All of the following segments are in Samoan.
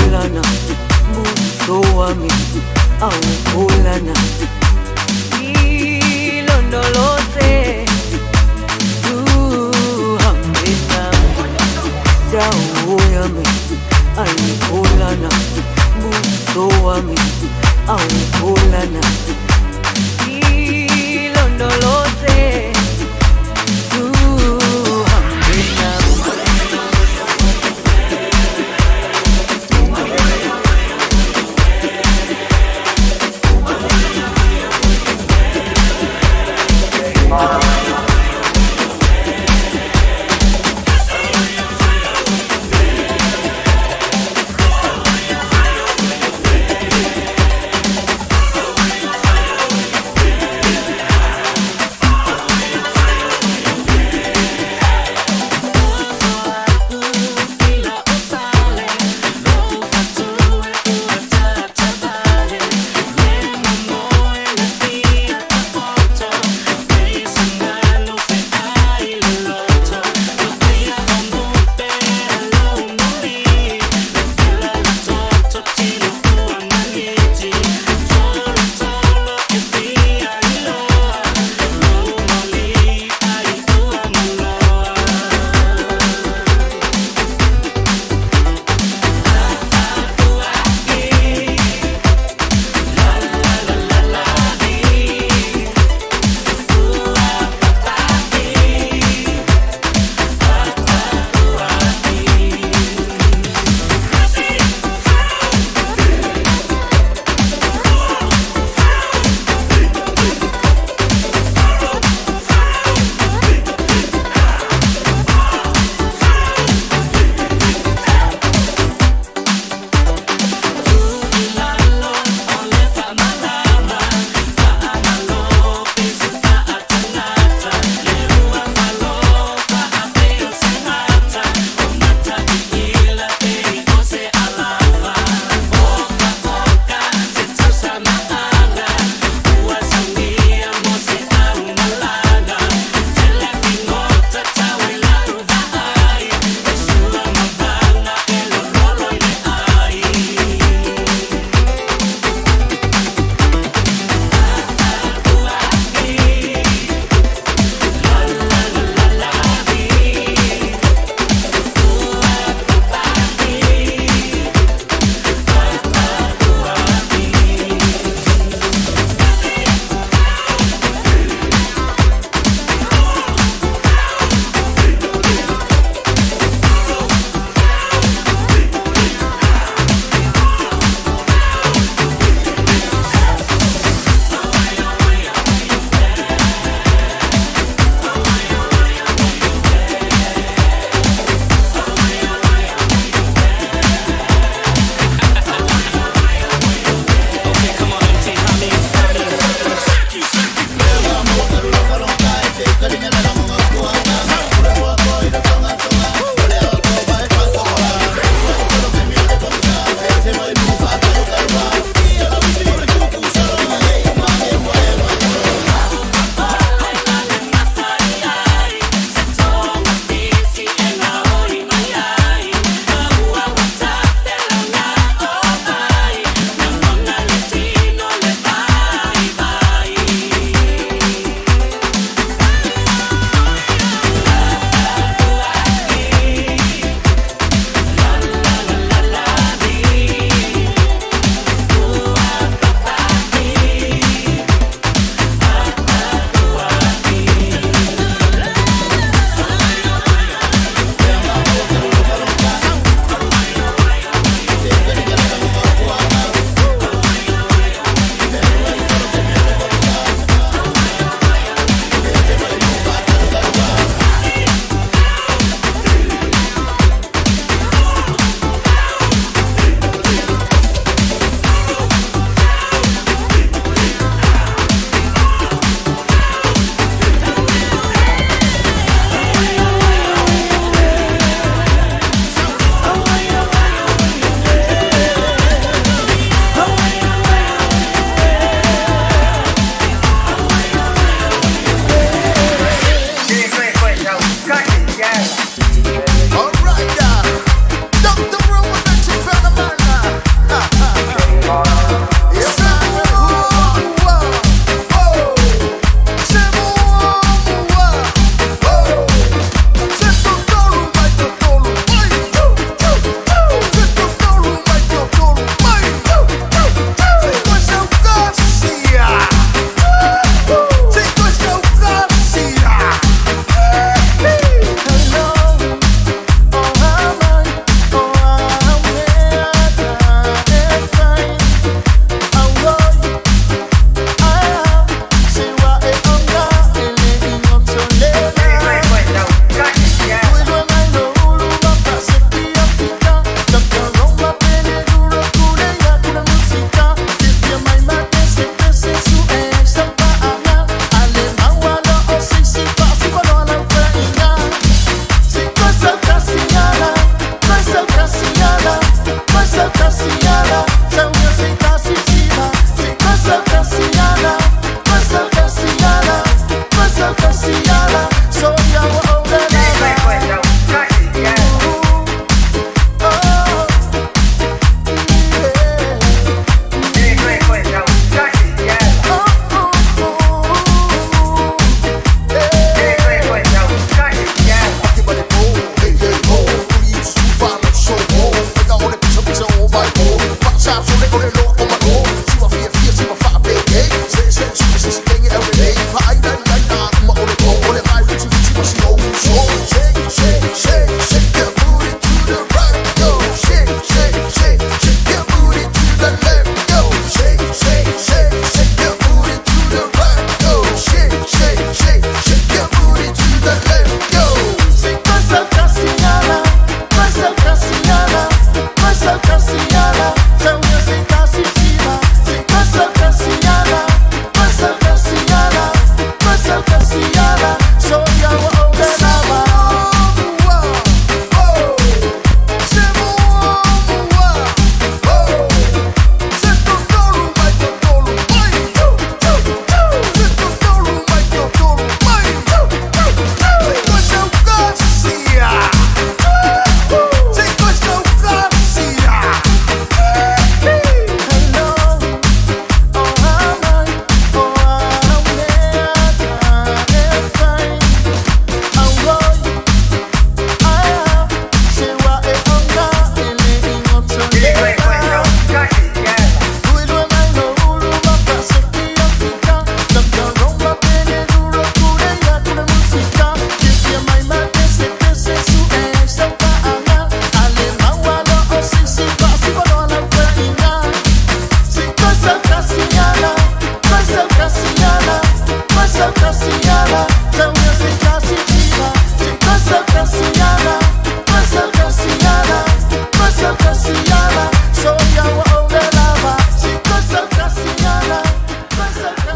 Awukholana buso wami, awukholana. Ilondoloze, uhambe nami, dawo yami. Ayikholana buso wami, awukholana. Ilondoloze, uhambe nami.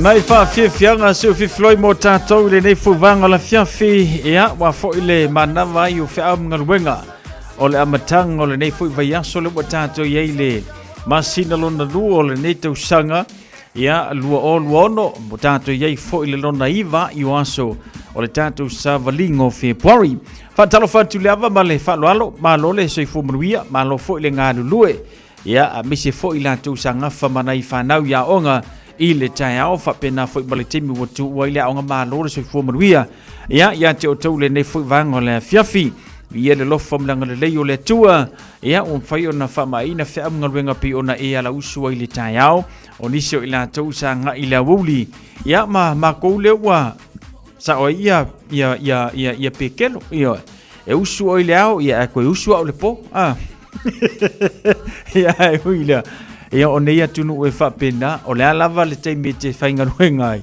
Nai faafiafiaga se o fifiloi mo tatou i lenei fuvaga o le afiafi, ia ua foi le manava ai o feau ma galuega o le amataga o lenei foi vaiaso le ua tatou i ai le masina lona lua o lenei tausaga ia 2026 mo tatou i ai foi le lona iva i o aso o le tatou savaliga o Fepuari. Faatalofa atu le ava ma le faaaloalo, malo le soifua manuia, malo foi le galulue. Ia, aemaise foi latou sa gafa ma nai fanau i aoga i le taeao, faapena foi ma le taimi ua tuua ai le aoga, malo le soifua manuia. Ia, ia te outou lenei foi vaega o le afiafi. Ia le lofa ma le agalelei o le Atua, ia ua mafai ona faamaaina feau ma galuega pei ona e alausu ai i le taeao. O nisi o i latou sa agai i le aoauli, ia ma makou lea ua sao ai ia, ia, ia, ia, ia pekelo, ia, e usu oi le ao, ia, ae koe usu au le po, ah. Ia, e ui lea. Ia, o nei atunuu e faapena, o le a lava le taimi e te faigaluega ai.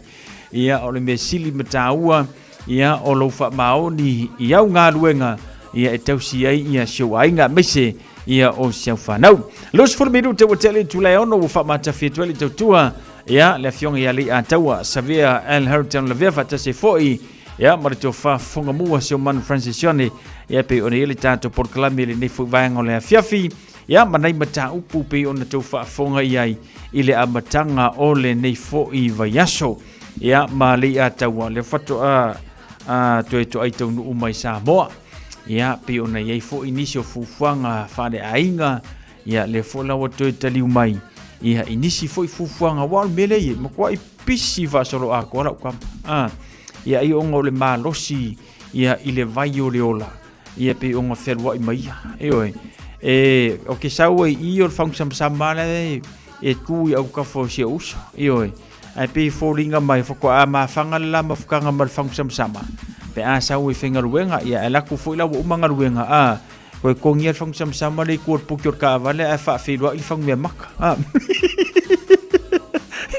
Ia, o le mea sili ma taua, ia, o lou faamaoni i au galuega, ia, e tausi ai ia si ou aiga, aemaise, ia, o si au fanau. 20 minute ua tea le itula e 6 ua faamatafi atu ai le tautua, ia, le afioga ia Leiataua Savea L. Harrington Lavea faatasi ai foi, ia, ma le tofa fofoga mua si o Manu Francis Sione, ia, pei ona i ai le tatou polokalame i lenei foi vaega o le afiafi, ia, ma nai mataupu pei ona tou faafofoga i ai i le amataga o lenei foi vaiaso. Ia, ma Leiataua, lea faatoa a, toe toai taunuu mai Samoa. Ia, pei ona i ai foi nisi o fuafuaga faaleaiga, ia, lea foi la ua toe taliu mai, ia, i nisi foi fuafuaga, aua o le mea lea e i ai, matuai pisi faasoloatoa lau tama. A, ia, ai ona o le malosi, ia, i le vai o le ola, ia, pei ona fealuai mai ia. Ioe, e, o ke sau ai i o le fausamasama lea e tu i autafa o si ou uso. Ioe, ae pei e foliga mai faatoa mafaga le la mafutaga ma le fausamasama pe a sau e faigaluega, ia, ae alu atu foi la ua uma galuega, a, toe togia le fausamasama le i tua o le puki o le taavale ae faafeiloai le fagumeamata. A.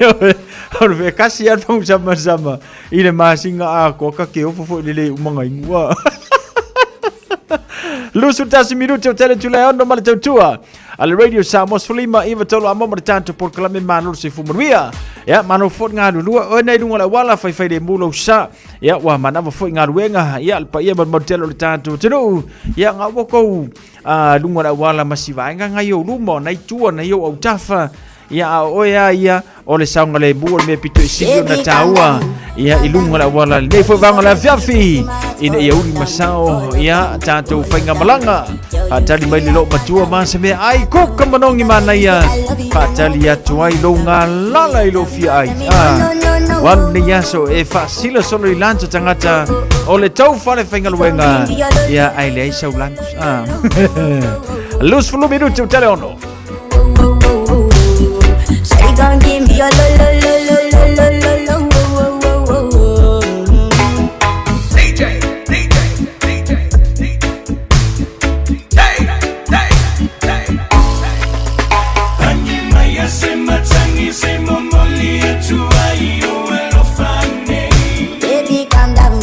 Ioe, o le mea tasi lava le fausamasama i le masina atoa ta te ofo foi i le le umaga inu. A. 21 minute o tele tula e ono ma le tautua a le Radio Samoa 15 iva tolu amo ma le tatou polokalame malo le soifua manuia. Ia, malo foi le galulue oe nei luga o le auala faifai le mu lou sa. Ia, ua manava foi galuega, ia, le paia ma le malu tele o le tatou atunuu. Ia, nga ua kou luga o le auala ma si vaega ngai ou luma o nai tua nai ou autafa. Ia, a o oe a ia, o le saogalemu o le mea pito i sili ona taua, ia, i luga o le auala lenei foi vaega o le afiafi, ina ia uli masao, ia, tatou faigamalaga. Faatali mai le loo matua ma se mea ai kuka manogi manaia, faatali atu ai lou galala i lou fia ai. Ah, walu nei aso e faasila solo i lancha tagata o le tau fale faigaluega, ia, ai leai sau lunch. Ah. 20 minuti o tele ono. Shawty gon' give me a lo lo lo lo lo lo lo lo oh oh oh oh. DJ, DJ, DJ, DJ, Hey, hey, hey, Baby, calm down.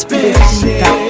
Fita.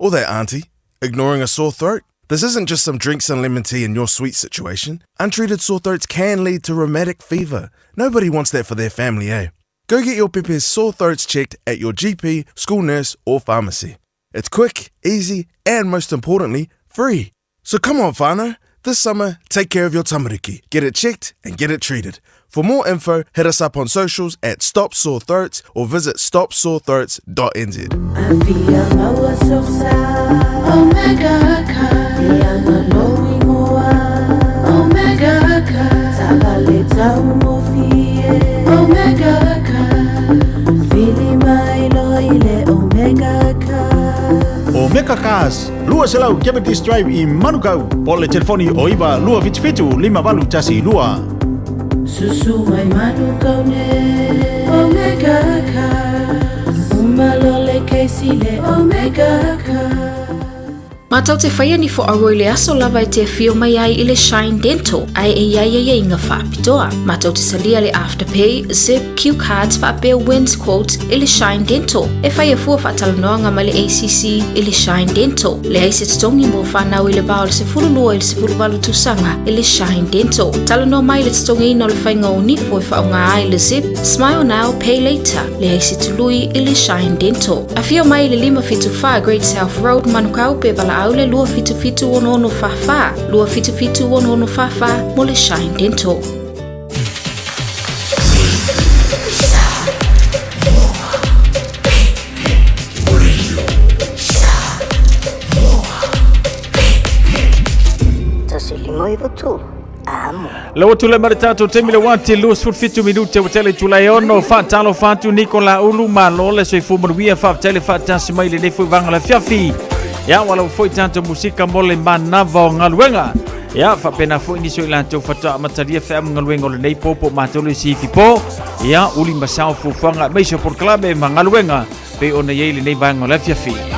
Or that auntie, ignoring a sore throat? This isn't just some drinks and lemon tea in your sweet situation. Untreated sore throats can lead to rheumatic fever. Nobody wants that for their family, eh? Go get your pepe's sore throats checked at your GP, school nurse, or pharmacy. It's quick, easy, and most importantly, free. So come on, whānau. This summer, take care of your tamariki. Get it checked and get it treated. For more info, hit us up on socials at Stop Sore Throats or visit stopsorethroats.nz. O Meka Cars, 200 Cavendish Drive i Manukau. Po le telefoni o 9 277 5812. Susu mai Manukau ne Omega Cars Umalole Casey le Omega Cars. Matou te faia ni fo'aua i le aso lava e te afio mai ai i le Shine Dental ae e i ai aiaiga faapitoa. Matou te talia le Afterpay, Zip, Q Cards faapea Wins Quote i le Shine Dental. E faia fua faatalanoaga ma le ACC i le Shine Dental. Leai se totogi mo fanau i le va o le 12 i le 18 tausaga i le Shine Dental. Talanoa mai i le totogiina o le faiga o nipo e faaaoga ai le Zip, Smile Now, Pay Later. Leai se tului i le Shine Dental. Afio mai i le 574 Great South Road, Manukau, pe valaau le 277 6644, 277 6644 mo le Shine Dental. Lau atu le mare tatou taimi le wati 27 minute ua tele tulai ono faatalofa atu Nikola Ulu malo le soifua manuia faafetai le faatasi mai lenei foi vaega le afiafi ia ua lau foi tatou musika mo le manava o galuega ia faapena foi nisi o i latou faatoa amatalia feau ma galuega o lenei po po o matou le isi ifi po ia uli ma sao fuafuaga aemaise o polokalame ma galuega pei ona i ai lenei vaega o le afiafi.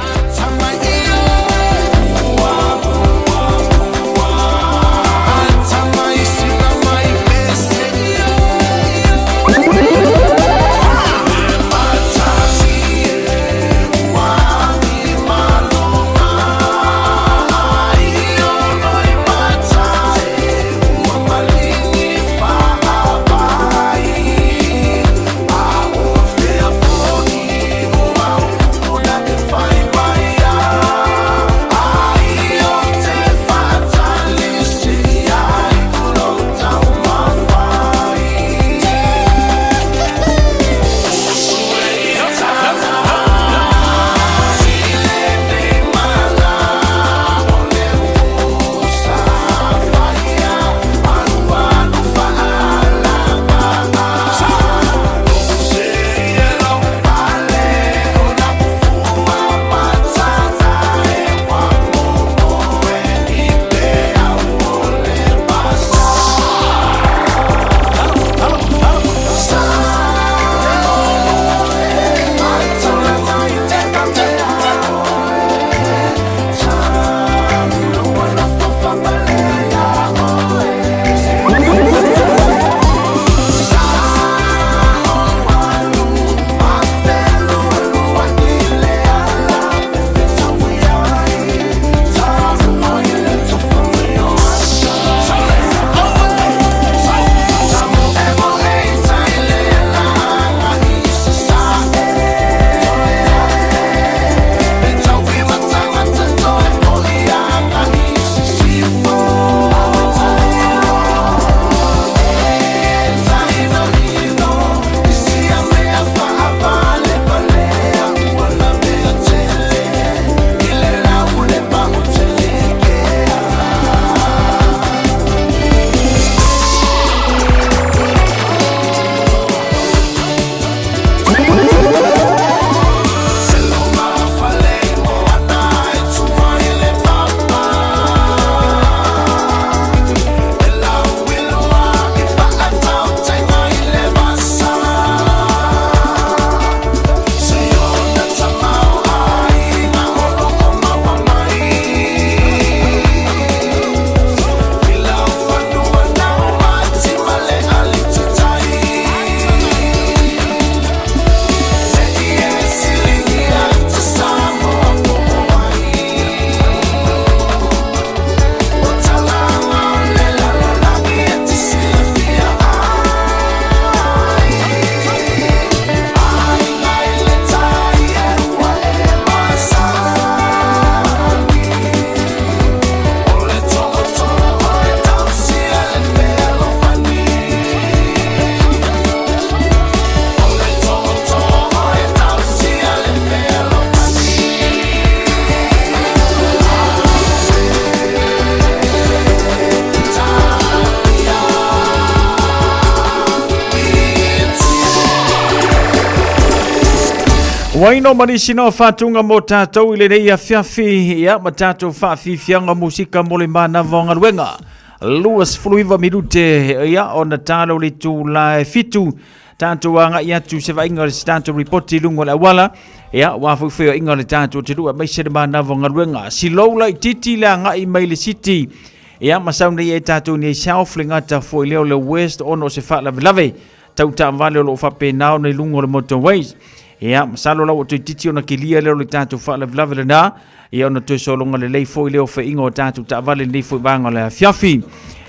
Ua ino ma nisi no faatuga mo tatou i lenei afiafi, ia ma tatou faafiafiaga musika mo le manava o galuega. 29 minute ia ona talo le itulā e 7, tatou agai atu se vaaiga o le tatou ripoti i luga o le auala. Ia ua foi feoaiga o le tatou atunuu aemaise le manava o galuega. Silou laitiiti le agai mai le city, ia ma sau nei ai tatou nei south le gata foi lea o le west, ona o se faalavelave tau taavale o lo o faapena ona i luga o le motorways. Ia, masalo la ua toeitiiti ona kilia lea o le tatou faalavelave lena, ia ona toe sologa lelei foi lea o feiga o tatou taavale lenei foi vaega o le afiafi.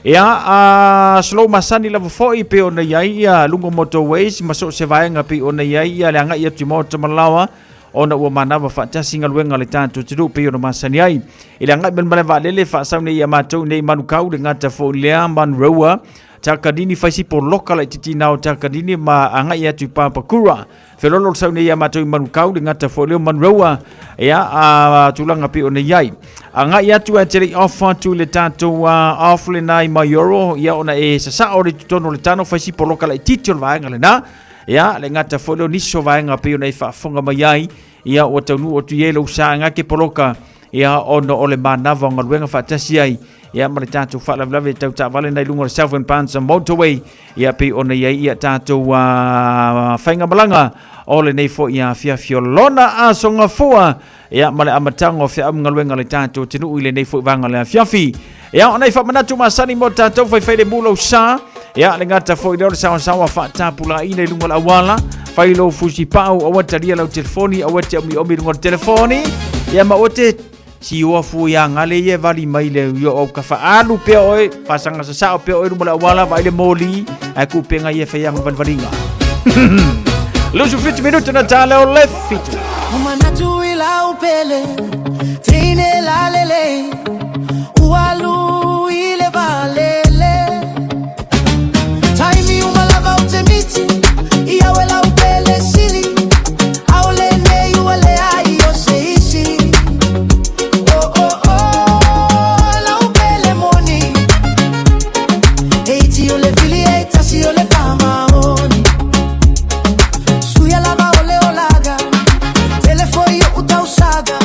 Ia, a slow masani lava foi pe ona i ai ia luga o motorways ma so o se vaega pe ona i ai ia le agai atu i maota malaoa, ona ua manava faatasi galuega a le tatou atunuu pei ona masani ai. I le agai mai le malae vaalele, faasau nei ia matou nei Manukau le gata foi lea Monroe Takanini faisi poloka laitiiti na o Takanini ma agai atu i Papakura. Felolo le sau nei ia matou i Manukau le gata foi lea o Monroe, ia a tulaga pei ona i ai. Agai atu ae te le i off atu i le tatou off lena i Maioro, ia ona e sasao le totonu o le tano faisi poloka laitiiti o le vaega lena. Ia le gata foi lea o nisi o vaega pei ona e faafofoga mai ai, ia ua taunuu atu i ai lou sa gake poloka, ia ona o le manava o galuega faatasi ai ia ma le tatou faalavelave tau taavale na i luga o le Southern Panza Motorway, ia pei ona i ai ia tatou faigamalaga o lenei foi afiafi o lona aso gafua, ia ma le amataga o feau ma galuega a le tatou atunuu i lenei foi vaega o le afiafi. Ia ona i faamanatu masani mo tatou faifai le mu lou sa, ia le gata foi lea o le saosaoa faatapulaaina i luga o le auala, fai lou fusipau, aua talia lau telefoni, aua te omiomi i luga o le telefoni, ia ma aua te sioa fua ia gale ia e vali mai le io au kafa alu pea oe, fasaga sasao pea oe luma le auala, vaai le moli, ae kupenga ia whaianga valivaliga. 27 minuta na tā leo le 7. Manatu i lau pele, teine la lele, ua alu i le valele. Taimi uma lava o te miti, ia ue lau pele sili, aole nei ua le ai o se isi. Oh oh oh, lau pele moni, e iti o le fili e tasi o le whamaoni. Suia lava o le olaga, telefoi o utausaga,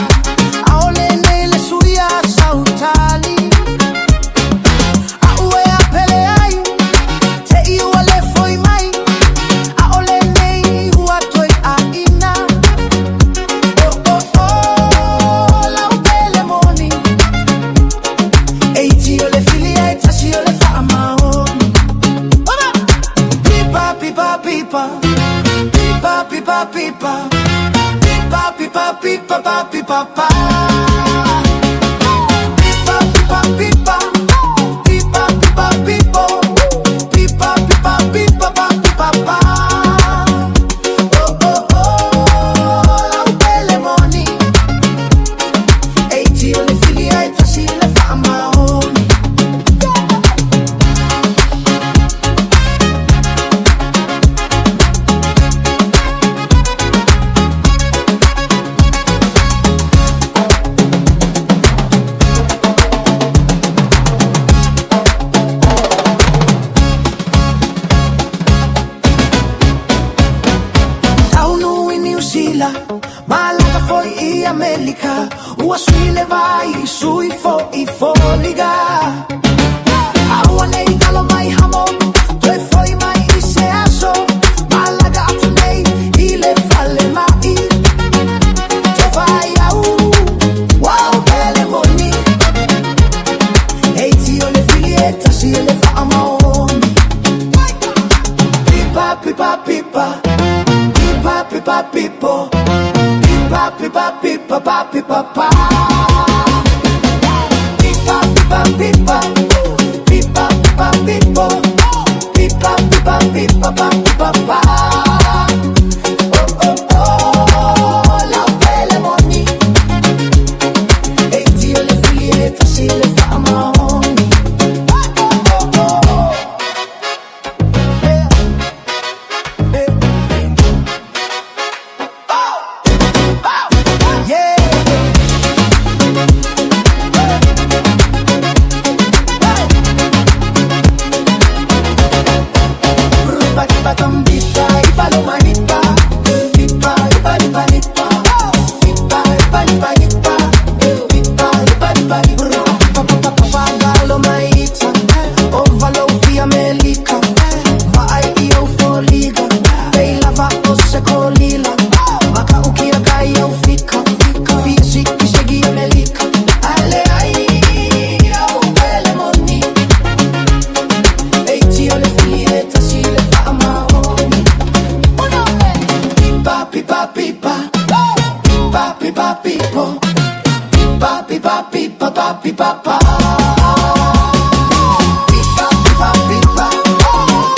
aole nei le suia sautali. A ue a pele ai, te i ua le foi mai, aole nei ua toi a ina. Oh oh oh, lau pele moni, e iti o le fili e tasi o le whaamaoni. Pipa, pipa, pipa, pipa, pipa, pipa, pipa, pipa, pipa, pipa, pipa, pa. Pipa, pipa, pipa, pipa, pipa, pipo, pipa, pipa, pipa, pa, pipa, pa. Oh, oh, oh, lau pele moni, e iti o le fili e tasi le whaamaoni. Taunu i New Zealand, malaga foi i Amerika, ua sui le vai, sui fo i foliga. Aua nei talo mai hamo, toe foi mai i se aso, malaga atu nei i le fale mai. Te vai au, wau pele moni, e iti o le fili e tasi e le whaamaoni. Pipa, pipa, pipa, pipa, pipa, pipo, pipa, pipa, pipa, pa, pipa, pa. Pipa, pipa, pipa, pipa, pipa, pipo, pipa, pipa, pipa, pa, pipa, pa. Oh, oh, oh, lau pele moni, e iti o le fili e tasi le whaamaoni. Oh, oh, oh, oh. Yeah. Yeah. Oh! Oh! Yeah! Pipa, pipa, pipa, pa, pipa, pa. Pipa, pipa, pipa.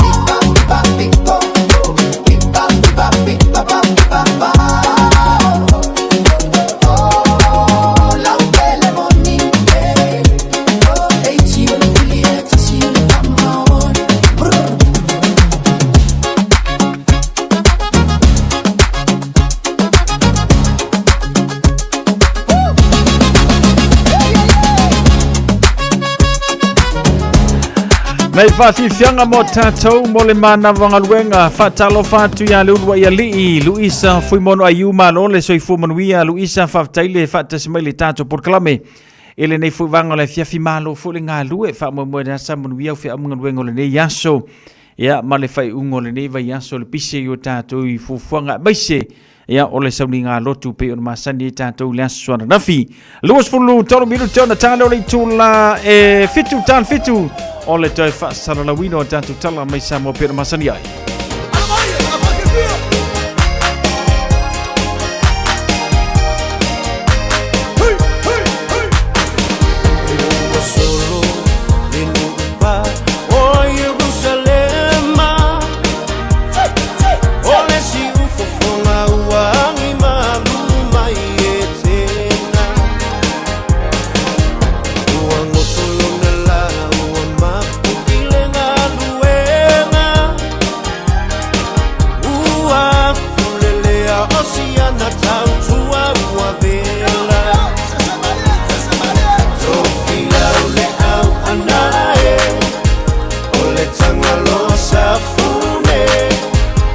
Pipa, pipa, pipo. Pipa, pipa, pipa, pa, pipa, pa. Oh, la upele moni, eh. Oh, hey, chill, fili, chill, come on. Brr. Nei faafiafiaga mo tatou mo le manava galuega faatalofa atu iā le uluai alii Luisa Fuimono Aiu malo le soifua manuia Luisa faafetai le faatasi mai le tatou polokalame i lenei foi vaega o le afiafi malo foi le galue faamoemoe le asa manuia au feau ma galuega o lenei aso ia ma le faaiuga o lenei vaiaso le pise i o tatou i fuafuaga aemaise ia o le sauniga lotu pei ona masani ai tatou i le aso ananafi. 23 minute ona tale o le itula e 7 tale 7 o le toe faasalalauina o tatou tala mai Samoa pei ona masani ai. Solo le nupa o Yerusalema O le siufofoga ua agi malu mai e tena Ua goto lona la ua mapu i le galuega Ua fulelea o siana tautua ua vela Tofilau le au anae O le tagaloa safune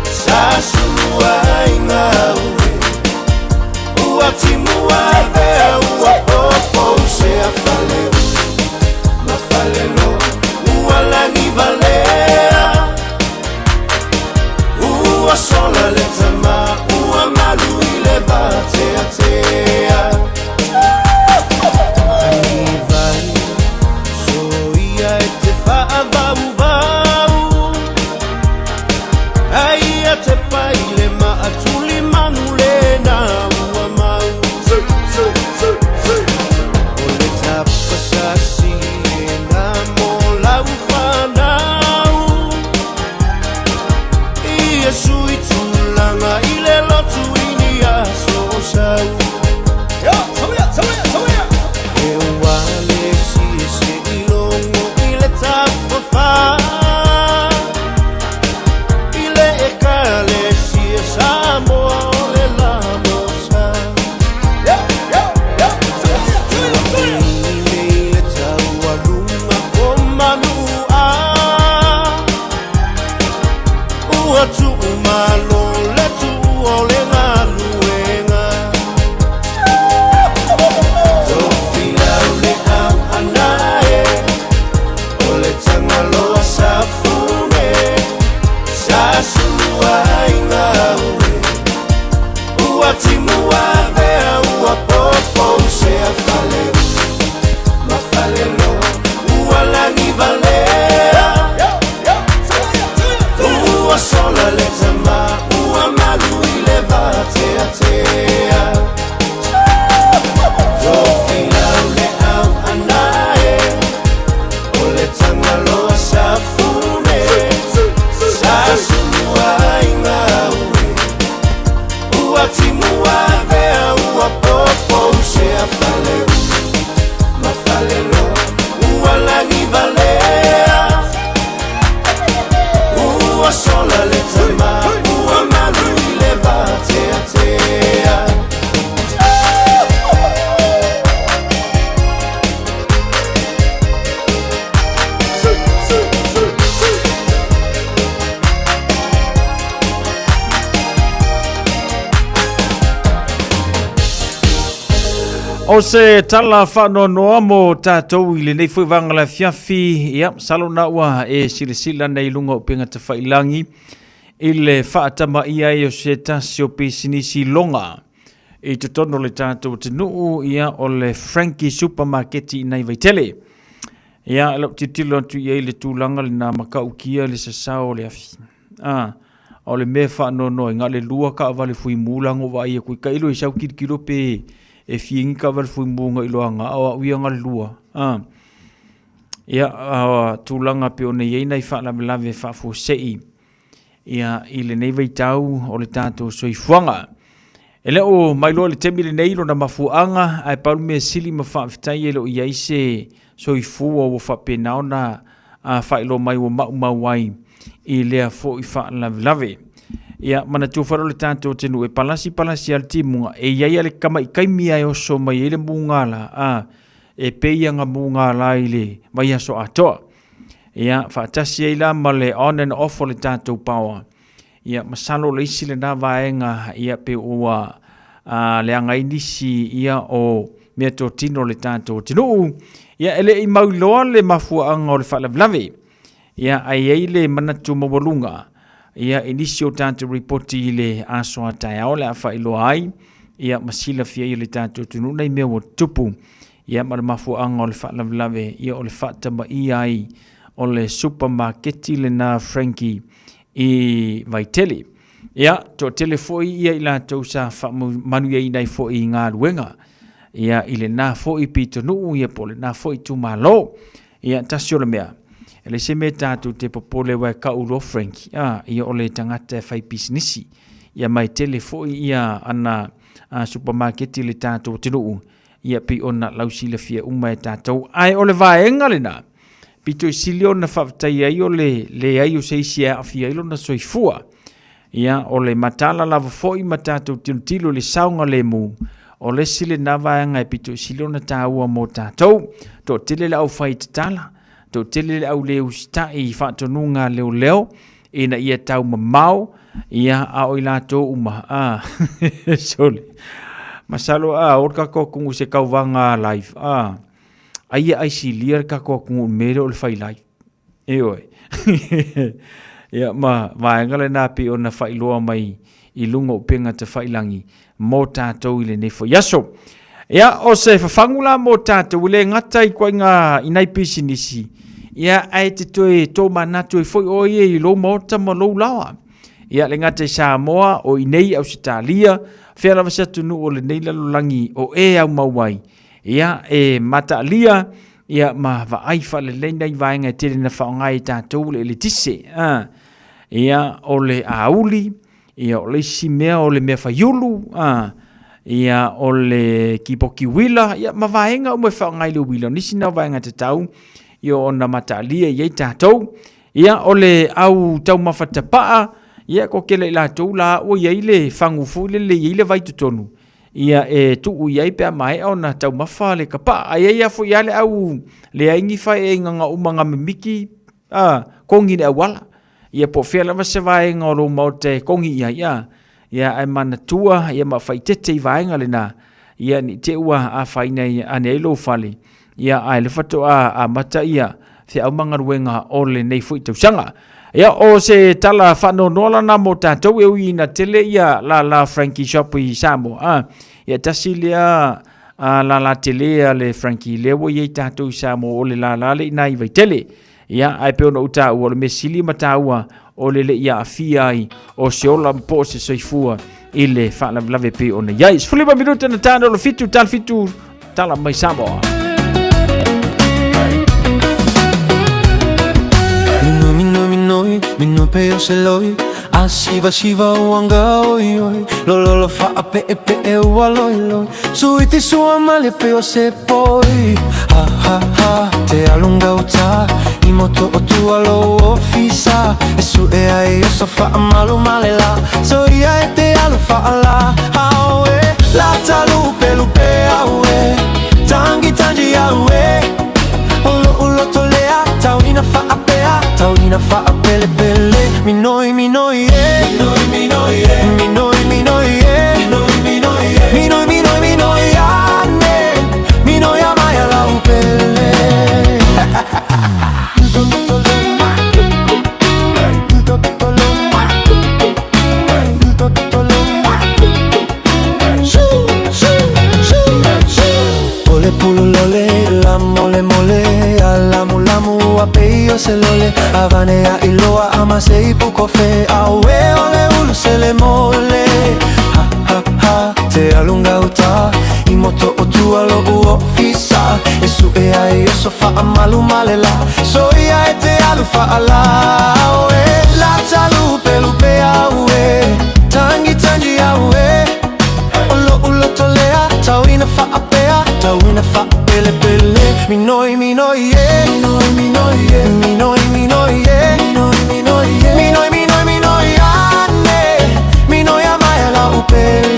Sa sulu ai gaue Ua timu avea ua popo se afaleu Ma falelo ua lagi valea Ua sola le tama ua malu i le vateatea Anivai soia e te faavauvau Ai a te pai le maatuli manu le na ua mau O le tapasasi e nā mo lau whanau Iesu i tulaga i le lotu i ni aso o sau E ua le si e se i logo i le tafafā I le ekalesia Samoa o le lamosa Ua i le taualuga o manua Ua tuumalo le tuu o le galuega Tofilau le au anae O le tagaloa safune Sa sulu ai gaue Ua timu avea ua popo se afaleu Ma falelo ua lagi valea Ua sola le tama ua malu i le vateatea Tofilau le au anae O le tagaloa safune Sa sulu ai gaue Ua timu avea ua popo se afaleu Ma falelo ua lagi valea Ua sola le tama ua malu i le vateatea O se tala faanoanoa mo tatou i lenei foi vaega o le afiafi, ia, masalo na ua e silasila nei i luga o upega tafailagi i le faatamaia ai o se tasi o pisinisi loga i totonu o le tatou atunuu, ia, o le Frankie Supermarket i inei i Vaitele. Ia, e lau tilotilo atu i ai i le tulaga lena matautia le sasao o le afi. A, o le mea e faanoanoa ai, na o le lua taavale fuimu la na ou vaai atu ai, tailo i sau tilotilo pe E fia igi kava le fuimu ga iloaga a o au ia ga le lua. A. Ia, a, tulaga pei ona i ai nai faalavelave faafuasei ia i lenei vaitau o le tatou soifuaga. E le o mailoa i le taimi lenei lona mafuaaga, ae pau le mea sili ma faafetai e le o i ai se soifua ua faapena ona faailoa mai ua maumau ai i lea foi faalavelave. Ia, manatua foi le tatou atunuu e palasi palasi lava le timuga, e i ai lava le tamai taimi lava e oso mai ai le mugala, a, e pei lava na mugala i le vaiaso atoa. Ia, faatasi ai la ma le on and off o le tatou power. Ia, masalo o le isi lena vaega, ia, pe ua leaga ai nisi, ia, o meatotino o le tatou atunuu. Ia, e le i mauiloa le mafuaaga o le faalavelave. Ia, ae i ai le manatu maualuga, ia, i nisi o tatou ripoti i le aso a taeao o le a faailoa ai, ia, ma silafia ai e le tatou atunuu nai mea ua tutupu. Ia ma le mafuaaga o le faalavelave, ia o le faatamaia ai o le supamaketi lena Frankie i Vaitele. Ia, toatele foi ia i latou sa faamanuiaina ai foi i galuega, ia i lena foi pitonuu, ia po o lena foi itumalo. Ia, tasi o le mea, e leai se mea tatou te popole aua e tau loa Frankie, a, ia o le tagata e fai pisinisi. Ia ma e tele foi ia ana supamaketi i le tatou atunuu, ia pei ona lausilafia uma e tatou. Ae o le vaega lena, pito i sili ona faafetai ai o le leai o se isi e aafia ai lona soifua. Ia, o le mataala lava foi ma tatou tilotilo i le saogalemu, o le isi lena vaega e pito i sili ona taua mo tatou. Toatele le aufai tatala, toatele le au le usitai i faatonuga a leoleo, ina ia taumamao, ia, a o i latou uma, a, sole, masalo, a, o le tatou atunuu i se tauvaga live, a, ai ia aisilia le tatou atunuu i le mea lea o le fai live. Ioe. Ia, ma vaega lena pei ona faailoa mai i luga o upega tafailagi mo tatou i lenei foi aso. Ia, o se fafagu la mo tatou, e le gata i ituaiga i nai pisinisi, ia, ae te toe tomanatu ai foi oe ia i lou maota ma lou laoa. Ia, le gata i Samoa, o inei i Ausetalia, fea lava se atunuu o lenei lalolagi o e aumau ai, ia, e mataalia, ia, ma vaai faalelei nai vaega e tele na faaaoga e tatou le eletise. A, ia, o le auli, Ia, o le isi mea o le mea faiulu, a, ia, o le kipoki uila, ia, ma vaega uma e faaaoga i le uila. O nisi na o vaega tatau, ia, ona mataalia i ai tatou. Ia, o le au taumafa tapaa, ia, toatele i latou la ua i ai le fagu foi lele e i ai le vai totonu, ia, e tuu i ai pe a maea ona taumafa le tapaa. Ae i ai lava foi lava le au leai ni faeaigaga uma na mimiti, a, kogi i le auala. Ia po o fea lava se vaega o lou maota e kogi i ai, a, ia ae manatua ia ma faaeteete i vaega lena, ia ne i te i ua afaina ane ai lou fale, ia ae le faatoa amata ia feau ma galuega o lenei foi tausaga. Ia o se tala faanoanoa lana mo tatou e ui ina tele ia lala Frankie Shop i Samoa, a, ia tasi lea a, lala tele a le Frankie lea ua i ai tatou i Samoa o le lala le i na i Vaitele. Ia, ae pei ona ou taua, o le mea sili ma taua, o le le i aafia ai o se ola po o se soifua i le faalavelave pei ona i ai. 15 minute na tano o le 7, tala 7, tala mai Samoa. Minoi, minoi, minoi, minoi pe o se loi A siva siva uanga oi oi Lololo faa pe e pe e ua loi loi Suiti sua male pe o se poi Ha ha ha te alunga uta I moto o tua lo ofisa E su e ai o so faa malu male la So ia e te alu faa la Aue La talu pe lupe aue Tangi tangi aue O lo ulo tolea Tau ina faa pea Tau ina faa pele pele Minoi minoi e Minoi minoi e Minoi minoi e Minoi minoi e Minoi minoi minoi ane Minoi amai ala upele Ole pululole, la mole mole, alamu lamu, ape o se lole, avane a iloa ama se ipu kofe, aue ole ulu sele mole. Ha ha ha, te alunga uta, I moto o tua lo u ofisa E su e ai o so whaamalu male la So ia e te alu whaala oe La talu pelu pe au e Tangi tangi au e O lo ulo tolea Tauina whaapea Tauina whaapele pele Minoi minoi e Minoi minoi e Minoi minoi e Minoi minoi e Minoi minoi minoi ane Minoi amaia la upele.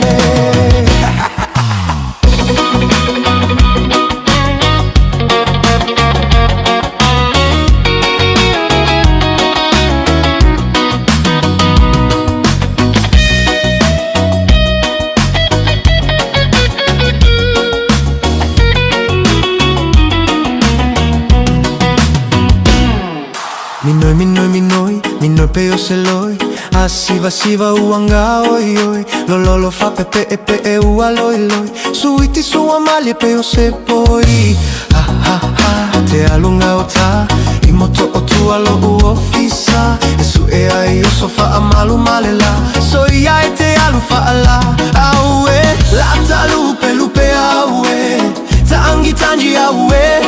Minoi, minoi, minoi, minoi pe o se loi A siva siva uanga oi oi Lololo fa pe pe e pe e ua loi loi Suiti sua malie pe o se poi Ha ha ha te alunga o ta I moto o tua lo u ofisa E su e ai o sofa a malu male la So ia e te alu fa ala Au e La ta lupe lupe au e Tangi tangi au e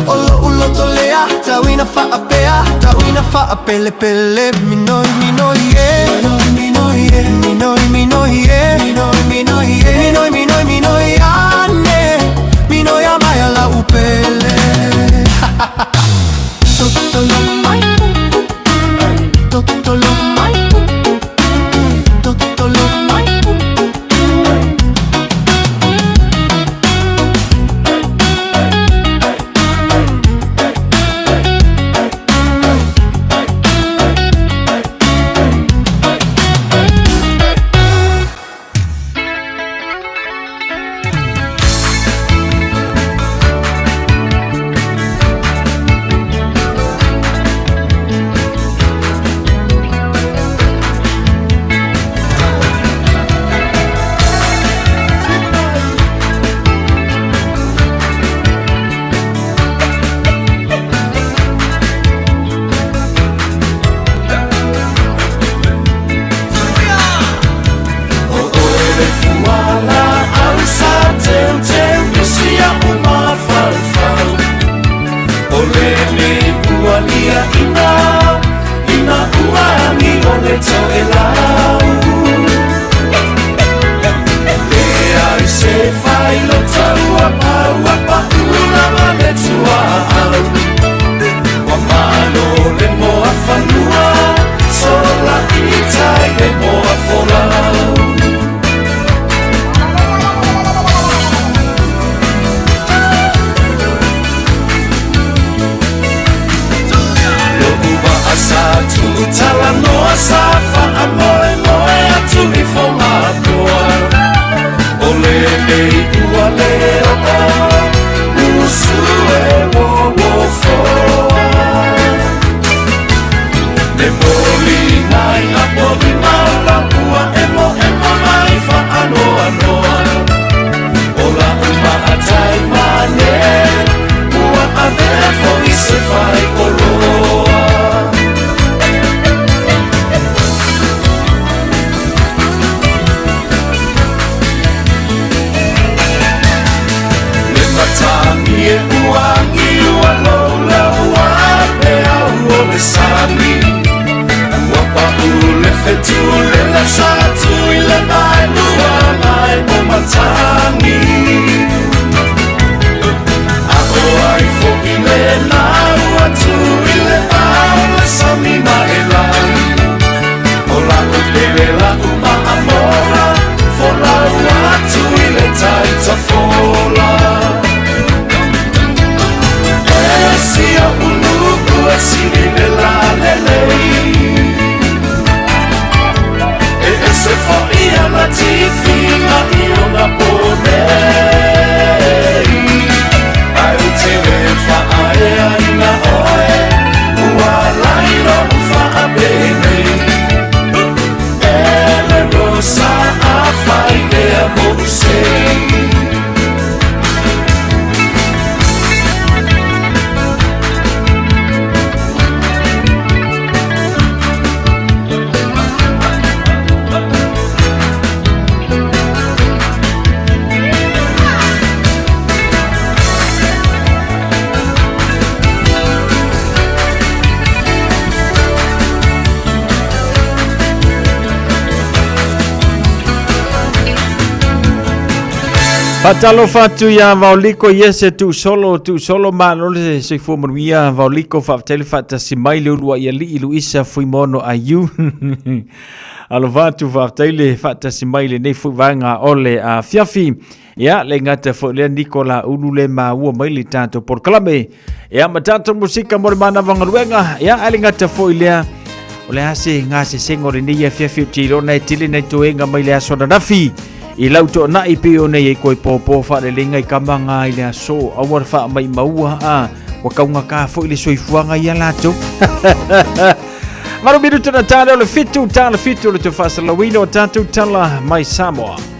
O lo'u loto lea, tauina faapea, tauina faapelepele. Minoi, minoi e, minoi, minoi e, minoi, minoi e, minoi, minoi e, minoi, minoi, minoi ane, minoi amaia lau pele. Totolo mai, totolo mai, totolo mai. E se fo ia na tifi na i ona po. Faatalofa atu iā Vaoliko Iese Tuusolo, Tuusolo malo le soifua manuia Vaoliko, faafetai le faatasi mai le uluai alii Luisa Fuimono Aiu. Alofa atu, faafetai le faatasi mai lenei foi vaega o le afiafi. Ia, le gata foi lea Nikola Ulu le maua mai le tatou polokalame. Ia, ma tatou musika mo le manava galuega. Ia, ae le gata foi lea o le a se gasesega o lenei afiafi o te iloa e tele nai toega mai le aso ananafi i lau toonai pei ona i ai koe pōpō faalelega i kamaga i le aso aua le faamaimaua a ua kaugata foi le soifuaga ia latou. Maru minuta na tale o le 7, tala 7 o le te faasalauina o tatou tala mai Samoa.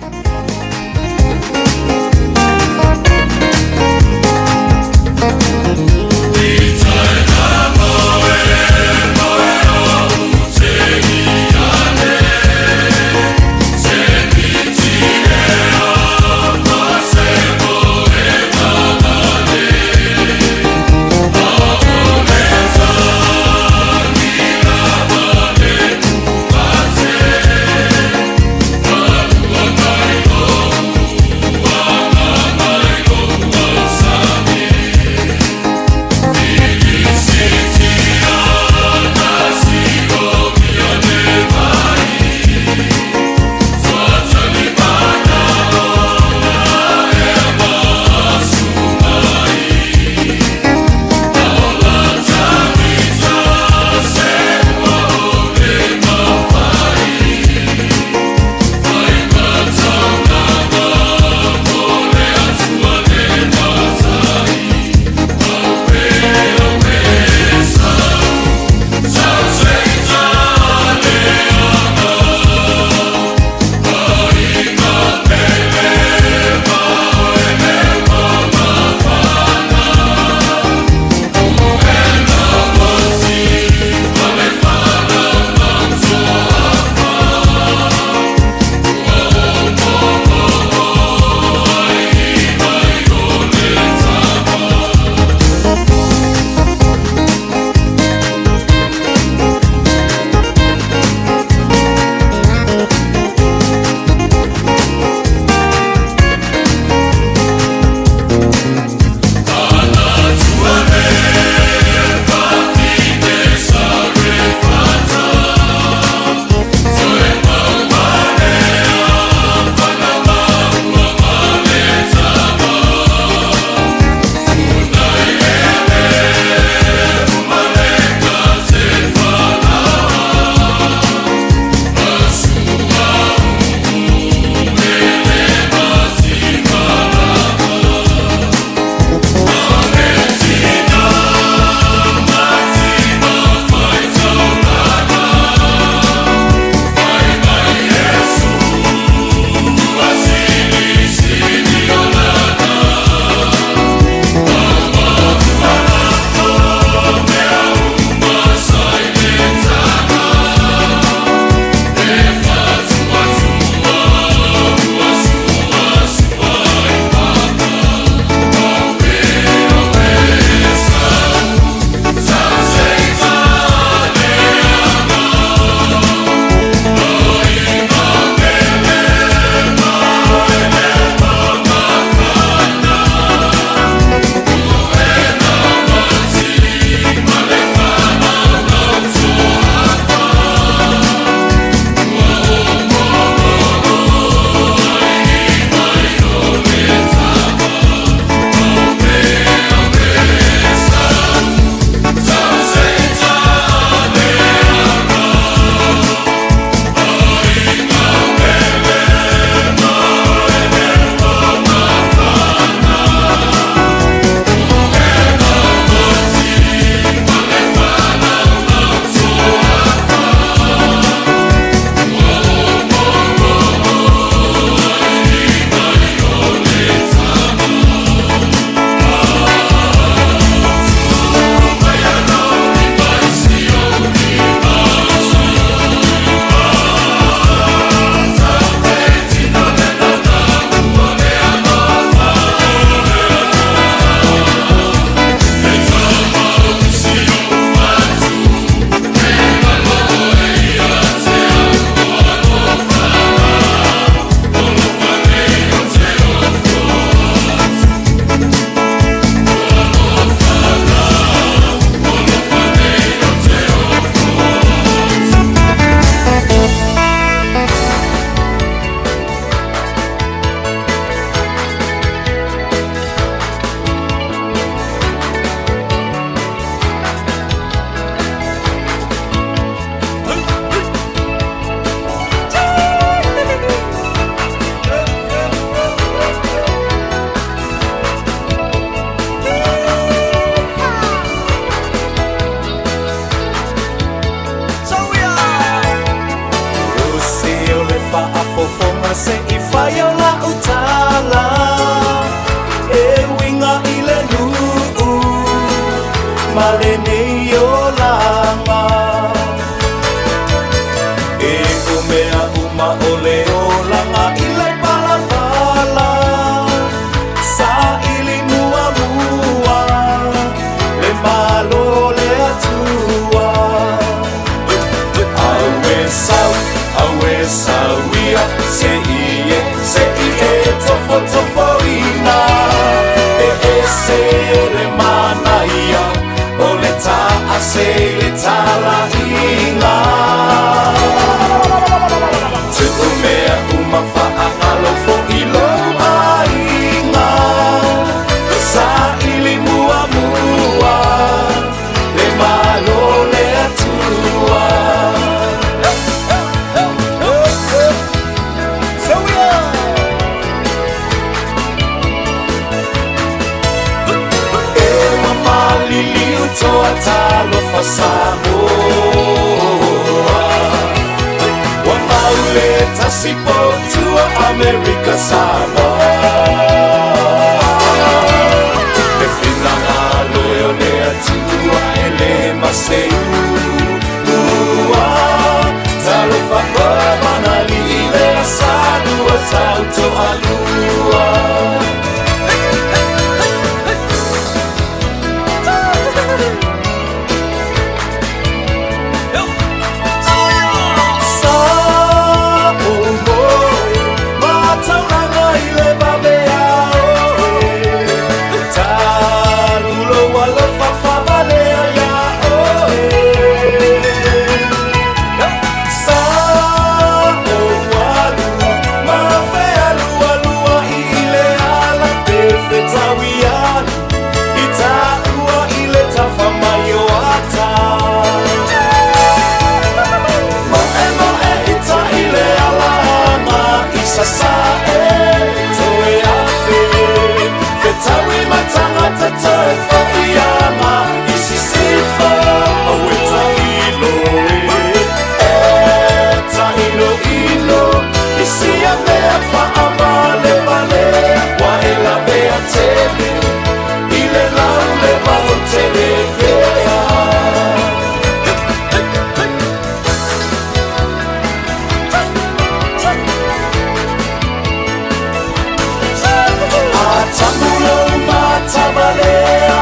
ma lenei olaga. E ko mea uma o le olaga i le palapala, saili muamua le Malo o le Atua. Aue sau, aue sau ia, se i e, se i e tofotofoina. E ese le manaia o le taase i le talaiga. Tuu mea uma faagalo foi lou aiga, saili muamua le Malo o le Atua. E ua maliliu toa talofa Samoa, ua maule tasi potua Amerika Samoa. Le finagalo e o le Atua e le maseu ua talofa o manalii le asalua tautoalua. Sa o moe matauranga i le vavea oe, talulo alofa favalea ia oe. Sa o alu ma fealualua i le ala pe fetauialu i taua i le tafa mai o ata. Moe moe ita i le alaga i sasae toe afe fetaui matagata toe fo'iaga i sisifo. Oe tailo e, e ta'ilo'ilo i sia mea fa'avalevale ua e lavea tele i le lauleva o telekea. Atamulo matavalea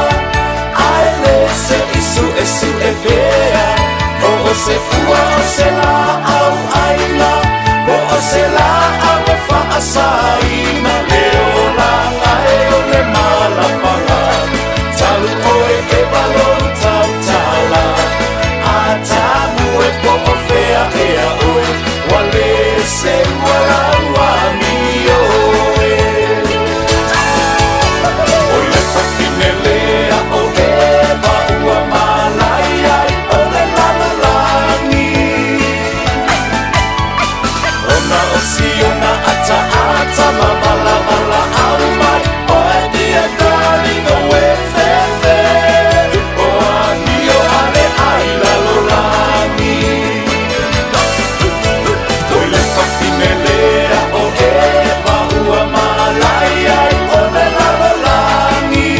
ae le se isu e su e pea o o se fua o se la'au aina po o se la'au e fa'asaina le olaga e o le malapaga talu oe e valou tautala atamu e po o fea ea oe ua le se ua lau amio e. O le fafinelea o Eva ua malai ai o le lalolagi. Ona o siona ataata ma valavala au mai oe dia darling o e fefe o amio ale ai lalolagi. O le fafinelea o Eva ua malai ai o le lalolagi.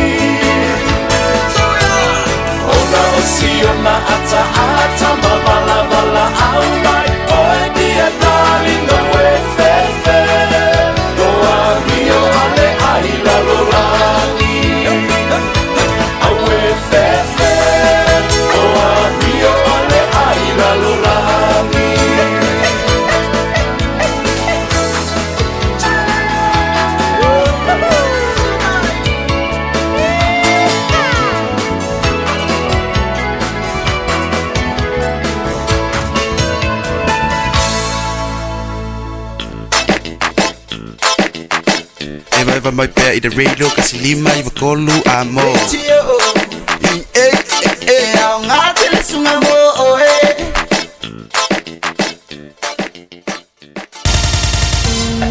Ona o siona ataata ma valavala au mai oe dia darling o e fefe o amio ale ai lalolagi. Au e fefe o amio ale ai lalolagi. E va mai pea i te radio kasi lima i vakolu a mo. E e aoga tele suga mo oe.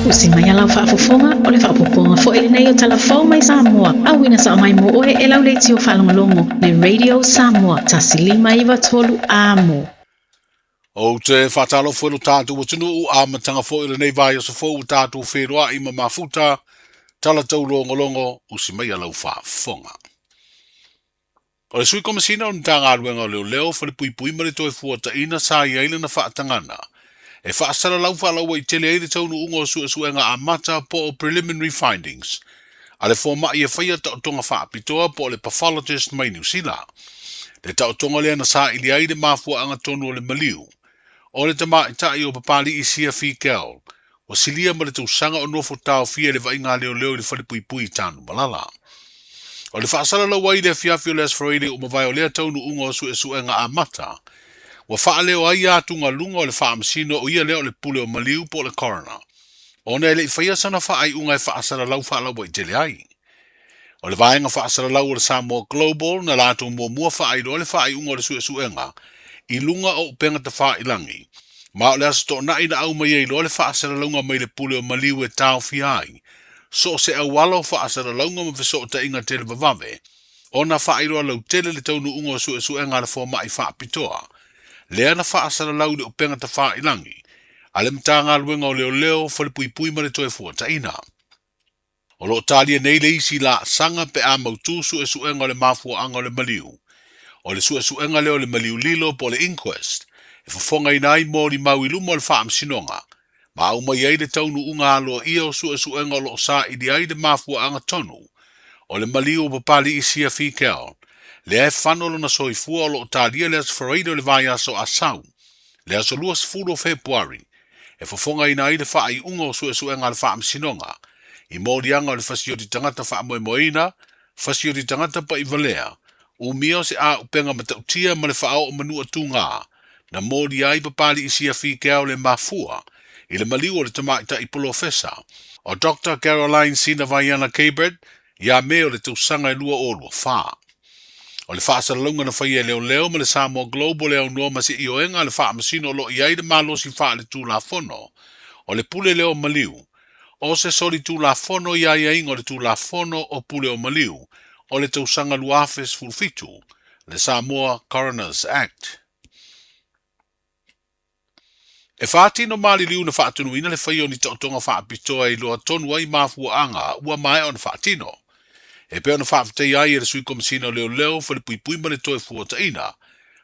Usi mai a lau faafofoga o le faaopoopoga foi lenei o Tala Fou mai Samoa, auina sao mai mo oe e lau leitio faalogologo le Radio Samoa 1 5 9 3 Amo. Ou te faatalofa i lo tatou atunuu, amataga foi o lenei vaiaso fou ua tatou feiloai ma mafuta tala taulogologo usi mai a lau faafofoga. O le Sui Komesina o le Matagaluega o Leoleo, Falepuipui ma le Toefuataiga sa i ai lana faatagana e faasalalau faalauaitele ai le taunuuga o suesuega amata po o preliminary findings a le fomai e faia taotoga faapitoa po o le pathologist mai Niu Sila. Le taotoga lea na saili ai le mafuaaga tonu o le maliu o le tamaitai o Papali'i Sia Fikel ua silia ma le tausaga o nofo taofia i le vaaiga a leoleo i le falepuipui i Tanumalala. O le faasalalau ai i le afiafi o le Aso Faraile ua mavae o lea taunuuga o suesuega amata, ua faaleo ai atugaluga o le faamasino o ia lea o le pule o maliu po o le coroner, ona e le i faia sana faaiuga e faasalalau faalauaitele ai. O le vaega faasalalau o le Samoa Global na latou muamua faailoa le faaiuga o le suesuega i luga o upega tafailagi, ma o le Aso Toonai na aumai ai loa le faasalalauga mai le pule o maliu e taofia ai so o se auala o faasalalauga ma fesootaiga televavave ona faailoa lautele le taunuuga o suesuega a le fomai faapitoa lea na faasalalau i le upega tafailagi a le Matagaluega o Leoleo, Falepuipui ma le Toefuataiga. O lo o talia nei le isi laasaga pe a mautū suesuega o le mafuaaga o le maliu. O le suesuega lea o le maliu lilo po o le inquest e fofogaina ai molimau i luma o le faamasinoga ma aumai ai le taunuuga aloaia o suesuega o lo o saili ai le mafuaaga tonu o le maliu o Papali'i Sia Fikel lea e fano lona soifua o lo o talia le Aso Faraile o le vaiaso Asau le aso 20 o Fepuari e fofogaina ai le faaiuga o suesuega a le Faamasinoga i moliaga o le fasioti tagata faamoemoeina, fasioti tagata pa'ivalea, umia o se āupega matautia ma le faaoo manua tugā na molia ai Papali'i Sia Fikeao le mafua i le maliu o le tamaitai polofesa o Doctor Caroline Sina Vaiana Cabert ia Me o le tausaga e 2024. O le faasalalauga na faia e Leoleo ma le Samoa Global e aunoa ma se ioega a le Faamasino o lo o i ai le malosi faaletulafono o le pule lea o maliu, o se solitulafono i aiaiga o le Tulafono o Pule o Maliu o le tausaga 2017, le Samoa Coroners Act. E faatino maliliu na faatunuina le faia o ni taotoga faapitoa e iloa tonu ai mafuaaga ua maea ona faatino. E pei ona faafetaia ai e le Sui Komesina o Leoleo, Falepuipui ma le Toefuataiga,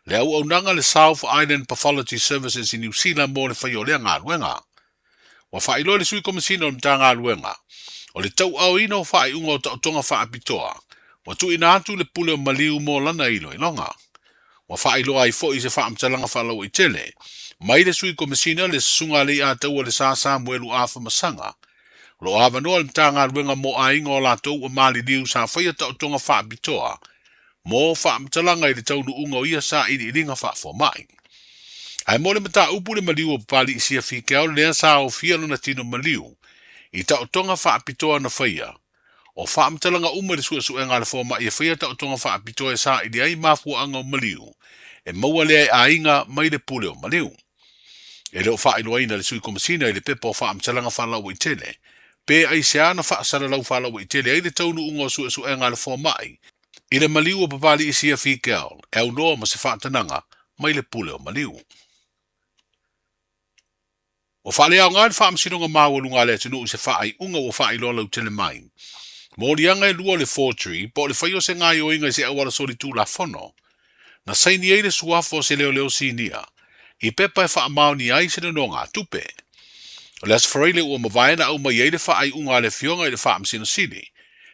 le auaunaga a le South Island Pathology Services i Niu Sila mo le faia o lea galuega. Ua faailoa e le Sui Komesina o le Matagaluega, o le tauaoina o faaiuga o taotoga faapitoa ua tuuina atu i le Pule o Maliu mo lana iloiloga. Ua faailoa ai foi se faamatalaga faalauaitele mai le Sui Komesina le Susuga Leiataua Lesa Samuelu Afamasaga. O lo o avanoa le Matagaluega mo aiga o latou ua maliliu sa faia taotoga faapitoa mo faamatalaga i le taunuuga o ia sailiiliga faafomai. Ae mo le mataupu le maliu o Papali'i Sia Fikeao lea sa aofia lona tino maliu i taotoga faapitoa na faia, o faamatalaga uma i le suesuega a le fomai e faia taotoga faapitoa e saili ai mafuaaga o maliu e maua lea e aiga mai le pule o maliu. E le o faailoaina e le Sui Komesina i le pepa o faamatalaga faalauaitele pe aisea na faasalalau faalauaitele ai le taunuuga o suesuega a le fomai i le maliu o Papali'i Sia Fikel e aunoa ma se faatanaga mai le pule o maliu. Ua faaleaoga le Faamasinoga Maualuga a le atunuu i se faaiuga ua faailoa lautele mai. Moliaga e lua o le forgery po o le fai o se gaoioiga i se auala solitulafono na saini ai le suafa o se leoleo sinia i pepa e faamaonia ai se nonogatupe. O le Aso Faraile ua mavae na aumai ai le faaiuga a le Afioga i le Faamasino Sili,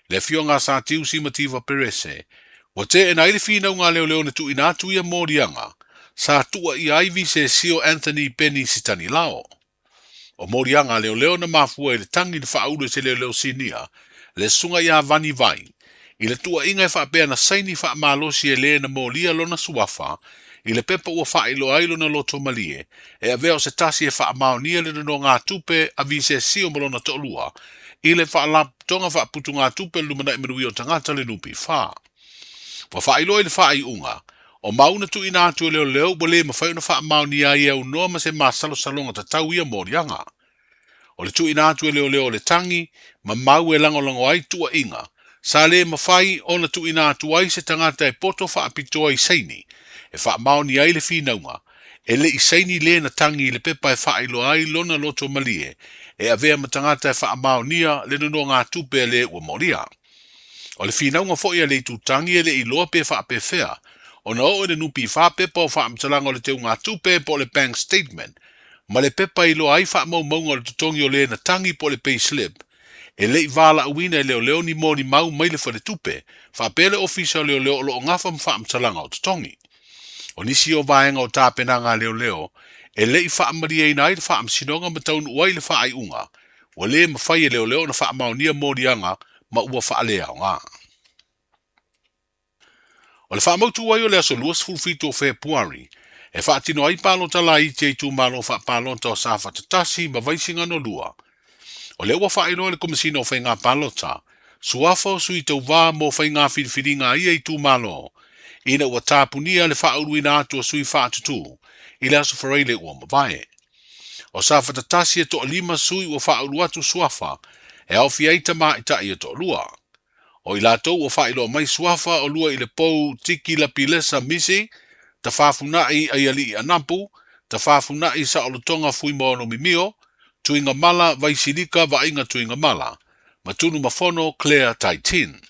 le Afioga a Satiusi Mativa Perese, ua teena ai le finauga a leoleo na tuuina atu ia moliaga sa tuuaia ai Visesio Anthony Benny Sitanilao. O moliaga a leoleo na mafua i le tagi na faaulu e se leoleo sinia, le Susuga ia Vani Vai, i le tuuaiga e faapea na saini faamalosi e le na molia lona suafa i le pepa ua faailoa ai lona loto malie e avea o se tasi e faamaonia le nonogatupe a Visesio ma lona toalua i le Faalapotopotoga Faaputugatupe o le Lumanai Manuia o Tagata le NPF. Ua faailoa i le faaiuga, o mau na tuuina atu e leoleo ua le mafai ona faamaonia ai e aunoa ma se masalosaloga tatau ia moliaga. O le tuuina atu e leoleo o le tagi ma mau e lagolago ai tuuaiga, sa le mafai ona tuuina atu ai se tagata e poto faapitoa i saini e faamaonia ai le finauga, e le i saini le na tagi i le pepa e faailoa ai lona loto malie e avea ma tagata e faamaonia le nonogatupe a le ua molia. O le finauga foi a le itutagi e le i iloa pe faapefea ona oo i le NPF pepa o faamatalaga o le teugatupe po o le bank statement ma le pepa e iloa ai faamaumauga o le totogi o le na tagi po o le pay slip e le i valaauina e leoleo ni molimau mai le faletupe faapea le Ofisa o Leoleo o lo o gafa ma faamatalaga o totogi. O nisi o vaega o tapenaga a leoleo e le i faamalieina ai le faamasinoga ma taunuu ai i le faaiuga, ua le mafai e leoleo ona faamaonia moliaga ma ua faaleaoga. O le faamautu ai o le aso 27 o Fepuari, e faatino ai palota laiti a itumalo faapalota o Safata 1 ma Vaisigano 2. O lea ua faailoa e le Komesina o Faiga Palota, suafa o sui tauva mo faiga filifiliga a ia itumalo, ina ua tapunia le faauluina atu o sui faatutū i le Aso Faraile ua mavae. O Safata 1 e toalima sui ua faaulu atu suafa e aofia ai tamaitai e toalua. O i latou ua faailoa mai suafa o lua i le pou Tiki Lapilesa Misi, Tafafunai Aialii Anapu, Tafafunai Saolotoga Fuimaono Mimio, Tuigamala Vaisilika Vaaiga Tuigamala, ma Tunumafono Claire Taitin.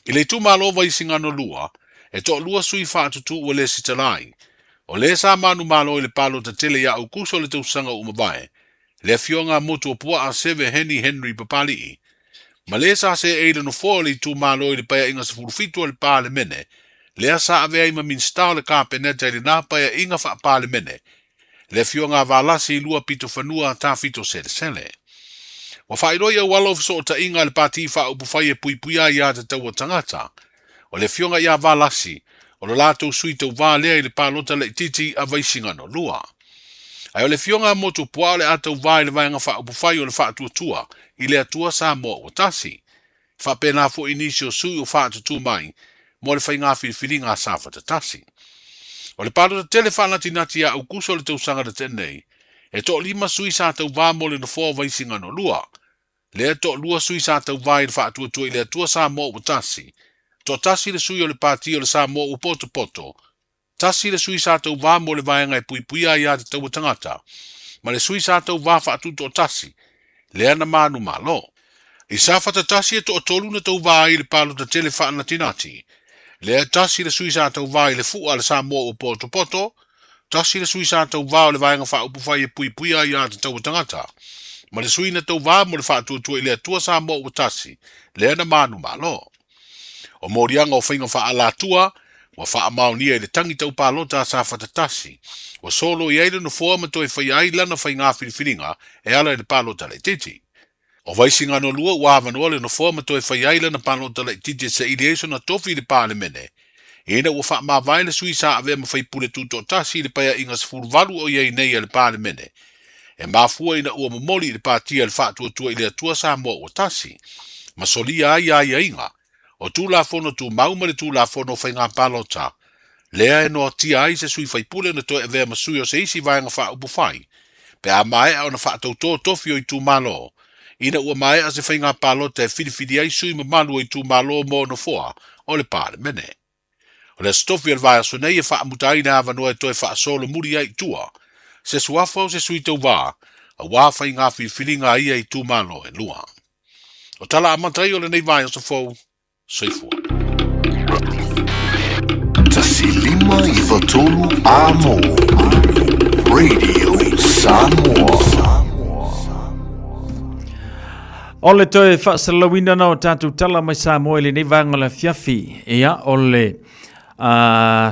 I le itumalo Vaisigano 2, e toalua sui faatutū ua lesitala ai. O le sa manumalo i le palota tele ia Aukuso o le tausaga ua mavae, le afioga a Motuopuaa Seve Heni Henry Papali'i, ma le sa seei le nofoa o le itumalo i le Paeaiga 17 o le Palemene, lea sa avea ai ma Minisita o le Kapeneta i lena Paeaiga Faa-Palemene, le afioga a Valasi Luapitofanua Tafito Selesele. Ua faailoa i auala o fesootaiga a le Pati Faaupufai e Puipuia ai Aiatatau a Tagata, o le afioga ia Valasi, o lo latou sui tauvā lea i le palota laitiiti a Vaisigano 2. Ae o le afioga a Motuopuaa o le a tauvā i le Vaega Faaupufai o le Faatuatua i le Atua Samoa ua Tasi. E faapena foi i nisi o sui ua faatutū mai mo le faiga filifiliga a Safata 1. O le palota tele faanatinati ia Aukuso o le tausaga na tea nei, e toalima sui sa tauvā mo le nofoa o Vaisigano 2, Lea toalua sui sa tauvā i le Faatuatua i le Atua Samoa ua tasi. Toatasi le sui o le Pati o le Samoa ua potopoto. Tasi le sui sa tauvā mo le Vaega e Puipuia Aiatatau a Tagata, ma le sui sa tauvā faatutoatasi, lea na manumalo. I Safata tasi e toatolu na tauvā ai i le palota tele faanatinati. Lea tasi le sui sa tauvā i le Fua a le Samoa ua potopoto, Tasi le sui sa tauvā o le Vaega Faaupufai e Puipuia Aiatatau a Tagata, ma le sui na tauvā mo le Faatuatua i le Atua Samoa ua tasi, lea na manumalo. O moliaga o faiga faaalatua ua faamaonia i le tagi tau palota a Safata 1, ua solo i ai le nofoa ma toe faia ai lana faiga filifiliga e ala i le palota laitiiti. O Vaisigano 2 ua avanoa le nofoa ma toe fai ai lana palota laitiiti e saili ai sona tofi i le Palemene, ina ua faamavae le sui sa avea ma faipule tutoatasi i le Paeaiga 18 o i ai nei a le Palemene, e mafua ina ua momoli i le Patia le Faatuatua i le Atua Samoa ua Tasi, ma solia ai aiaiga o Tulafono Tumau ma le Tulafono o Faiga Palota, lea e noatia ai se sui faipule na toe avea ma sui o se isi Vaega Faaupufai, pe a maea ona faatautō tofi o itumalo, ina ua maea se faiga palota e filifili ai sui mamalu o itumalo mo nofoa o le Palemene. O le aso tofi o le vaiaso nei e faamuta ai le avanoa e toe faasolomuli ai i tua se suafa o se sui tauvā auā faiga filifiliga a ia itumalo e lua. O tala amata ai o lenei vaiaso fou, soifua. 1 5 9 3 Amo Radio Samoa. O le toe faasalalauina na o tatou tala mai Samoa i lenei vaega o le afiafi. Ia, o le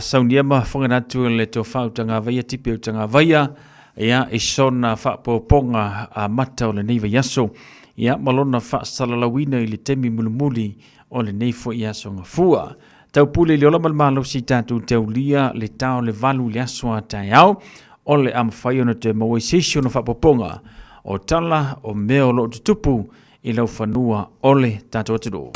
saunia ma foganatu le tofa utagavaia tipe utagavaia ia i sona faapopoga amata o lenei vaiaso ia ma lona faasalalauina i le taimi mulimuli o lenei foi aso gafua. Taupule i le ola ma le malosi i tatou taulia le tao le valu i le aso a taeao o le a mafai ona toe maua i se isi ona faapopoga o tala o mea o lo o tutupu i lau fanua o le tatou atunuu.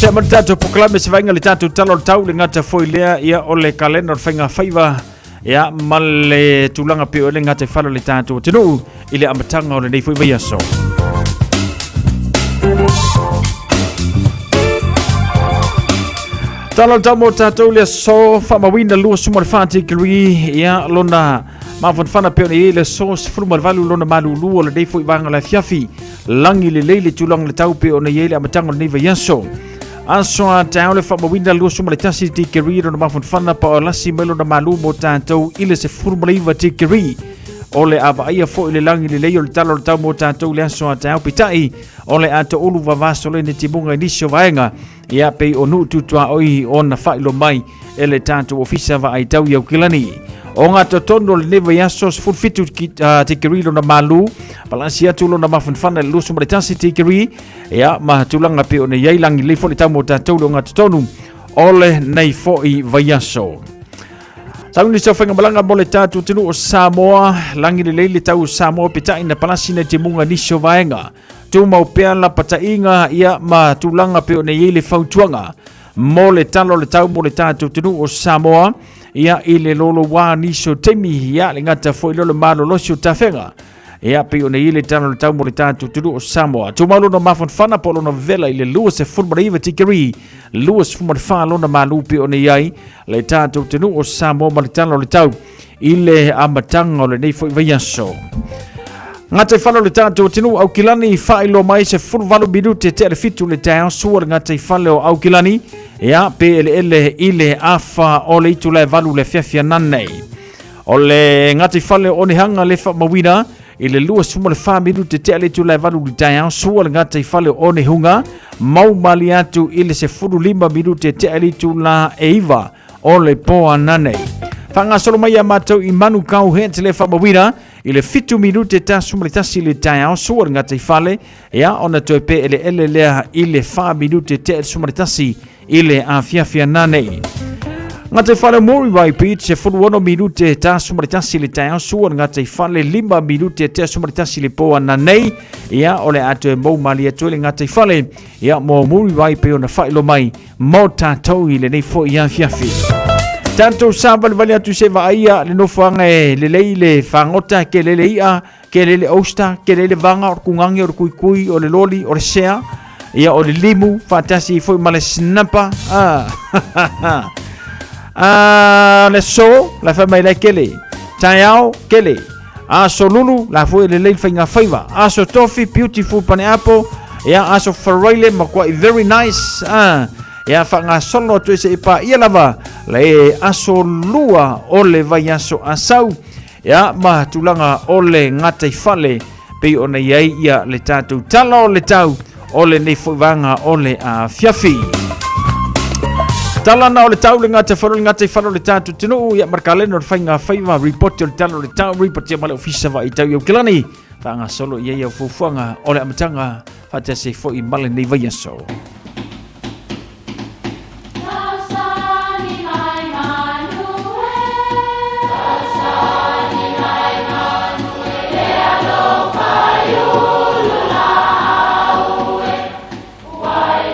Se ma le tatou polokalame se vaaiga le tatou tala o le tau le gata foi lea ia o le kalena o le faiga faiva ia ma le tulaga pei o le gata i fale o le tatou atunuu i le amataga o lenei foi vaiaso. Tala o le tau mo tatou le aso faamauina 24 degree ia lona Mafanafana pei ona i ai le aso 18 lona malulu o lenei foi vaega o le afiafi. Lagi lelei le tulaga o le tau pei ona i ai le amataga o lenei vaiaso. Aso a taeao le faamauina 21 tikeri lona mafanafana pa o lasi mai lona malu mo tatou i le 19 tikeri. O le a vaaia foi le lagi lelei o le tala o le tau mo tatou i le aso a taeao peitai o le a toulu vavaso le ni timuga i nisi o vaega ia pei o nuu tutuaoi ona faailoa mai e le tatou ofisa vaai tau i Aukilani. O ngā totonu o lenei vaiaso 17 tikeri lona malu, palasi atu lona mafanafana i le 21 tikeri, ia ma tulaga pei ona i ai lagi lelei foi le tau mo tatou le o ngā totonu o lenei foi vaiaso. Sauni se faigamalaga mo le tatou atunuu o Samoa, lagi lelei le tau o Samoa peitai na palasi na timuga nisi o vaega. Tumau pea lapataiga ia ma tulaga pei ona i ai le fautuaga mo le tala o le tau mo le tatou atunuu o Samoa ia i le lolouā nisi o taimi ia le gata foi lea o le malolosi o tafega ia pei ona i ai le tala o le tau mo le tatou atunuu o Samoa. Tumau lona mafanafana po o lona vevela i le 29 tikeri 24 lona malu pei ona i ai le tatou atunuu o Samoa ma le tala o le tau i le amataga o lenei foi vaiaso. Gataifale o le tatou atunuu Aukilani faailoa mai se 18 minute tea le 7 le taeao sua le gataifale o Aukilani ia pe eleele i le afa o le itula e 8 le afiafi ananei. O le gataifale o Onehanga le faamauina i le 24 minute tea le itula e 8 le taeao sua le gataifale o Onehunga mau mali atu i le 15 minute tea le itula e 9 o le po ananei. Faagasolo mai ia matou i Manukau Heads le faamauina i le 7 minute tasu ma le tasi le taeao sua le gataifale ia ona toe pe eleele lea i le 4 minute tea le suma le tasi i le afiafi ananei. Gataifale Muriwai Beach e 16 minute tasu ma le tasi le taeao sua le gataifale 5 minute tea suma le tasi le po ananei ia o le a toe mou malie atu ai le gataifale ia mo Muriwai pei ona faailoa mai mo tatou i lenei foi afiafi. Tatou savalivali atu se vaaia le nofoaga e lelei le fagota, ke lele i'a, ke lele oyster, ke lele vaga, o le kugage, o le kuikui, o le loli, o le sea, ia o le limu, faatasi foi ma le snapper. Ah. ah, le so, la fai mai lai kele. Taeao, kele. Aso lulu, la foi lelei le faiga faiva. Aso tofi, beautiful paneapo. Ia, aso faraile, makuai very nice. Ah, ia whangasolo atu e se i pā ia lava. Le aso lua o le vaiaso asau. Ia, ma tulaga o le ngataifale. Pei ona i ai ia le tātou tala o le tau o lenei foi vaega o le afiafi. Tala na o le tau le ngata wharo le ngata i wharo le tātou tinuu ia markaleno le whainga whaiva report o le tala o le tau report ia male ofisa wa i tau i Aukilani whaanga solo i ai au fuafuaga o le amataga whaatasi foi male nei vaiaso.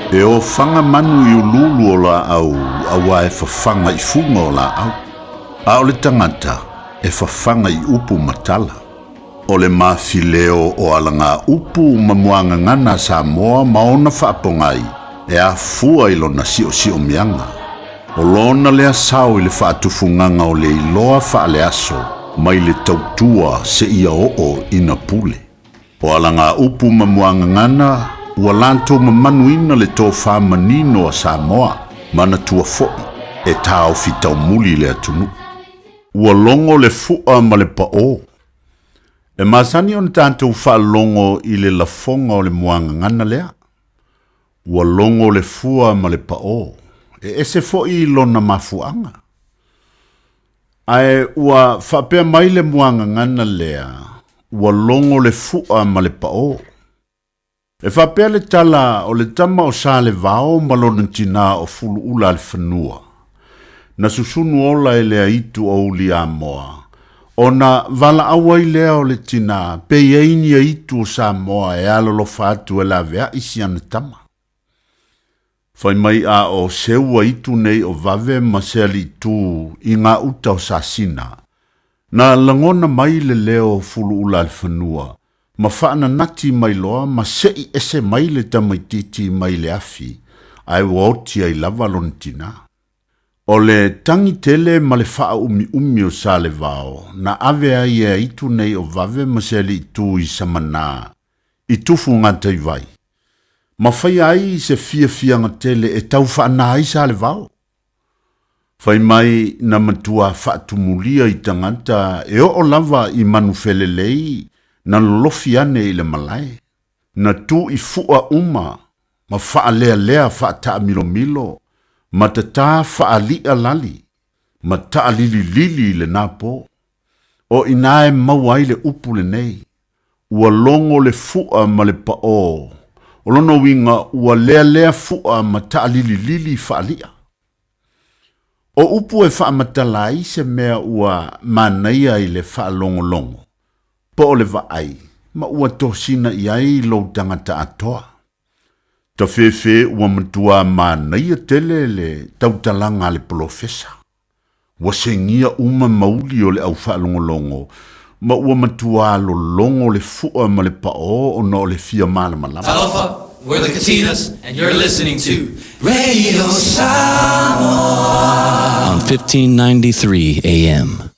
E ofaga manu i uluulu o laau auā e fafaga i fuga o laau, a o le tagata e fafaga i upu ma tala. O le mafileo o alagaupu ma muagagana a Samoa ma ona faapogai e afua i lona siosiomiaga. O lona lea sao i le faatufugaga o le iloa faaleaso mai le tautua seia oo ina pule. O alagaupu ma muagagana ua latou mamanuina le tofa manino a Samoa, manatua foi e taofi taumuli le atunuu. Ua logo le fu'a ma le pa'ō. E masani ona tatou faalogo i le lafoga o le muagagana lea. Ua logo le fua ma le pa'ō. E ese foi lona mafuaaga. Ae ua faapea mai le muagagana lea, ua logo le fu'a ma le pa'ō. E faapea le tala o le tama o Salevao ma lona tinā o Fuluula a le fanua, na susunu ola e le aitu o Uliamoa, ona valaau ai lea o le tinā pe i ai ni aitu o Samoa e alolofa atu e laveai si ana tama. Fai mai a o seua itu nei o Vave ma Sealiitū i ngā uta o Sasina, na lagona mai le leo o Fuluula a le fanua, ma faananati mai loa ma seʻi ese mai le tamaitiiti mai le afi, ae ua oti ai lava lona tinā. O le tagi tele ma le faaumiumi o Salevao na ave ai e aitu nei o Vave ma se alii tu i Samanā i Tufugataivai, ma faia ai se fiafiaga tele e tau faanā ai Salevao. Fai mai na matua faatumulia i tagata e oo lava i Manufelelei na lolofi ane i le malae. Na tu i fua uma ma faalealea faataamilomilo ma tatā faaliʻa lali ma taalililili i lenā po. O inā e maua ai le upu lenei, ua logo le fuʻa ma le paʻō, o lona uiga ua lealea fuʻa ma taalililili faaliʻa. O upu e faamatala ai se mea ua manaia i le faalogologo, po o le vaai, ma ua tosina i ai lou tagata atoa. Tafefe ua matuā manaia tele le tautalaga a le polofesa. Ua segia uma mauli o le au faalogologo, ma ua matuā lologo le fuʻa ma le paʻō ona o le fia malamalama. Talofa, we're the Katinas, and you're listening to Radio Samoa on 1593 AM.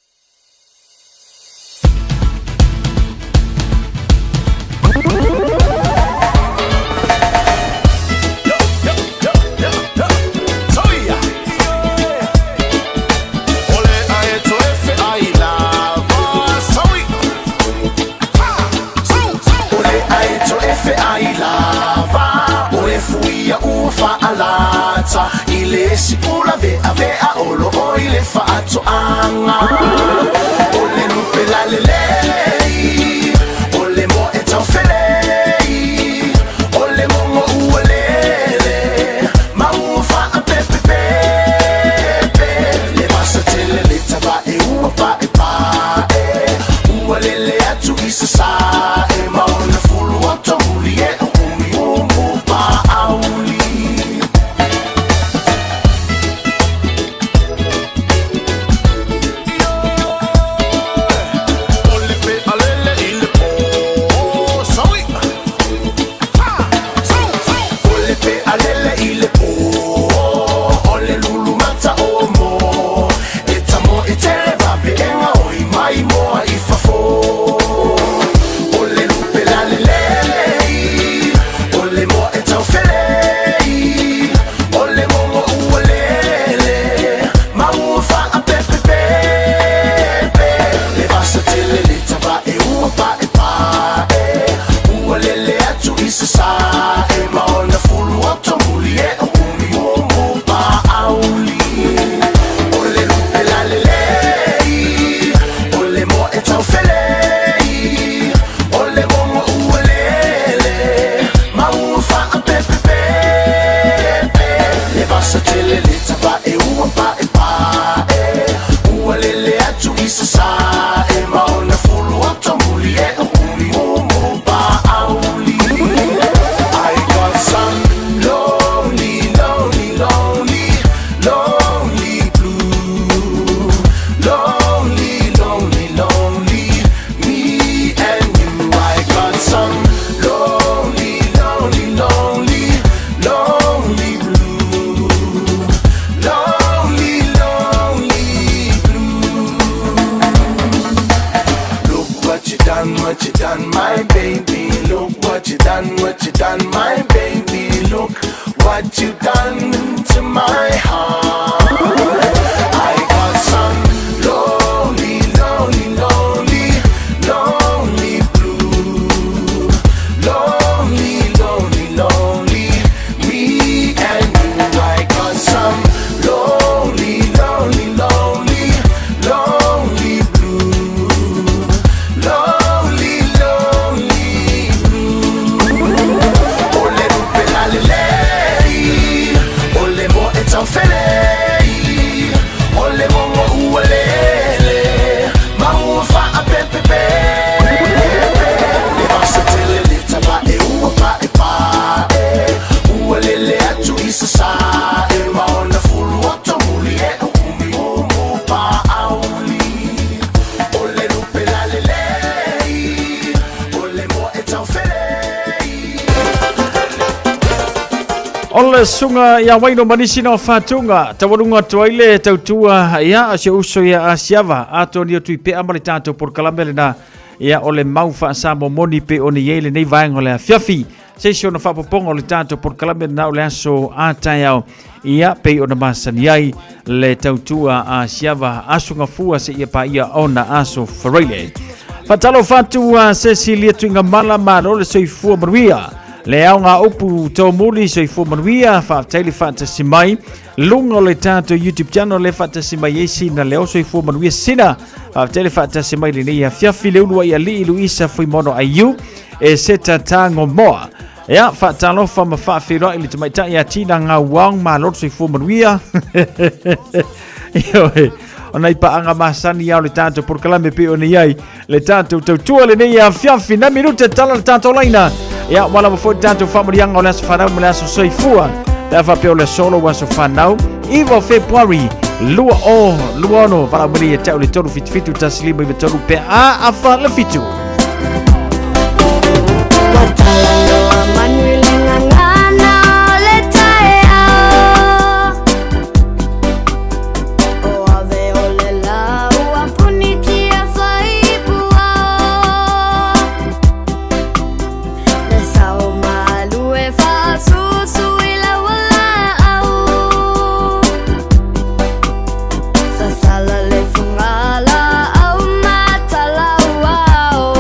O le suga ia Waino ma nisi na o fatuga, taualuga atu ai le tautua ia a si ou uso ia Asiava, atonu o Tuipea ma le tatou polokalame lena ia o le mau faa-Samoa moni pei ona i ai lenei vaega o le afiafi. Se isi ona faapopoga o le tatou polokalame lena o le aso a taeao ia pei ona masani ai le tautua a Asiava aso gafua seia paia ona aso faraile. Faatalofa atu a Cecilia Tuigamala, malo le soifua manuia. Le aoga upu tōmuli soifua manuia, faafetai le faatasi mai. Luga o le tatou YouTube channel le faatasi mai ai Sina Leo soifua manuia Sina. Faafetai le faatasi mai lenei afiafi le ulu ai alii Luisa Fuimono Aiu e seta tago moa. Ia, faatalofa ma faafeiloai le tamaitai ia Tina Ngauang, malo le soifua manuia. Ioe, o nai paaga masani ia o le tatou polokalame pei ona i ai le tatou tautua lenei afiafi. Na minute tala le tatou laina. Ia, ua lava foi le tatou faamanuiaga o le aso fanau ma le aso soifua. Pe a faapea o le aso lou aso fanau, 9 o Fepuari, 2026, valaau mai ia te au le 377 1593 pe a afa le fitu. Talanoa manu i le gagana o le taeao. O ave o le lau a puni tia faipuao. Le sao malu e faasusu i lau laau. Sasala le fugalaau ma talauao.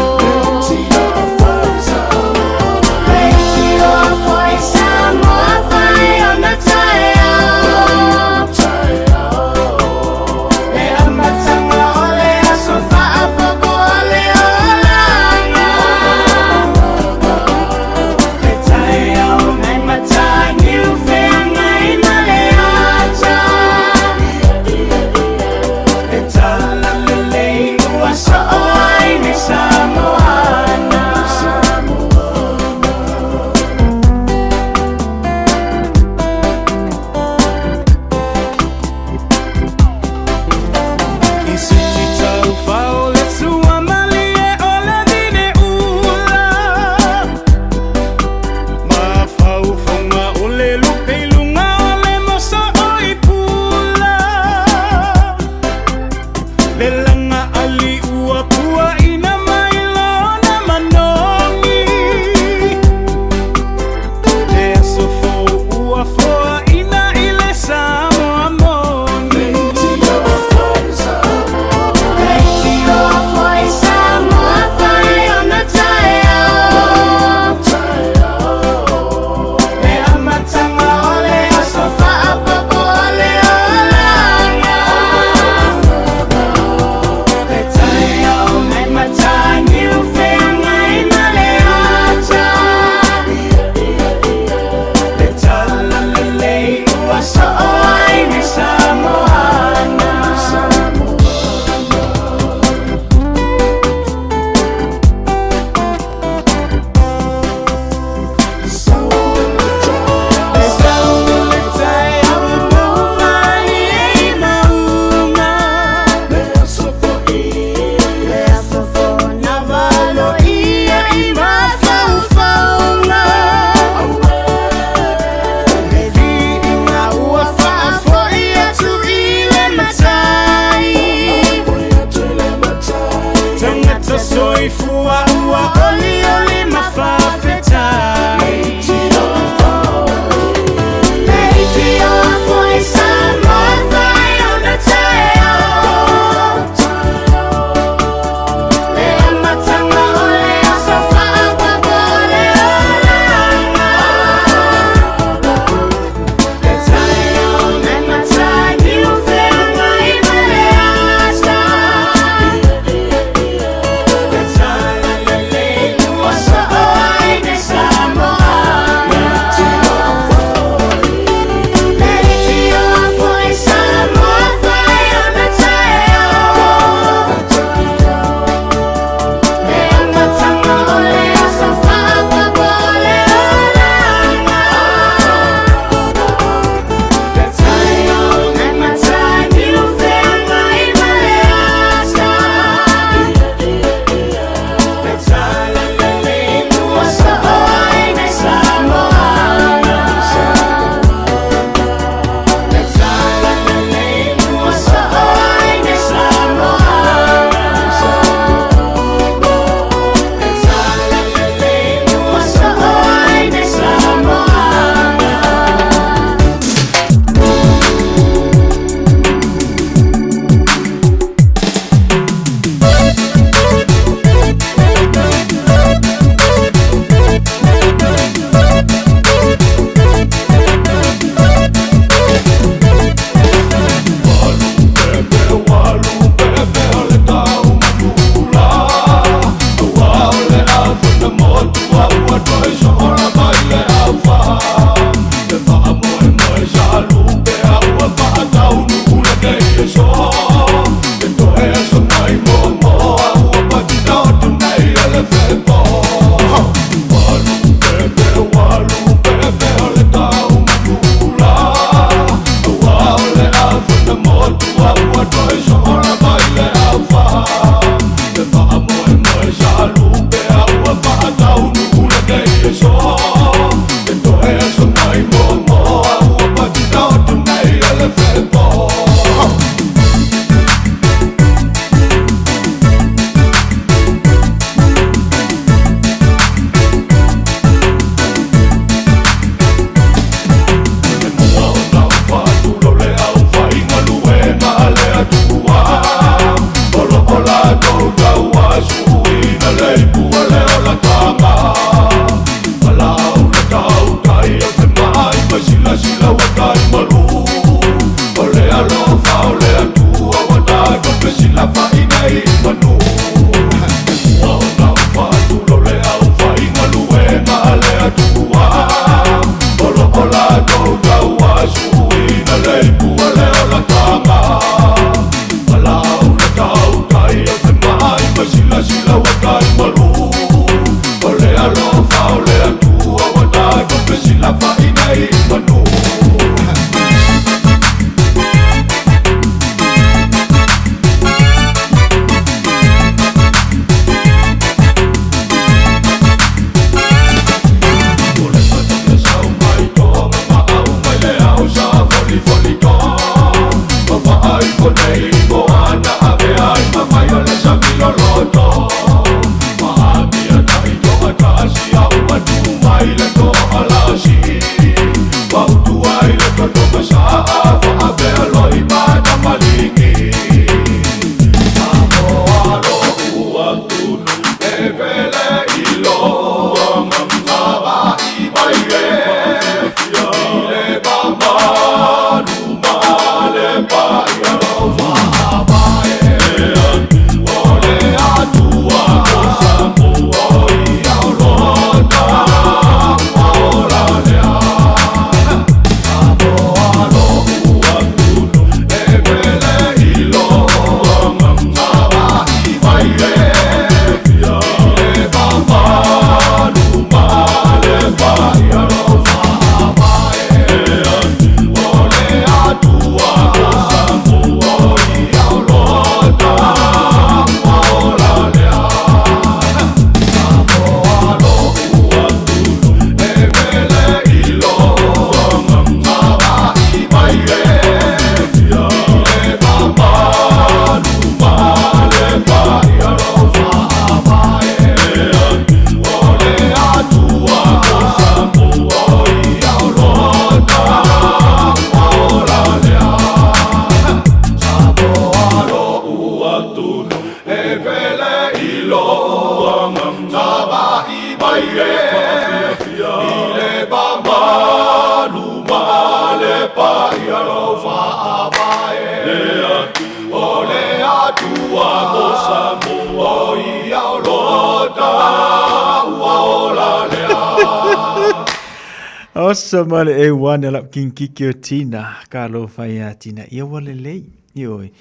wa tai malu O le alofa o le atua wa tatou fesilafai nei i manu Ona faatulo le aufaigaluega a le Atua O loo latou tauasuina le ipu o le olataga Valaau le tautai o te maai ma silasila ua tai malu O le alofa o le Atua ua tatou fesilafai nei i manu Oso ma le e wane lau kinkiki o Tina, ka lo whai a Tina. Ia wa lelei, ioi.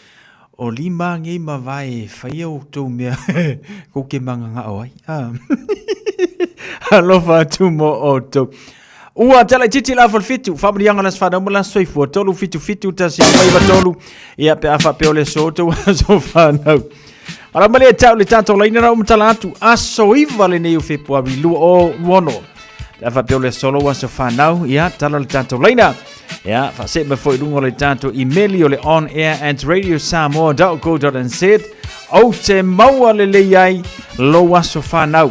O lima ngei ma vai whai au tō mea ko ke manga ngā o ai. Ah. Alofa atu mo o tō. Ua tala i titi la falfitu, whamrianga las whanau mo las soifua, tolu fitu fitu tasi mai va tolu, ia pe afa pe ole so tō aso whanau. Ara male e tau le tātou laina rau matala atu, aso iwa le nei o Februari lua o luono. Pe afa pe ole solo aso whanau, ia tala le tātou laina. Ia, whase me foi runga le tātou email o le on air at radiosamoa.co.nz o te maua le lei ai lo aso whanau.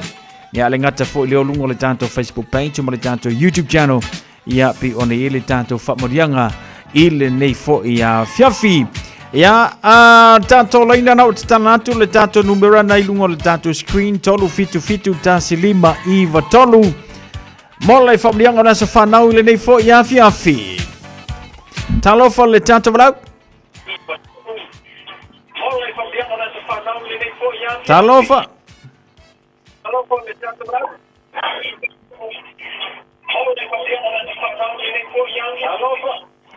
Ia le ngata foi le olunga o le tātou Facebook page ma le tātou YouTube channel. Ia pi ona i le tātou whamorianga i le nei foi a fiafi. Ia a tātou laina na o te tana atu le tātou numera nei lunga o le tātou screen 3 7 7 1 5 9 3. Mo le whamorianga o nasa whanau i le nei foi a fiafi. Talofa le tātou walau. Talofa.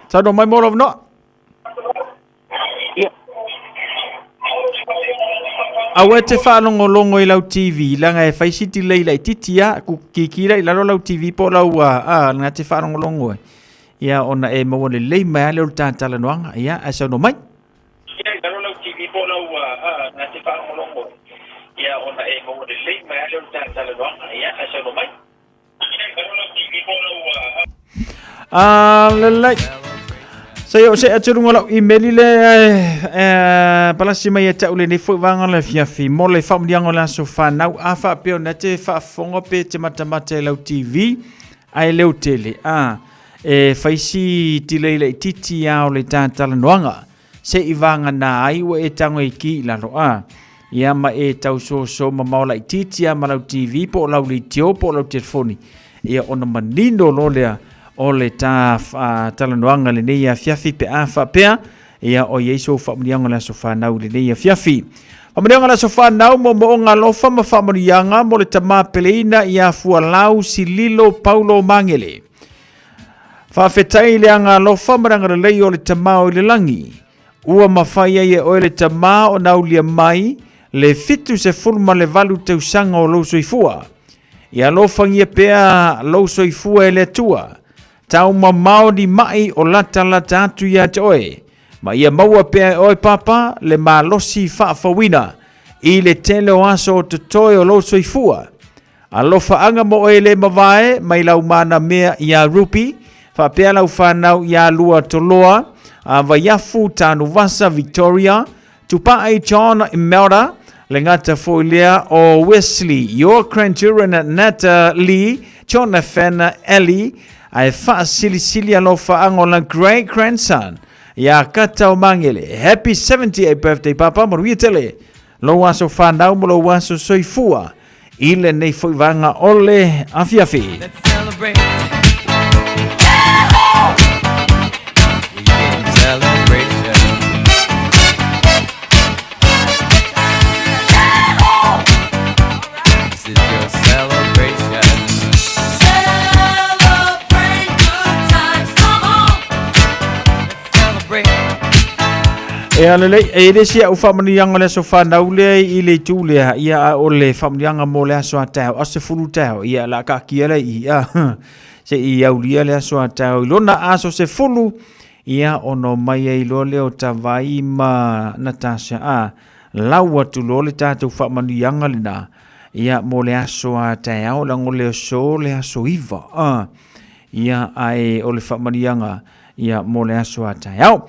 Saunoa mai mo lou avanoa. Aua e te faalogologo i lau TV, leaga e fai si delay laitiiti a, ku kiki la i lalo lau TV po o lau a, leaga e te faalogologo ai. Ia ona e maua lelei mai lava lea o le ta talanoaga, ia ae saunoa mai. Ah, lelei. Sa o se atu lunga lau email le eh, palasi mai e tau le nei foi vanga le fiafi mo le whamunianga o le aso whanau a whaapeo na te whaafonga pe te matamata e lau TV ai leo tele a e whaisi tilei lei titi a o le tātalanoanga se i vanga nā ai ua e tango e ki i lalo a ia ma e tau soso mamao laitiiti a ma lau TV po o lau leitio po o lau telefoni ia ona manino loa lea o le ta talanoaga lenei afiafi pe a faapea ia o i ai sou faamanuiaga o le aso fanau i lenei afiafi. Faamanuiaga o le aso fanau, moomooga alofa ma faamanuiaga mo le tama peleina ia Fualau Sililo Paulo Magele. Faafetai i le agaalofa ma le agalelei o le Tama o i le lagi, ua mafai ai e oe le Tama ona aulia mai le 78 tausaga o lou soifua. Ia alofagia pea lou soifua e le Atua, taumamao ni mai o latalata atu ia te oe, ma ia maua pea e oe Papa le malosi faafouina i le tele o aso o totoe o lou soifua. Alofaaga mo oe le mavae mai lau manamea iā Ruby, faapea lau fanau iā Lua Toloa, a Vaiafu Tanuvasa Victoria, Tupaai John Imelda, le gata foi lea o Wesley, your grandchildren Natalie, Jonathan, Ellie, ae faasilisili alofaaga o la great grandson iā Kata o Magele. Happy 78th birthday Papa, manuia tele lou aso fanau ma lou aso soifua i lenei foi vaega o le afiafi. Let's celebrate. We in celebration. This is your celebration. Celebrate good times. Come on. Let's celebrate. E lelei, e le si au faamanuiaga o le aso fanau lea i le itu lea, ia a o le faamanuiaga mo le aso a taeao, aso 10 taeao, ia la kaakia lea i a, se i aulia le aso a taeao i lona aso 10, ia ona omai ai loa lea o Tavai ma Natasha a, lau atu loa le tatou faamanuiaga lena, ia mo le aso a taeao, leaga o le aso le aso 9, a, ia ae o le faamanuiaga, ia mo le aso a taeao.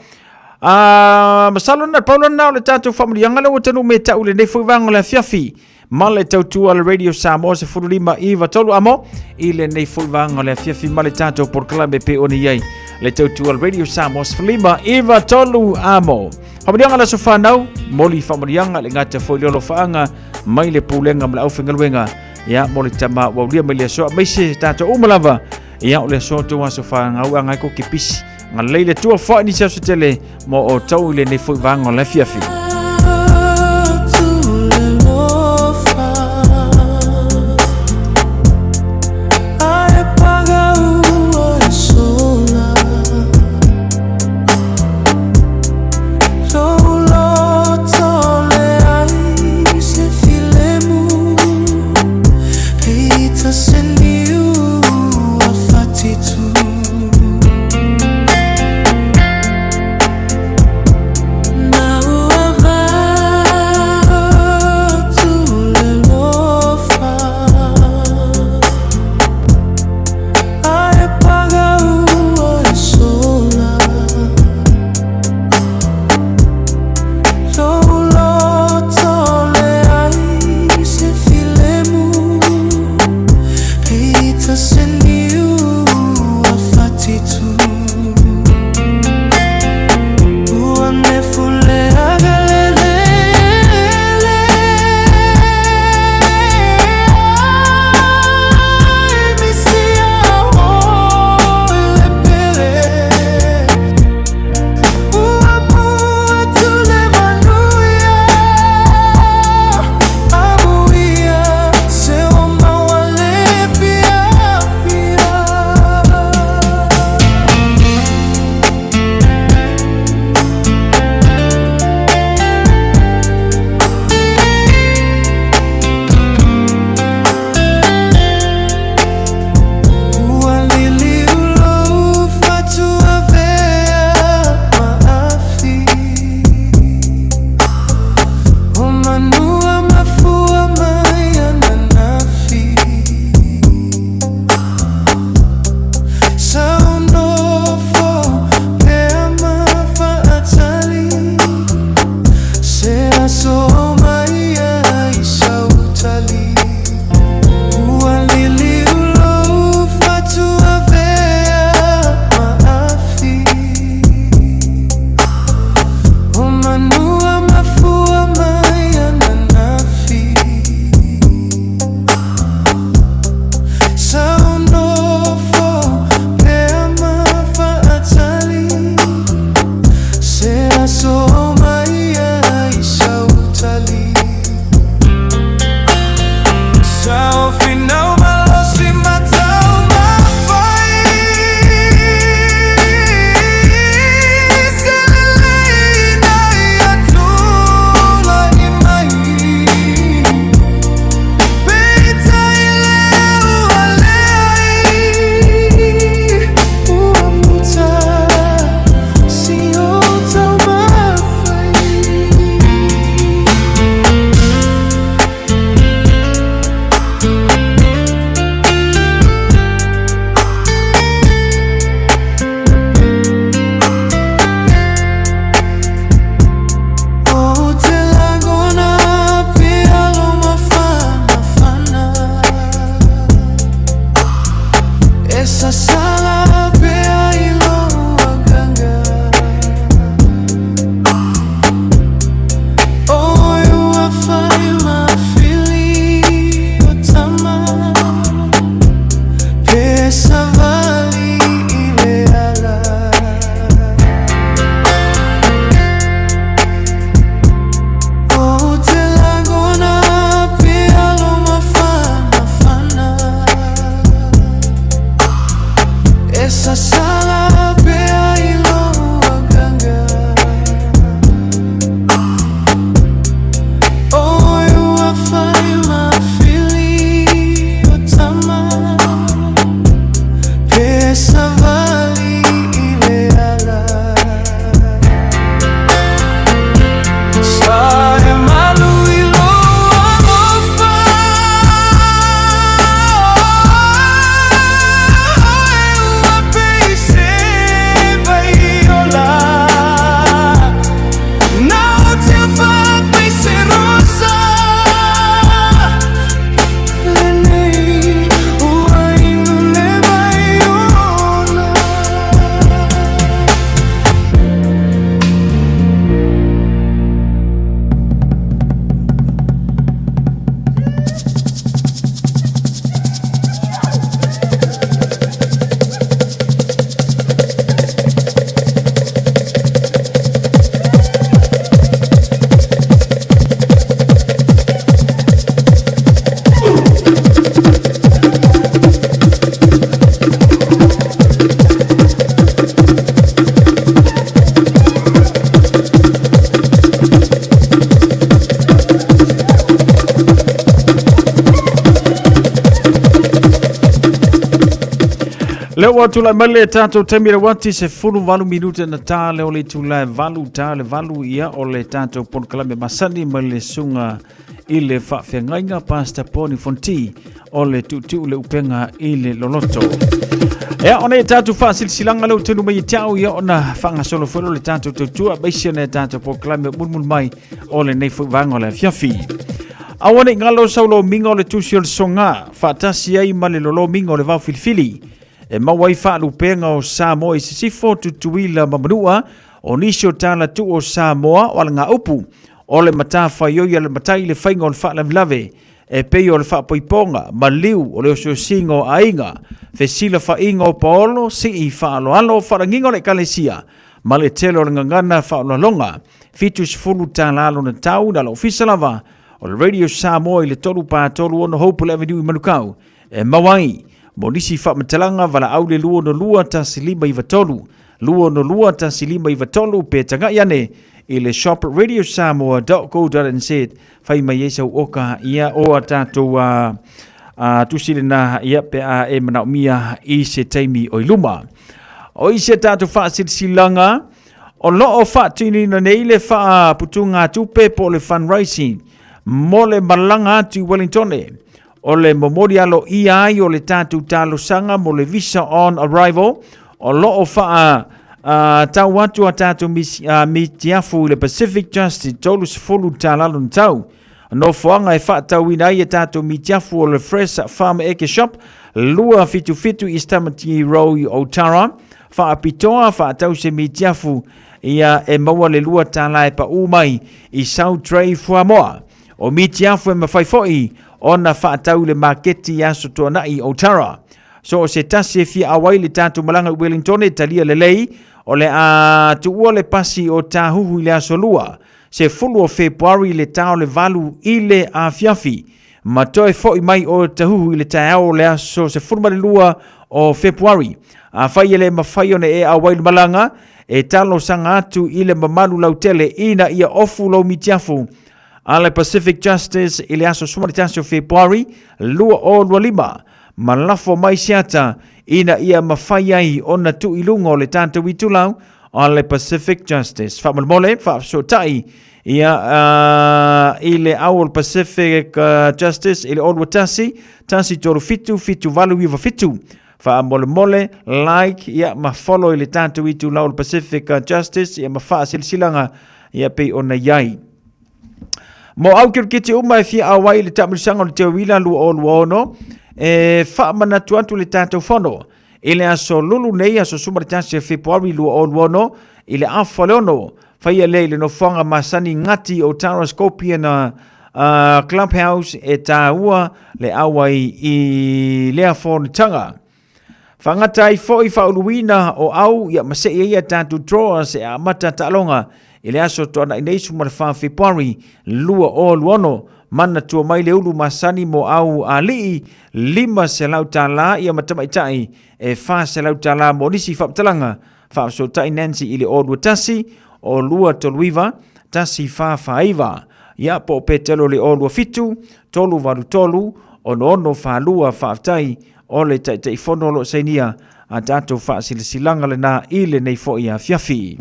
A masalo na pau lena o le tatou faamanuiaga lea ua taunuu me tau i lenei foi vaega o le afiafi ma le tautua a le Radio Samoa 15 iva tolu amo i lenei foi vaega o le afiafi ma le tatou polokalame pe ona i ai le tautua a le Radio Samoa 15 iva tolu amo. Faamanuiaga le aso fanau, moli faamanuiaga le gata foi le alofaaga mai le pulega ma le aufaigaluega ia mo le tama ua aulia mai le aso aemaise tatou uma lava Ia o le aso tou aso fanau a ngai ko ke pisi. Nga lei le tua wha ni se aso tele mo o tau i lenei foi vaega o le afiafi. Lea ua tulai mai le tatou taimi le uati 18 minute na tā le o le itula e 8 tā le 8 ia o le tatou polokalame masani mai le suga i le faafeagaiga Pastor Poni Fonti o le tuutuu le upega i le loloto. Ea ona e tatou faasilasilaga leo tonu mai e te au ia ona faagasolo foi le tatou tautua maise ona e tatou polokalame mulimuli mai o lenei foi vaega o le afiafi. Aua ne i galo sau lomiga o le tusi o le soga faatasi ai ma le lolomiga o le vao filifili e maua ai faalupega o Samoa i sisifo, Tutuila ma Manua, o nisi o tala tuu o Samoa o alagaupu o le matafaioi a le matai i le faiga o le faalavelave e pei o le faapoipoga, maliu o le osiosiga o aiga, fesilafaiga o paolo, sii faaaloalo, faalagiga o le ekalesia, ma le tele o le gagana faaaloaloga. $70 lona tau na le ofisa lava o le Radio Samoa i le 336 Hopewell Avenue i Manukau e maua ai mo nisi faamatalaga valaau le 262 1593 262 1593 pe tagai ane i le shop radiosamoa.co.nz fai mai ai sau oka ia o a tatou a, a tusi lena ia pe a e manaomia i se taimi o i luma. O i se tatou faasilasilaga o lo o faatinoina nei le faaputuga tupe po o le fundraising mo le malaga atu i Wellington. O le momoli aloaia ai o le tatou talosaga mo le visa on arrival o lo o faa tau atu a tatou mitiafu i le Pacific Justice 30 tala lona tau. Nofoaga e faatauina ai e tatou mitiafu o le Fresh Farm Eke Shop 277 East Tamaki Road i Otara. Faapitoa faatau se mitiafu ia e maua le 2 tala e paū mai i South Tray Fuamoa. O mitiafu e mafai foi ona faatau i le maketi i aso tuanai i Otara. So o se tasi e fia auai le tatou malaga i Wellington e talia lelei, o le a tuua le pasi o Tāhuhu i le aso lua, 10 o Fepuari i le ta o le 8 i le afiafi, ma toe foi mai o Tahuhu i le taeao o le aso 12 o Fepuari. Afai e le mafai ona e auai le malaga, e talosaga atu i le mamalu lautele ina ia ofu lou mitiafu a le Pacific Justice i le aso 11 o Fepuari 2025 ma lafo mai se ata ina ia mafai ai ona tuu i luga o le tatou itulau a le Pacific Justice. Faamolemole, faafesootai ia i le au o le Pacific Justice i le 021 137 7897. Faamolemole, like ia ma follow i le tatou itulau o le Pacific Justice ia ma faasilasilaga ia pei ona i ai. Mo au kirikiti uma e fia auai i le taamilosaga o le Teuila 2026, e faamanatu atu le tatou fono i le aso Lulu nei, aso 11 o Fepuari 2026, i le afa o le 6, faia lea i le nofoaga masani gati o Tara Scorpion Clubhouse e tāua le auai i lea fonotaga. Faagata ai foi faauluina o au ia ma sei ai a tatou drawers e amata taaloga i le aso tuanai nei 14 Fepuari 2026. Manatua mai le ulu masani mo au alii $500 tala ia ma tamaitai e $400 tala mo nisi faamatalaga. Faafesootai Nancy i le 021 o 239 1449 ia po o Petelo i le 027 383 6642. Faafetai o le Taitaifono o lo o sainia a tatou faasilasilaga lena i lenei foi afiafi.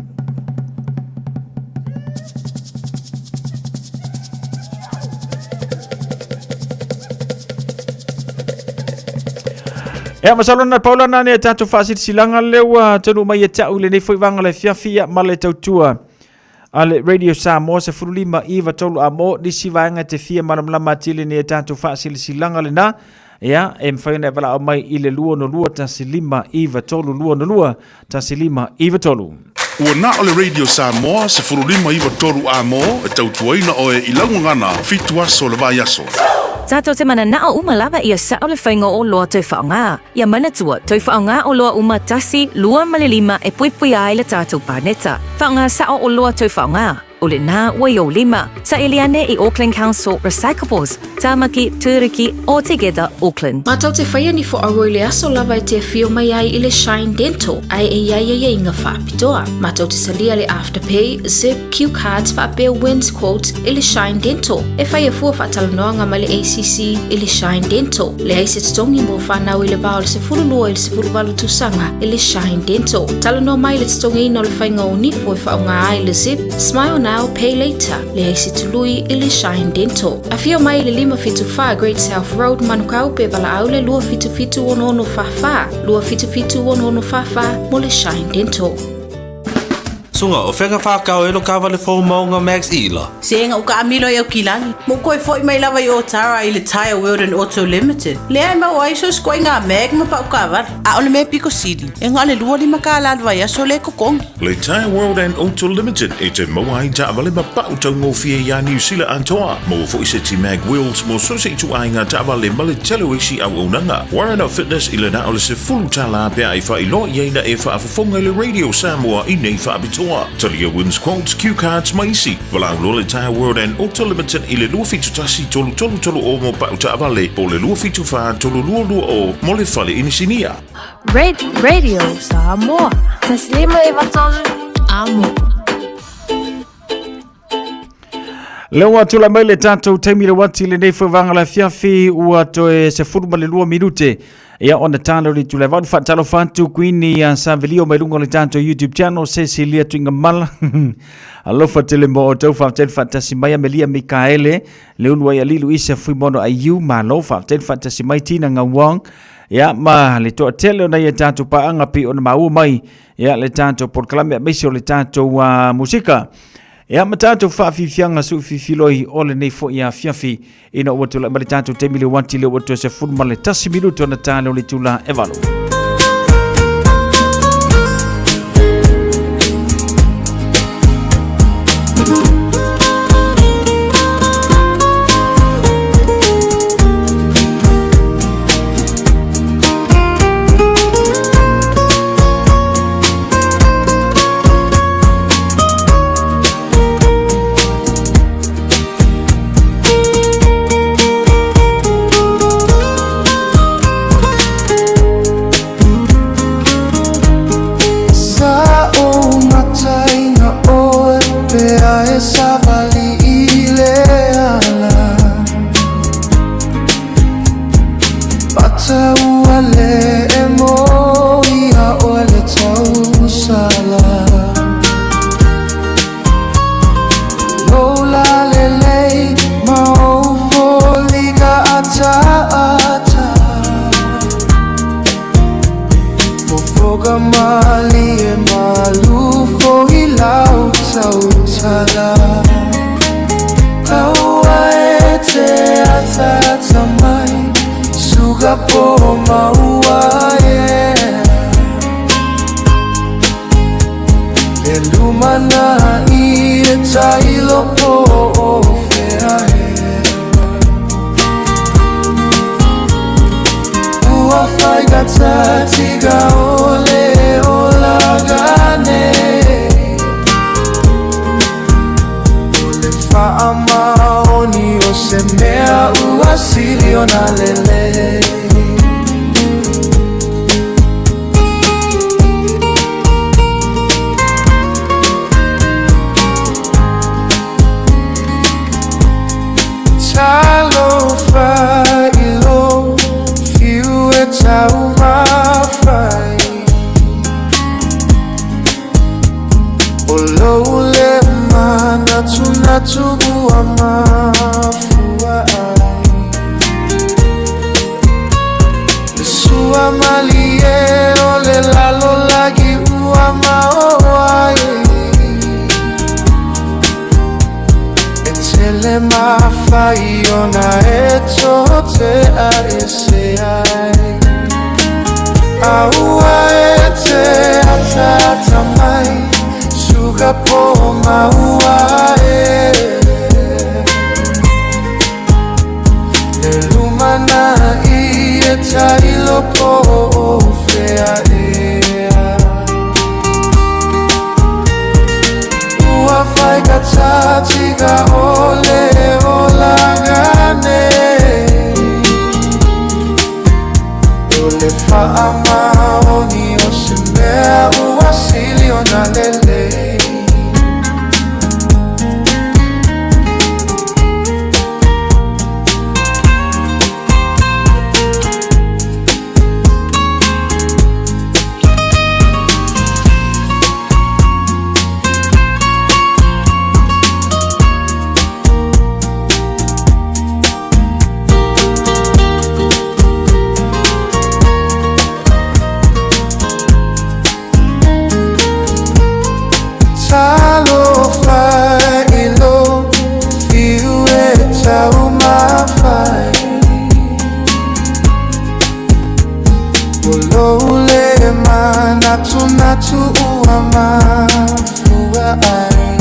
Ea masalo na paula na ne tatou faasilasilaga lea ua taunuu mai ia te au i lenei foi vaega o le afiafi ia ma le tautua a le Radio Samoa 15 iva tolu a mo nisi vaega e te fia malamalama atili nei e tatou faasilasilaga lena ia e mafai ona e valaau mai i le 262 15 93 262 15 93. Ua na o le Radio Samoa 1593 A-mo e tautuaina oe i lau gagana fitu aso o le vaiaso. Tatou te mananao uma lava ia sao le faiga o oloa toe faaaoga. Ia manatua, toe faaaoga oloa uma tasi, lua ma le lima e puipuia ai le tatou paneta. Faaaoga sao oloa toe faaaoga. O lenā ua i ou lima. Saili ane i Auckland Council Recyclables, Tāmaki, Tūruki, or Together Auckland. Mātou te whaia ni whoaroa i le aso lava e te afio mai ai i le Shine Dental, ai e iai ai inga whaapitoa. Mātou te salia le Afterpay, Zip, Q Cards whaapea Wins Quotes i le Shine Dental. E whaia fua whaatalanoanga mai le ACC i le Shine Dental. Le ai se totongi mo whanau i le vao le 12 i le 18 tausaga i le Shine Dental. Talanoa mai le totogiina o le faiga o nifo e faaaoga ai le Zip, Smile Now, Pay Later, le ai se tului i le Shine Dental. Afio mai i le 574 Great South Road, Manukau, pe valaau le 277 6644, 277 6644 mo le Shine Dental. Suga, o fega whākau e lo kawale fō maunga Max Ila. Se nga uka amilo i au kilagi. Mo koe foi mai lava i o tara i le Tire World and Auto Limited. Lea e mau ai so skoe ngā mag ma pau kawara. A o le mea piko sili. E ngā le 25 ka la vai aso le kokongi. Le Tire World and Auto Limited e te maua ai taavale ma pau taugofie iā Niu Sila atoa. Maua fo'i seti mag wheels mo so se itu aiga taavale ma le tele o isi auaunaga. Warren of Fitness i le na o le 10 tālā pe a i faailoa i ai na e faafofoga i le Radio Samoa i nei faapitoa. Talia Wins Quotes, Q Cards ma isi. Valaau loa le Tire World and Auto Limited i le 271 3330 mo pau taavale po le 274 3220 mo le fale inisinia. Radio Samoa. 1593 Amo. Le ua tula mai le tatou taimi le wati le nei fauvaga la fiafi ua toe 12 minute ia ona talo le tula valu faatalofa atu Queen ia Savelio mai luga o le tatou YouTube channel Cecilia Tuigamala alofa tele mo outou faafetai le faatasi mai Amelia Mikaele le ulu ai alilu isa Fuimono aiu malo faafetai le faatasi mai Tina Ngauong ia ma le toatele o nai a tatou paaga pei ona maua mai ia le tatou polokalame aemaise o le tatou musika. Ia ma tatou faafiafiaga suufifiloi o lenei fo'i afiafi ina ua tulai mai le tatou taimi le uati le ua toe 11 minuto ona tale o le itula e 8. Sa o mataina oe pea e savali i le ala. Mata ua le e mo ia oe le tausala. Lola lelei ma ou foliga ataata. Fofoga malie malu fo i lau tautala. Taua e te ataata mai. Suga po maua e. Le lumana i e tailo po o fea e. Ua whaigata tiga o le olaga nei. O le faamaoni o se mea ua sili ona lelei. Talofa i lou fiu e taumafai. O lou le manatunatu ua mafua ai. Le sua malie o le lalolagi ua maoa ai. E tele mafai ona e to te aese ai. Aua e te ataata mai. Suga po maua e. Le lumanai e tailo po o fea ea. Ua faikatatiga o le olaga nei. O le faamaoni o se mea ua sili ona lelei. Talofa i lou fiu e taumafai. O lou le manatunatu ua mafua ai.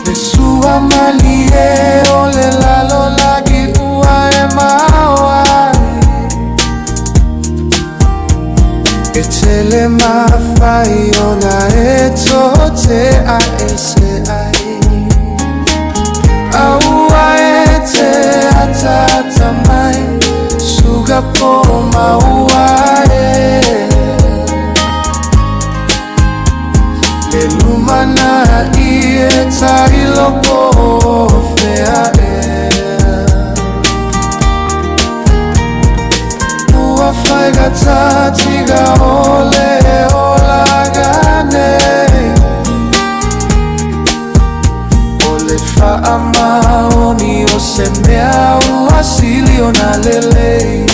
Le sua malie o le lalolagi ua e maoae. E tele mafai ona e tote aese ai. Aua e te ataata mai, suga po maua e. Le lumanai e tailo po o fea e. Ua faigatatiga o le olaga nei. O le faamaoni o se mea ua sili ona lelei.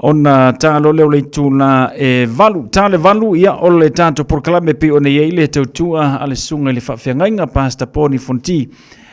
Ona talo lea o le itula e 8, ta le 8, ia o le tatou polokalame pei ona i ai le tautua a le susuga i le faafeagaiga Pastor Poni Fonti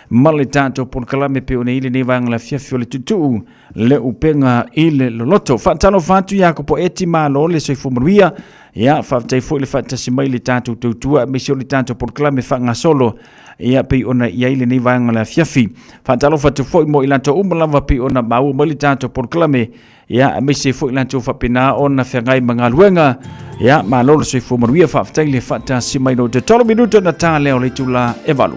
ma le tatou polokalame pei ona i ai lenei vaega le afiafi o le tuutuu le upega i le loloto. Faatalofa atu ia Kopo Eti, malo le soifua manuia. Ia, faafetai foi le faatasi mai le tatou tautua aemaise o le tatou polokalame faagasolo. Ia pei ona i ai lenei vaega o le afiafi. Faatalofa atu foi mo i latou uma lava pei ona maua mai le tatou polokalame, ia aemaise foi latou faapena ona feagai ma galuega. Ia malo le soifua manuia, faafetai le faatasi mai no te 3 minuta na tā lea o le itula e 8.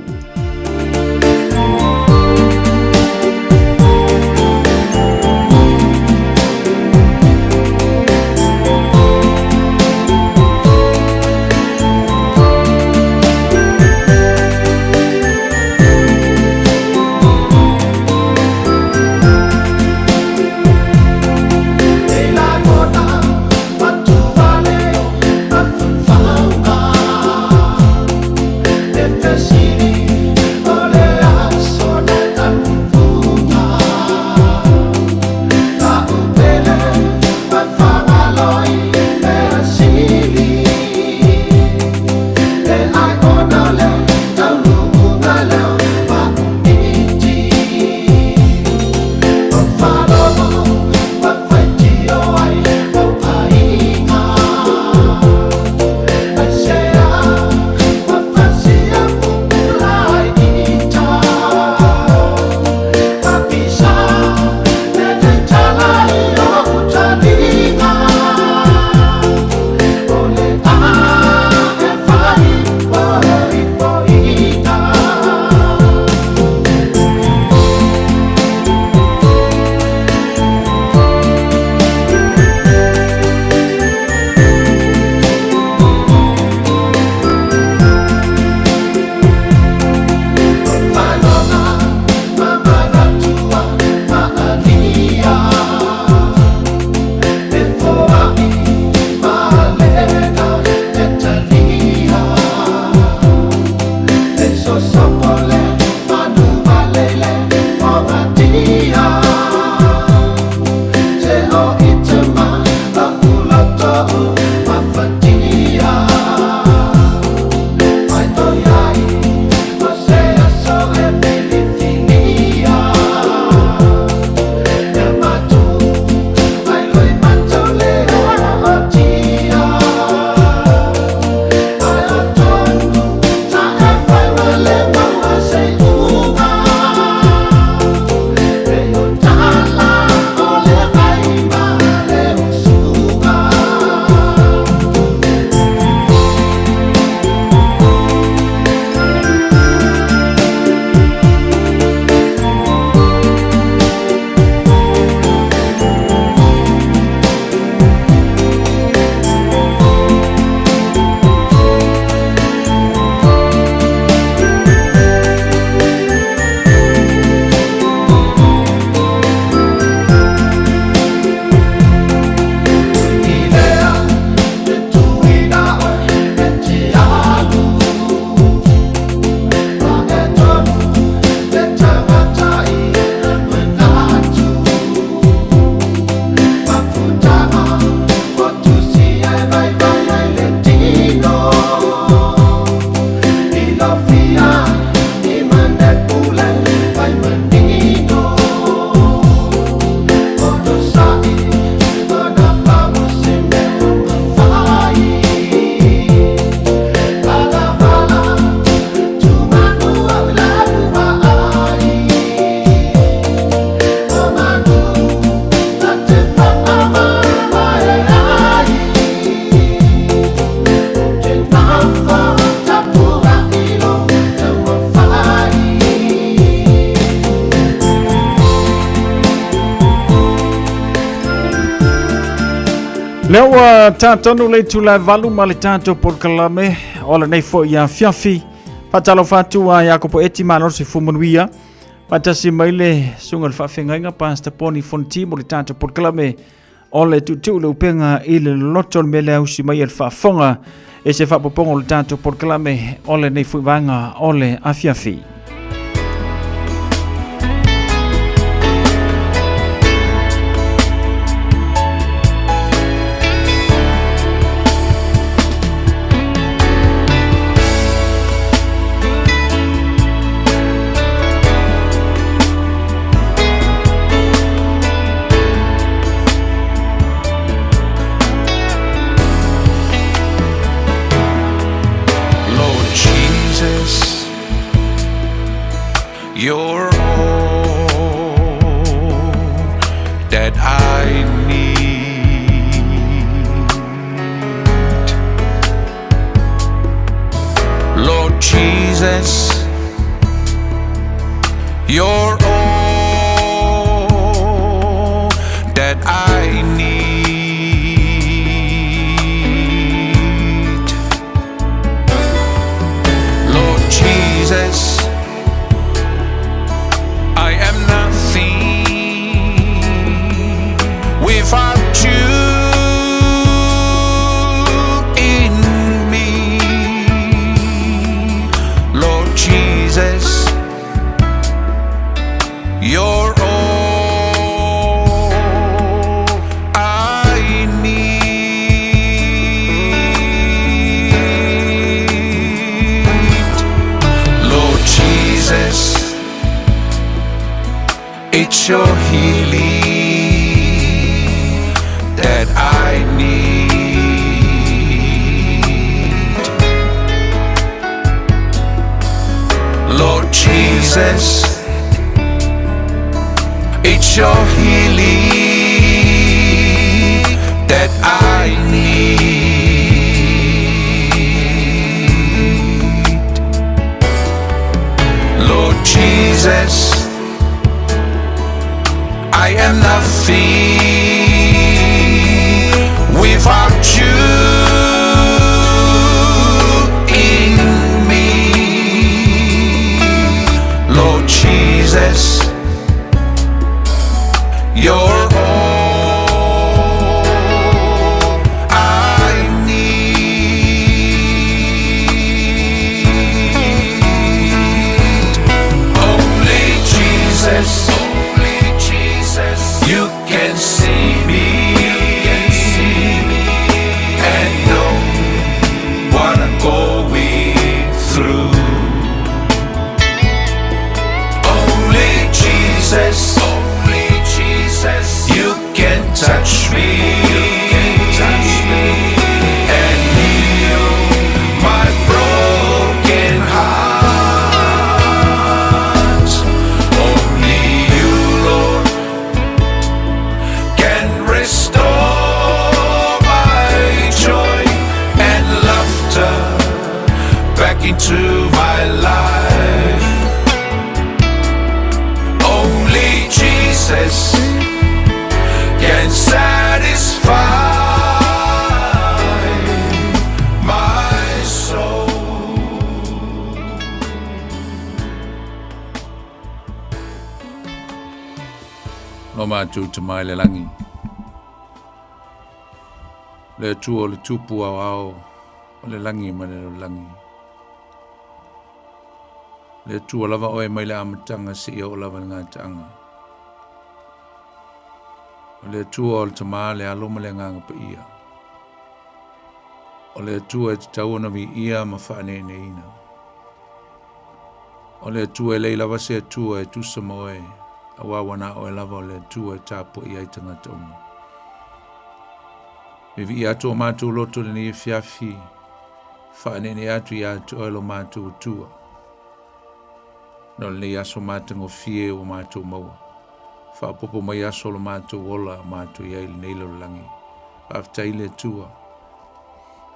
Lea ua tātonu le itula e 8 ma le tatou polokalame o lenei foi afiafi. Faatalofa atu a Iakopo Eti malo le soifua manuia. Faatasi mai le susuga i le faafeagaiga Pastor Poni Fonti mo le tatou polokalame o le tuutuu le upega i le loloto o le mea lea usi mai e le faafofoga e se faapopoga o le tatou polokalame o lenei foi vaega o le afiafi. Lord Jesus, that I need. Lord Jesus, you're all that I need. Lord Jesus, I am nothing without you in me. Lord Jesus, you're all I need. Lord Jesus, it's your healing that I need. Lord Jesus, it's your healing that I need. Lord Jesus, I am nothing without you in me. Lord Jesus, you're all I need. Only Jesus, only Jesus, you can see me, you can see me, and know what I'm going through. Only Jesus, only Jesus, you can touch me, you can touch me, and heal my broken heart. Only you, Lord, can restore my joy and laughter back into my life. Only Jesus can satisfy my soul. Lo matou Tama i le lagi, le Atua o le Tupu aoao o le lagi ma le lalolagi. Le Atua lava oe mai le amataga seia oo lava i le gataaga. O le Atua o le Tama, le Alo ma le Agaga Paia. O le Atua e tatau ona viia ma faaneeneina. O le Atua e leai lava se Atua e tusa ma oe, auā ua na oe lava o le Atua e tapuai ai tagata uma. E viia atu o matou loto i lenei afiafi, faaneenee atu ia te oe lo matou Atua. Na o lenei aso matagofie ua matou maua. Faaopoopo mai aso o lo matou ola o matou i ai i lenei lalolagi. Faafetai i le Atua.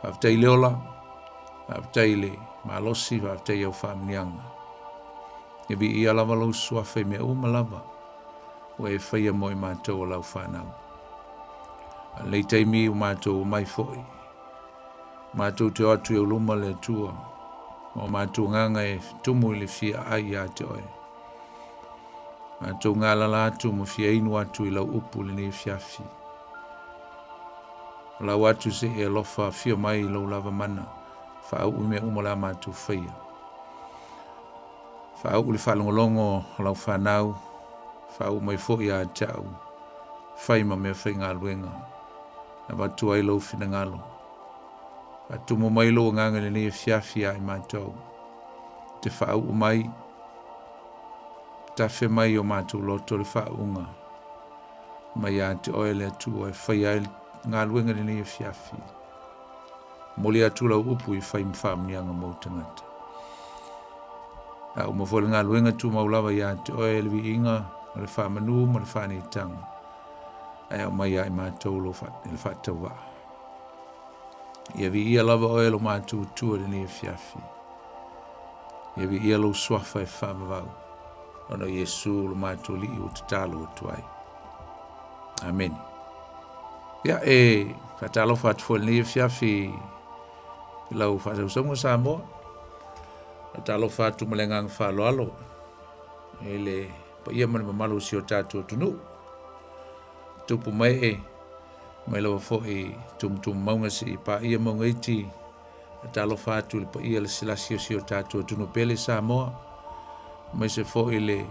Faafetai i le ola. Faafetai i le malosi, faafetai i au faamanuiaga. E viia lava lou suafa i mea uma lava ua e faia mo i matou o lau fanau. A o lenei taimi ua matou omai foi, matou te o atu i ou luma le Atua, ma o matou agaga e tumu i le fia aai ia te oe. Matou galala atu ma fia inu atu i lau upu i lenei afiafi. O lau atu se i alofa afio mai i lou lava mana, faauu i mea uma o le a matou faia. Faauu le faalogologo o lau fanau, faauu mai foi ia te au, fai ma mea faigaluega, e avatu ai lou finagalo. Faatumu mai lou agaga i lenei afiafi ia i matou, te faauu mai, tafe mai i o matou loto le faauuga mai ia te oe le Atua e faia ai le galuega i lenei afiafi. Momoli atu lau upu i fai ma faamanuiaga mo ou tagata. A uma foi le galuega tumau lava ia te oe le viiga o le faamanu ma le faaneetaga. Ae aumai ia i matou lo i le faatauvaa. Ia viia lava oe lo matou Atua i lenei afiafi. Ia viia lou suafa e faavavau, ona o Iesu lo matou Alii ua tatalo atu ai. Amene. Ia, e faatalofa atu foi i lenei afiafi i lau faasausauga Samoa. Faatalofa atu ma le agaga faaaloalo i le paia ma le mamalu o si o tatou atunuu. Tupu mae e, mai lava foi tumutumu mauga seia paia mauga iti. Faatalofa atu i le paia lasilasi o si o tatou atunuu pele Samoa, aemaise foi le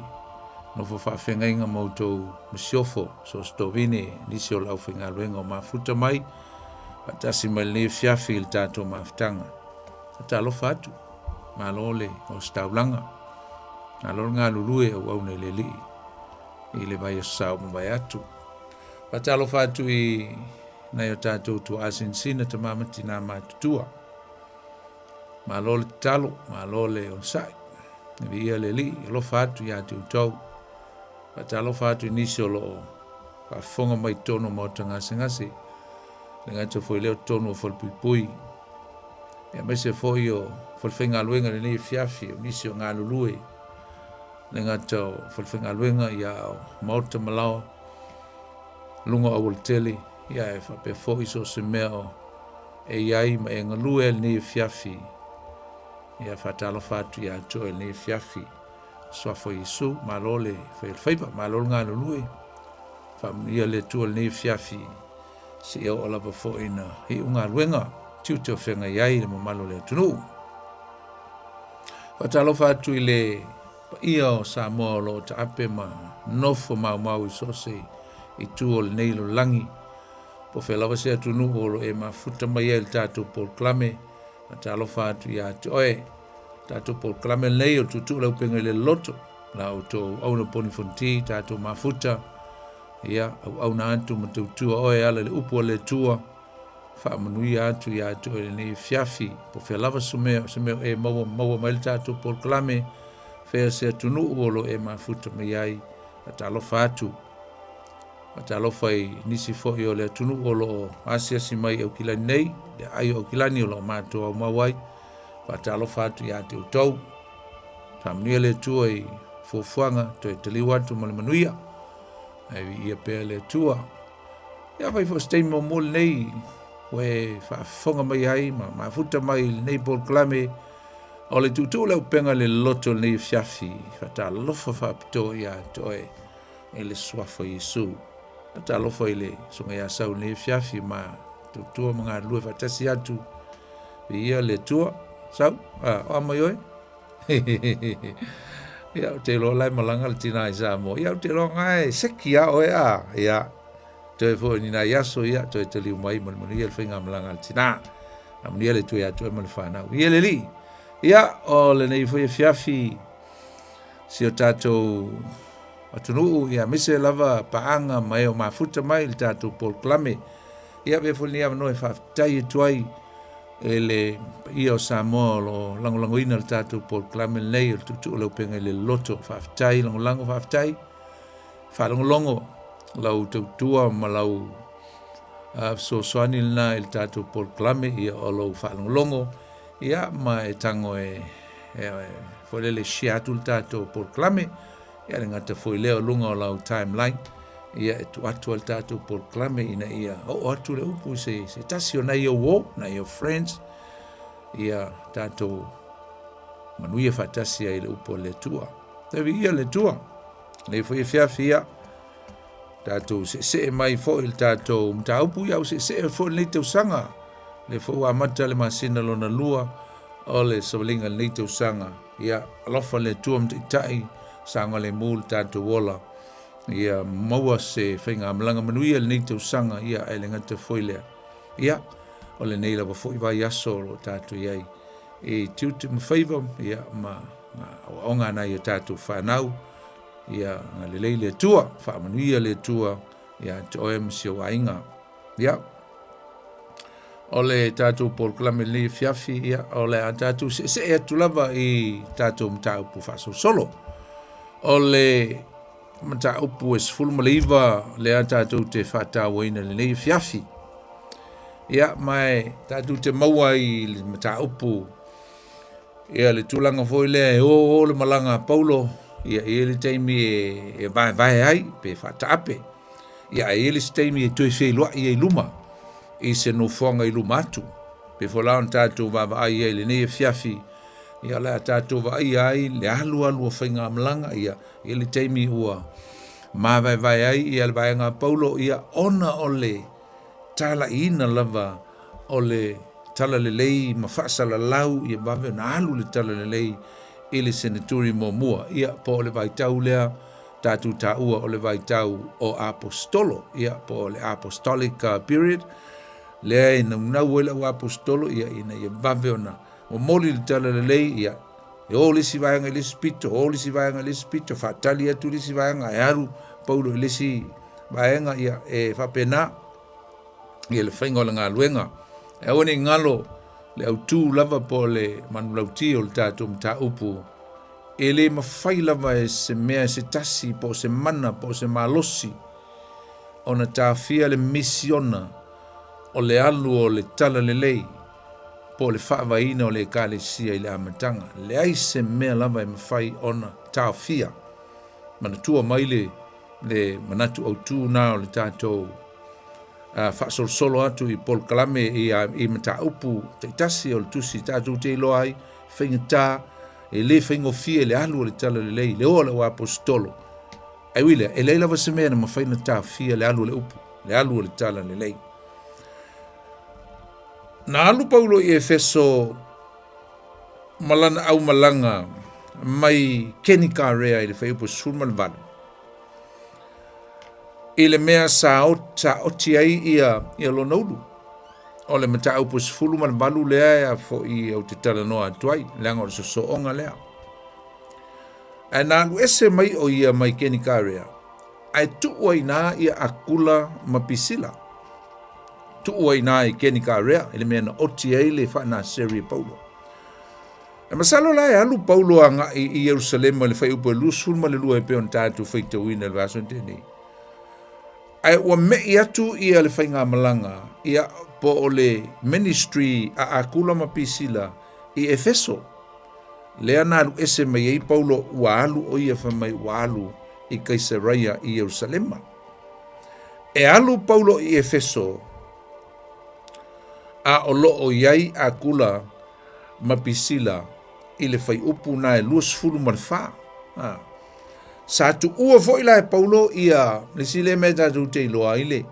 nofo faafeagaiga ma outou masiofo, so o se tovine, nisi o le aufaigaluega o mafuta mai, faatasi mai lenei afiafi i le tatou mafutaga. Faatalofa atu, malo le ositaulaga, malo le galulue auauna i le Alii i le vaiaso sa ua mavae atu. Faatalofa atu i nai o tatou tuaa sinasina tama ma tinā matutua. Malo le tatalo, malo le onosai. Viia le Alii, alofa atu ia te outou. Faatalofa atu i nisi o lo o faafofoga mai totonu o maota gasegase, le gata foi lea o totonu o falepuipui, aemaise foi o falefaigaluega i lenei afiafi, o nisi o galulue, le gata o falefaigaluega ia o maota ma laoa, luga o aualatele, ia e faapea foi so o se mea o e i ai ma e galue ai lenei afiafi. Ia faatalofa atu ia te oe lenei afiafi. Suafa o Iesu, malo le fai o le faiva, malo le galulue. Faamanuia le Atua i lenei afiafi, seia oo lava foi ina iu galuega, tiute o feagai ai le mamalu o le atunuu. Faatalofa atu i le paia o Samoa o lo o taape ma nofo maumau i so o se itu o lenei lalolagi. Po o fea lava se atunuu o lo o e mafuta mai ai i le tatou polokalame, faatalofa atu ia te oe. Tatou polokalame lenei o Tuutuu le Auupega i le Loto, la outou auauna poni fonoti, tatou mafuta, ia, auauna atu ma tautua oe e ala i le upu a le Atua, faamanuia atu ia te oe i lenei afiafi, po o fea lava se mea, se mea o e maua, maua mai le tatou polokalame, fea se atunuu o lo o e mafuta mai ai, faatalofa atu. Faatalofa i nisi foi o le atunuu o lo o asiasi mai i Aukilani nei, le aai o Aukilani o lo o matou aumau ai. Faatalofa atu ia te outou. Faamanuia le Atua i fuafuaga, toe taliu atu ma le manuia. Ae viia pea le Atua. Ia fai foi se taimi muamua lenei ua e faafofoga mai ai ma mafuta mai i lenei polokalame o le tuutuu le auupega le loto i lenei afiafi. Faatalofa faapitoa ia te oe i le suafa o Iesu. Faatalofa i le Susuga ia Sau i lenei afiafi ma tautua ma galulue faatasi atu. Viia le Atua. Sau, a, o a mai oe? Ia, ou te iloa la e malaga le tina i Samoa. Ia, ou te iloa nga e seki a oe a. Ia, toe foi ni nai aso, ia, toe taliu mai ma le manuia le faigamalaga a le tina. Faamanuia le Atua ia te oe ma le fanau. Ia le Alii. Ia, o lenei foi afiafi, si o tatou atunuu, ia, aemaise lava paaga ma e o mafuta mai i le tatou polokalame. Ia, avea foi lenei avanoa e faafetai atu ai e le paia o Samoa o lo o lagolagoina le tatou polokalame lenei o le Tuutuu o le Auupega i le Loto. Faafetai lagolago, faafetai faalogologo lau tautua ma lau fesoasoani lena i le tatou polokalame, ia o lou faalogologo ia ma e tago e foi lele share atu le tatou polokalame. Ia le gata foi lea o luga o lau timeline, ia e tuu atu ai le tatou polokalame ina ia oo atu le upu i se, se tasi o nai ou uo, nai ou friends, ia tatou manuia faatasi ai le upu a le Atua. Toe viia le Atua. Nei foi afiafi ia, tatou seesee mai foi le tatou mataupu, ia ua seesee foi lenei tausaga. Lea foi ua amata le masina lona lua o le savaliga i lenei tausaga. Ia, alofa le Atua ma taitai, saogalemu le tatou ola. Ia maua se faigamalaga manuia i lenei tausaga, ia ae le gata foi lea. Ia, o lenei lava foi vaiaso o lo o tatou i ai i tiute ma faiva, ia, ma aoaoga a nai o tatou fanau, ia agalelei le Atua, faamanuia le Atua ia te oe ma si ou aiga. Ia, o le tatou polokalame lenei afiafi, ia, o le a tatou seesee atu lava i tatou mataupu faasolosolo. O le mataupu e 19 lea tatou te faatauaina i lenei afiafi. Ia, ma e tatou te maua i le mataupu ia le tulaga foi lea e o o le malaga a Paulo, ia e i ai le taimi e vaevae ai pe faataape. Ia ae i ai le isi taimi e toe feiloai ai i luma i se nofoaga i luma atu. Pei foi la ona tatou vaavaai ai i lenei afiafi, ia o le a tatou vaaia ai le alualu o faigamalaga, ia e i ai le taimi ua mavaevae ai ia le vaega a Paulo, ia ona o le talaiina lava o le talalelei ma faasalalau ia vave ona alu le talalelei i le seneturi muamua, ia po o le vaitau lea tatou taua o le vaitau o Aposetolo, ia po o le Apostolic period, lea e naunau ai le au Aposetolo ia ina ia vave ona momoli le talalelei, ia e o le isi vaega i le isi pito, o le isi vaega i le isi pito, faatali atu le isi vaega, e alu Paulo i le isi vaega, ia e faapena ia le faiga o le galuega. E aua ne i galo le autū lava po o le manulauti o le tatou mataupu, e le mafai lava e se mea e se tasi po o se mana po o se malosi ona taofia le misiona o le alu o le talalelei po o le faavaeina o le Ekalesia i le amataga. Leai se mea lava e mafai ona taofia. Manatua mai le, le manatu autū na o le tatou faasolosolo atu i polokalame i, i mataupu taitasi o le tusi tatou te iloa ai faigata e le faigofie le alu o le talalelei le o a le aposetolo. Ae ui lea, e leai lava se mea na mafai ona taofia le alu o le upu, le alu o le talalelei. Na alu Paulo i Efeso ma lana aumalaga mai Kenikarea i le fuaiupu 18. I le mea sa oti ai ia, ia lona ulu. O le mataupu 18 lea e foi ou te talanoa atu ai, leaga o le sosooga lea. Ae na alu ese mai o ia mai Kenikarea, ae tuu ai i ina ia Akula ma Pisila. Tuu ai ina i Kenikarea, i le mea na oti ai le faanaseri e Paulo. E masalo la e alu Paulo agai i Ierusalema i le fuaiupu e 22 e pei ona tatou faitauina i le vaiaso na tea nei. Ae ua me'i atu ia le faigamalaga ia po o le ministry a Akula ma Pisila i Efeso. Lea na alu ese mai ai Paulo ua alu o ia fai mai ua alu i Kaisaraia i Ierusalema. E alu Paulo i Efeso a o lo o i ai Akula ma Pisila i le fuaiupu na e 24. A. Sa tuua foi la e Paulo ia le isi lea mea tatou te iloa ai le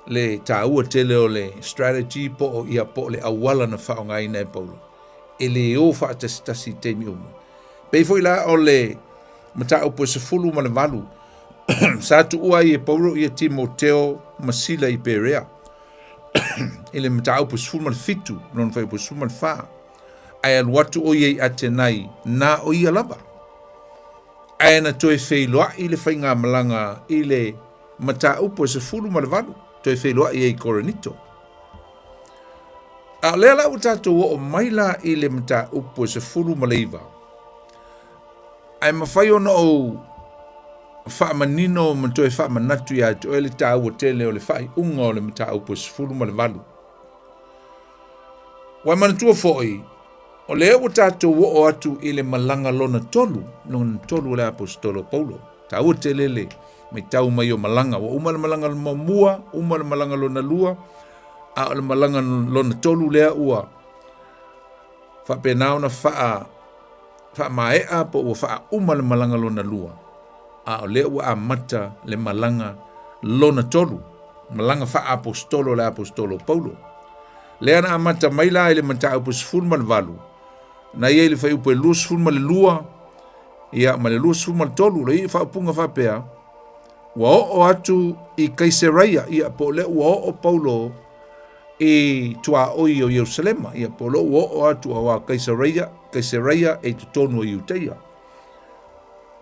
le taua tele o le strategy po o ia po o le auala na faaaogaina e Paulo. E le o faatasitasi i taimi uma. Pei foi la o le mataupu e 18 sa tuua ai e Paulo ia Timoteo ma Sila i Perea i le mataupu 17 lona fuaiupu 14 ae alu atu o ia i Atenai na o ia lava. Ae na toe feiloai le faigamalaga i le mataupu e 18 toe feiloai ai i Korinito. A o lea la ua tatou oo mai la i le mataupu e 19, ae mafai ona ou faamanino ma toe faamanatu ia te oe le taua tele o le faaiuga o le mataupu e 18. Ua e manatua foi, o lea ua tatou oo atu i le malaga lona tolu, lona tolu o le aposetolo Paulo. Taua tele le matau mai o malaga. Ua uma le malaga muamua, uma le malaga lona lua, a o le malaga lona tolu lea ua faapena ona faa faamaea po ua faauma le malaga lona lua, a o lea ua amata le malaga lona tolu, malaga faaapostolo a le aposetolo Paulo. Lea na amata mai la i le mataupu 18, na i ai le fuaiupu e 22, ia ma le 23, le i faaupuga faapea, ua oo atu i Kaiseraia, ia po o lea ua oo Paulo i tuaoi o Ierusalema, ia po o lea ua oo atu auā Kaisaraia, Kaiseraia e i totonu o Iuteia.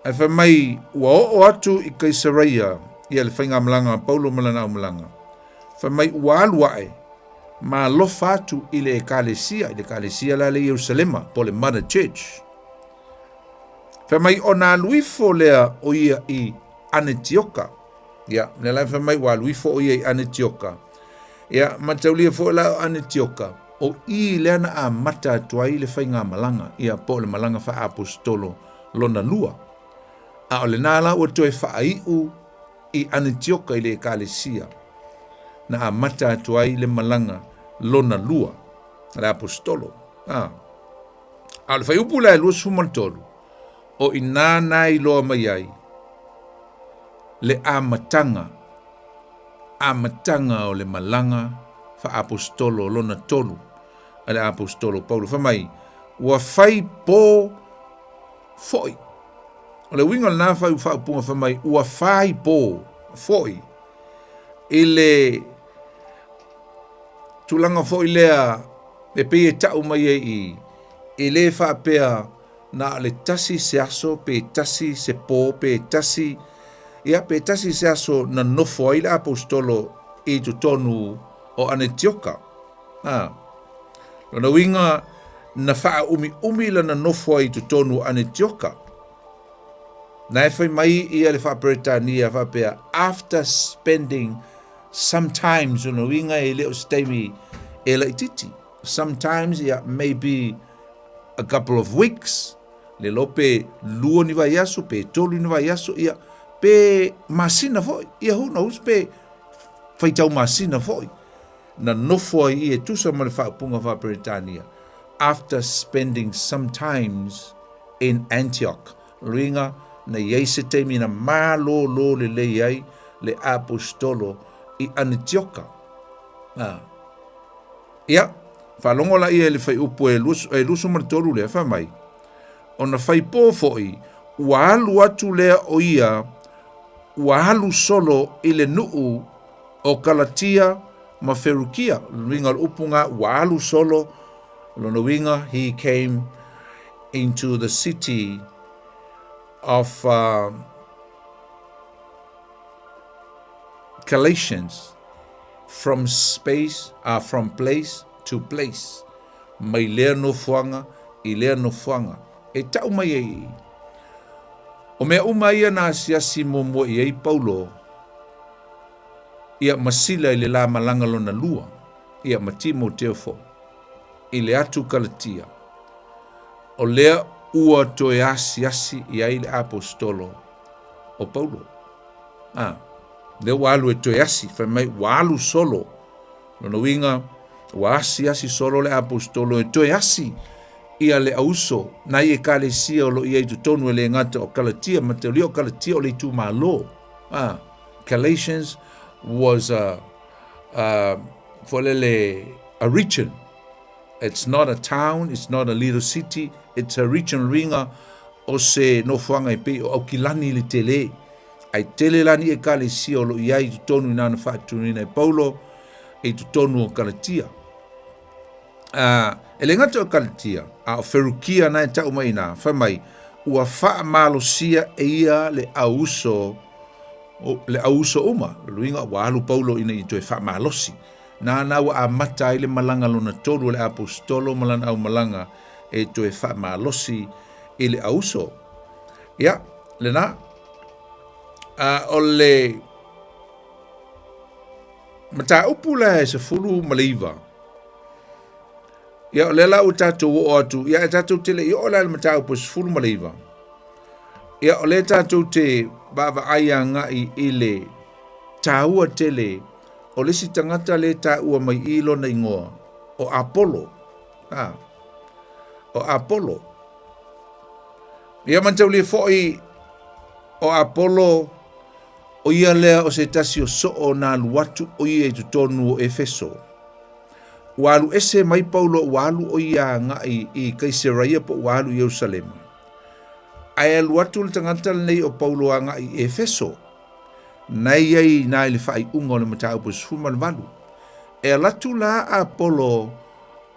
Ae fai mai ua oo atu i Kaisaraia ia le faigamalaga a Paulo ma lana aumalaga. Fai mai ua alu ae ma alofa atu i le ekalesia, i le ekalesia la le Ierusalema, po o le Mother Church. Fai mai ona alu ifo lea o ia i Anetioka. Ia, lea la e fai mai ua alu ifo o ia i Anetioka. Ia, mataulia foi la o Anetioka, o i lea na amata atu ai le faigamalaga, ia po o le malaga faaapostolo lona lua. A o lena la ua toe faaiu i Anetioka i le ekalesia na amata atu ai le malaga lona lua a le aposetolo. A. A o le fuaiupu la e 23, o i ina na iloa mai ai le amataga, amataga o le malaga faaapostolo lona tolu a le aposetolo Paulo. Fai mai, ua fai po foi. O le uiga o lena faaupuga fai mai, ua fai po foi i le tulaga foi lea e pei e tau mai ai i i, e le faapea na o le tasi se aso pe tasi se po pe tasi ia pe tasi se aso na nofo ai le aposetolo i totonu o Anetioka. A. Lona uiga na faaumiumi lana nofo ai i totonu o Anetioka. Na e fai mai ia le faaperetania faapea after spending sometimes, lona uiga e le o se taimi e laititi. Sometimes ia maybe a couple of weeks, le iloa pe lua ni vaiaso, pe tolu ni vaiaso, ia pe masina foi, ia who knows, pe faitau masina foi. Na nofo ai ia e tusa ma le faaupuga faa-Peretania, after spending some times in Antioch. Luiga, na i ai se taimi na malōlō lelei ai le aposetolo i Anetioka. A. Ia, faalogo laia i le fuaiupu e 23 lea, fai mai, ona fai pō foi, ua alu atu lea o ia, ua alu solo i le nuu o Kalatia ma Ferukia. Lona uiga o le upu lena, ua alu solo, lona uiga, he came into the city of uh, Galatians from space, uh, from place to place, mai lea nofoaga i lea nofoaga, e tau mai ai i. O mea uma ia na asiasi muamua i ai Paulo, ia ma Sila i le la malaga lona lua, ia ma Timoteo foi, i le atu Kalatia, o lea ua toe asiasi i ai le aposetolo o Paulo. A, lea ua alu e toe asi, fai mai ua alu solo. Lona uiga, ua asiasi solo le aposetolo e toe asi ia le auso nai ekalesia o lo o i ai i totonu e le gata o Kalatia, ma te o Kalatia o le itumalo. Ah, Galatians was a, a, foi a region. It's not a town, it's not a little city, it's a region luiga o se nofoaga e pei o Aukilani le tele. Ai tele la ni ekalesia o lo o i ai i totonu i nana faatunuina e Paulo i totonu o Kalatia. Uh, e le gata o Kalatia, a o Ferukia na e tau mai ina, fai mai, ua faamalosia e ia le auso, le auso uma, luiga ua alu Paulo ina i toe faamalosi. Nāna ua amata ai le malaga lona tolu o le aposetolo ma lana aumalaga e toe faamalosi i le auso. Ia, lena. A, o le mataupu la e 19. Ia, o lea la ua tatou oo atu, ia e tatou te le i oo la i le mataupu e 19. Ia, o lea tatou te vaavaai agai i le taua tele o le isi tagata lea e taua mai i lona igoa, o Apolo. A, o Apolo. Ia manataulia foi o Apolo, o ia lea o se tasi o soo na alu atu o ia i totonu o Efeso. Ua alu ese mai Paulo ua alu o ia agai i Kaiseraia po ua alu i Ierusalema. Ae alu atu le tagata lenei o Paulo agai i Efeso. Na i ai i ina i le faaiuga o le mataupu e 18. E alu atu la a Apolo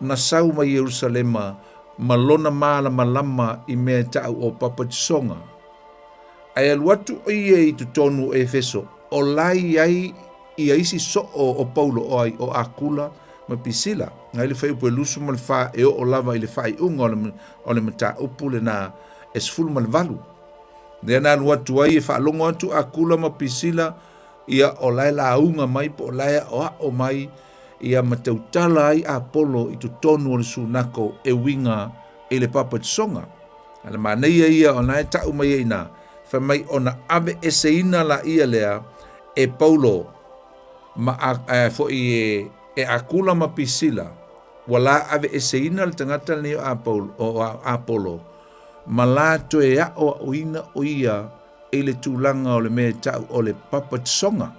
na sau mai Ierusalema ma lona malamalama i mea e ta'u o papatisoga. Ae alu atu o ia i totonu o Efeso, o la i ai ia isi soo o Paulo o ai o Akula ma Pisila. Ngai le fuaiupu e 24 e oo lava i le faaiuga o le mataupu lena e 18. Lea na alu atu ai e faalogo atu Akula ma Pisila, ia o la e lauga mai po o la e aʻoaʻo mai, ia ma tautala ai Apolo i totonu o le sunako e uiga i le papatisoga. A le manaia ia o na e taʻu mai ai inā, fai mai ona aveeseina laia lea e Paulo ma a, a, foʻi e, e Akula ma Pisila, ua la aveeseina le tagata lenei o Apolo, o Apolo ma la toe aʻoaʻoina ʻo ia i le tulaga o le mea e taʻu o le papatisoga.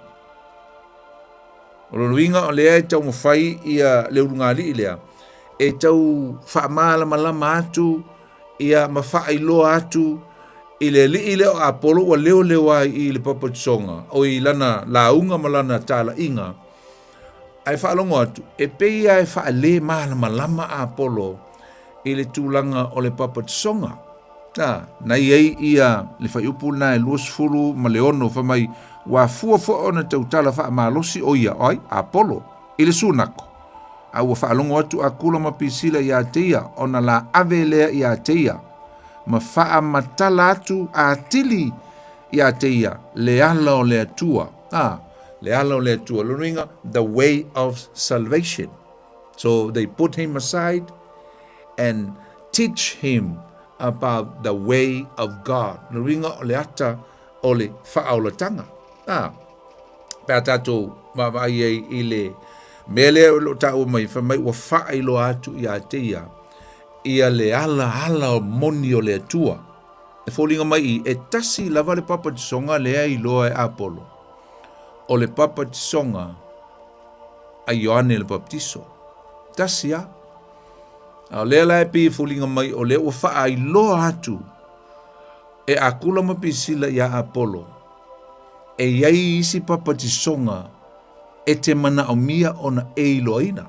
O lona uiga o lea e taumafai ia le ulugalii lea e tau faamalamalama atu ia ma faailoa atu i le alii lea o Apolo ua leoleo ai i le papatisoga o i lana lauga ma lana talaiga. Ae faalogo atu, e pei lava e faale malamalama Apolo i le tulaga o le papatisoga. A, na i ai ia le fuaiupu lena e 26, fai mai, ua afua foi ona tautala faamalosi o ia, o ai? Apolo, i le sunako. A ua faalogo atu Akula ma Pisila iā te ia, ona la ave lea iā te ia, ma faamatala atu atili iā te ia le ala o le Atua. A, le ala o le Atua. Lona uiga, the way of salvation. So they put him aside and teach him about the way of God. Lona uiga o le ata o le faaolatanga. A, pe a tātou vaavaai ai i le mea lea o lo o taua mai, fai mai ua faailoa atu iā te ia, ia le ala ala o moni o le Atua. E foliga mai i, e tasi lava le papatisoga lea i iloa e Apolo, o le papatisoga a Ioane le Papatiso. Tasi a. A o lea la e pei e foliga mai o lea ua faailoa atu e Akula ma Pisila iā Apolo, e i ai isi papatisoga e te manaʻomia ona e iloaina.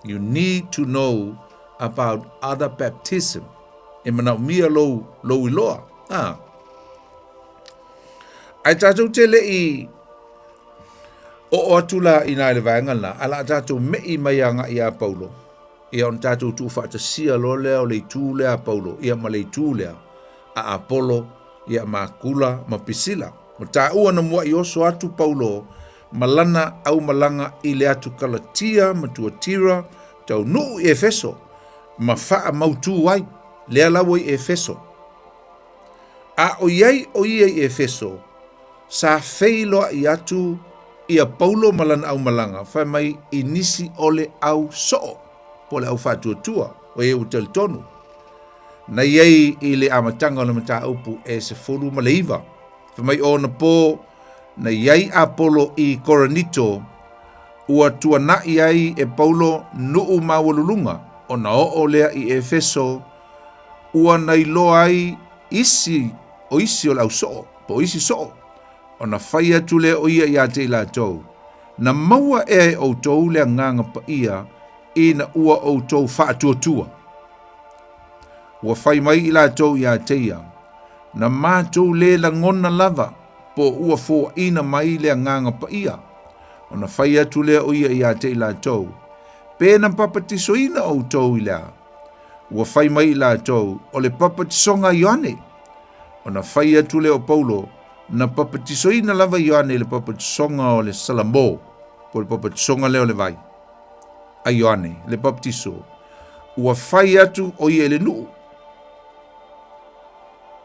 You need to know about other baptism. E manaʻomia lou, lou iloa. Ah. Ae tātou te leʻi Oo atu la inā i le vaega lena, a la a tatou meʻi mai agaʻi iā Paulo, ia ona tatou tuufaatasia loa lea o le itu lea a Paulo, ia ma le itu lea a Apolo, ia ma Akula ma Pisila. Ua taua na muaʻi oso atu Paulo ma lana aumalaga i le atu Kalatia ma Tuatira, taunuu i Efeso, ma faamautū ai, lea la ua i Efeso. A ʻoiai ʻo ia i Efeso, sa feiloaʻi atu ia Paulo ma lana aumalaga, fai mai i nisi o le au soo, po o le au faatuatua, o e ua talitonu. Na i ai i le amataga o le mataupu e 19. Fai mai o ona pō, na i ai Apolo i Korinito, ua tuanaʻi ai e Paulo nuʻu maualuluga, ona oo lea i Efeso, ua na iloa ai isi o isi o le au soo, po o isi soo, ona fai atu lea o ia iā te i latou, Na maua ea e ʻoutou le Agaga Paia ina ua ʻoutou faatuatua? Ua fai mai i latou iā te ia, Na matou lē lagona lava po o ua foaʻina mai le Agaga Paia. Ona fai atu lea o ia iā te i latou, Pe na papatisoina ʻoutou i le a? Ua fai mai i latou, O le papatisoga a Ioane. Ona fai atu lea o Paulo, Na papatisoina lava Ioane i le papatisoga o le Salamo, po o le papatisoga lea o le vai a Ioane le Papatiso. Ua fai atu o ia i le nuu.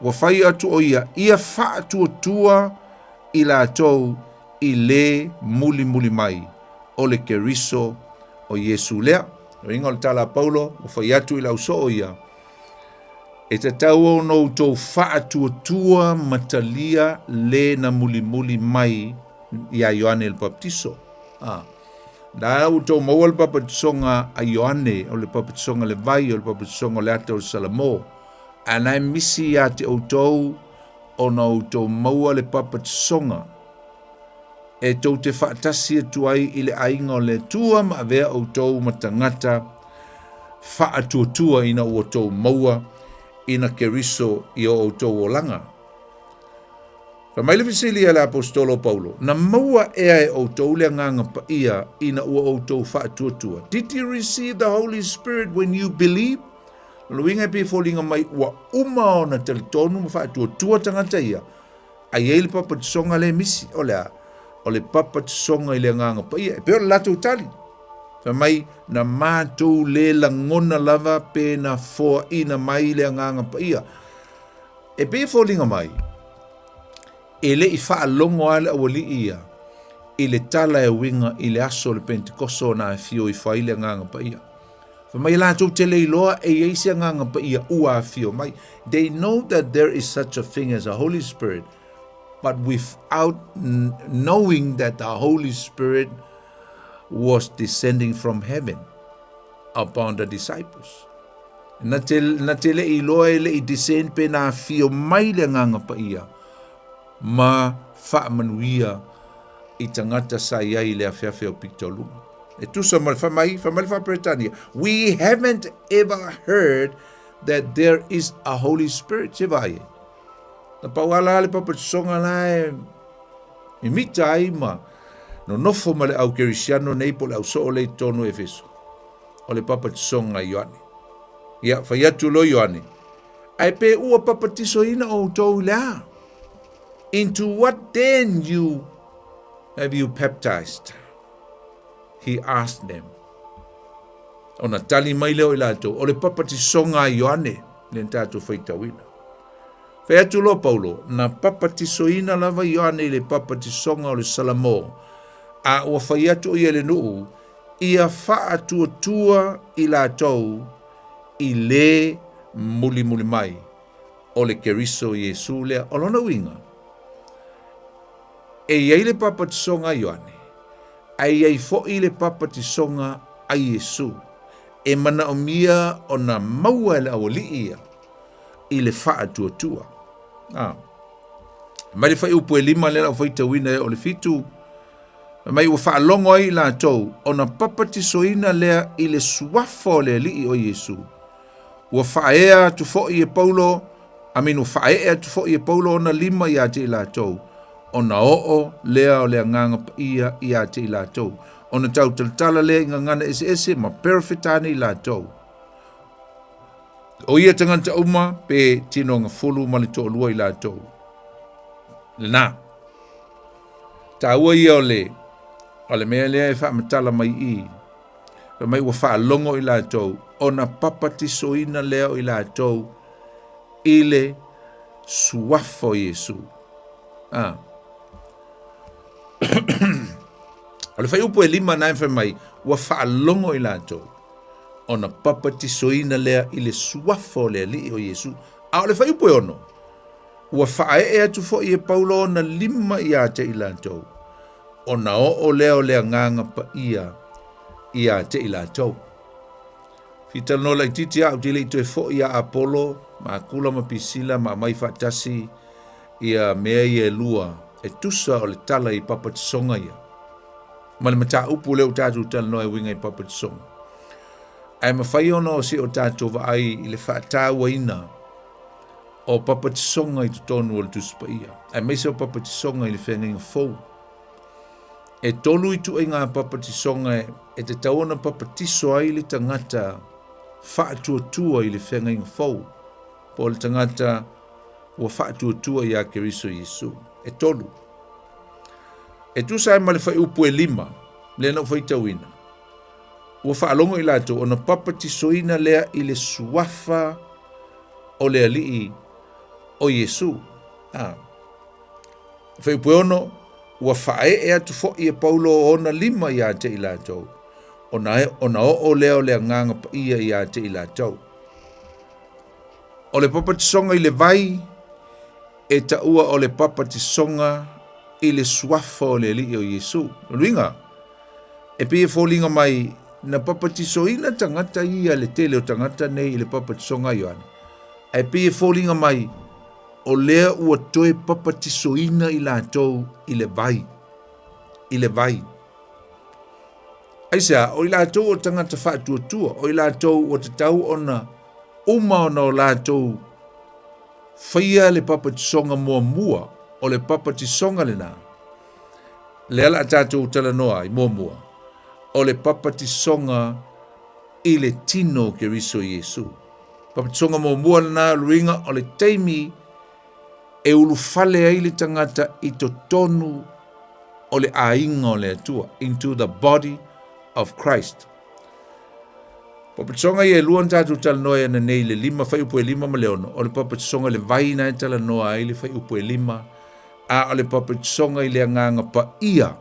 Ua fai atu o ia, ia faatuatua i latou i lē mulimuli mai o le Keriso o Iesu lea. Uiga o le tala a Paulo, ua fai atu i le ausoo ia, E tatau ona outou faatuatua ma talia lē na mulimuli mai iā Ioane le Papatiso. A, na outou maua le papatisoga a Ioane, o le papatisoga le vai, o le papatisoga o le ata o le Salamo, ae na e misi iā te outou ona outou maua le papatisoga e tou te faatasi atu ai i le aiga o le Atua ma avea outou ma tagata faatuatua ina ua outou maua ina Keriso i o outou olaga. Fai mai le fesili a le aposetolo o Paulo, Na maua ea e outou le Agaga Paia ina ua outou faatuatua? Did you receive the Holy Spirit when you believe? O le uiga e pei e foliga mai ua uma ona talitonu ma faatuatua tagata ia, ae i ai le papatisoga lea e misi. O le a? O le papatisoga i le Agaga Paia. E pei o le latou tali. Fai mai, na matou le lagona lava pe na foaina mai le Agaga Paia. E pei e foliga mai, e le i faalogo lava le aualii ia i le tala e uiga i le aso o le Pentekoso na afio ifo ai le Agaga Paia. Fai mai latou te le iloa e i ai se Agaga Paia ua afio mai. They know that there is such a thing as a Holy Spirit, but without knowing that the Holy Spirit was descending from heaven upon the disciples. Na te, na te le iloa e le i descend pe na afio mai le Agaga Paia ma faamanuia i tagata sa i ai i le afeafe o Pitauluga. E tusa ma le fai mai, fai mai le faa-Peretania, We haven't ever heard that there is a Holy Spirit. Se vaai ai. Na pau ala le papatisoga la e mimita ai ma nonofo ma le au kerisiano nei po le au soo le i totonu o Efeso. O le papatisoga a Ioane. Ia, fai atu loa Ioane, Ae pe ua papatisoina outou i le a? Into what then you have you baptized? He asked them. Ona tali mai lea o i latou, o le papatisoga a Ioane, le na tatou faitauina. Fai atu loa Paulo, na papatisoina lava Ioane i le papatisoga o le Salamo, a ua fai atu o ia i le nuu, ia faatuatua i latou i le mulimuli mai o le Keriso Iesu lea. O lona uiga, e i ai le papatisoga a Ioane, ae i ai foi le papatisoga a Iesu, e manaomia ona maua e le aualii ia i le faatuatua. A. Mai le fuaiupu e 5 lea o le a ou faitauina e oo i le 7, fai mai ua faalogo ai i latou ona papatisoina lea i le suafa o le Alii o Iesu. Ua faaea atu foi e Paulo, amin ua faaee atu foi e Paulo ona lima ia te i latou, ona oo lea o le Agaga Paia ia te i latou, ona tautalatala lea i gagana eseese ma Perefetane i latou. O ia tagata uma pe tinoga fulu ma le toalua i latou. Lena. Taua ia o le, o le mea lea e faamatala mai i. Fai mai ua faalogo i latou, ona papatisoina lea o i latou i le suafa o Iesu. Ah. o le fuaiupu e 5 na e fai mai, ua faalogo i latou, ona papatisoina lea i le suafa o le Alii o Iesu. A o le fuaiupu e 6, ua faaee atu foi e Paulo ona lima ia te i latou, ona oo lea o le Agaga Paia ia te i latou. Fitalanoa laitiiti au te le i toe foi ia Apolo, ma Akula ma Pisila ma aumai faatasi ia mea ia e lua e tusa o le tala i papatisoga ia. Ma le mataupu lea ua tatou talanoa e uiga i papatisoga. Ae mafai ona o se o tatou vaai i le faatauaina o papatisoga i totonu o le Tusi Paia, aemaise o papatisoga i le Feagaiga Fou. E tolu ituaiga papatisoga e tatau ona papatiso ai le tagata faatuatua i le Feagaiga Fou, po o le tagata ua faatuatua iā Keriso Iesu. E tolu. E tusa ai ma le fuaiupu e 5, lea na ou faitauina, ua faalogo i latou ona papatisoina lea i le suafa o le Alii o Iesu. A. Fuaiupu e 6, ua faaee atu foi e Paulo ona lima ia te i latou, ona, ona oo lea o le Agaga Paia ia te i latou. O le papatisoga i le vai e taua o le papatisoga i le suafa o le Alii o Iesu. O le uiga, e pei e foliga mai na papatisoina tagata ia le tele o tagata nei i le papatisoga a Ioane, ae pei e foliga mai o lea ua toe papatisoina i latou i le vai, i le vai. Aisea, o i latou o tagata faatuatua, o i latou ua tatau ona uma ona o latou faia le papatisoga muamua, o le papatisoga lena, lea la a tatou talanoa ai muamua, o le papatisoga i le tino o Keriso Iesu. Papatisoga muamua lena luiga o le taimi e ulufale ai le tagata i totonu o le aiga o le Atua, into the body of Christ. Papatisoga ia e lua na tatou talanoa ai ananei i le lima fuaiupu e lima ma le ono, o le papatisoga i le vai na e talanoa ai le fuaiupu e lima, a o le papatisoga i le agaga paia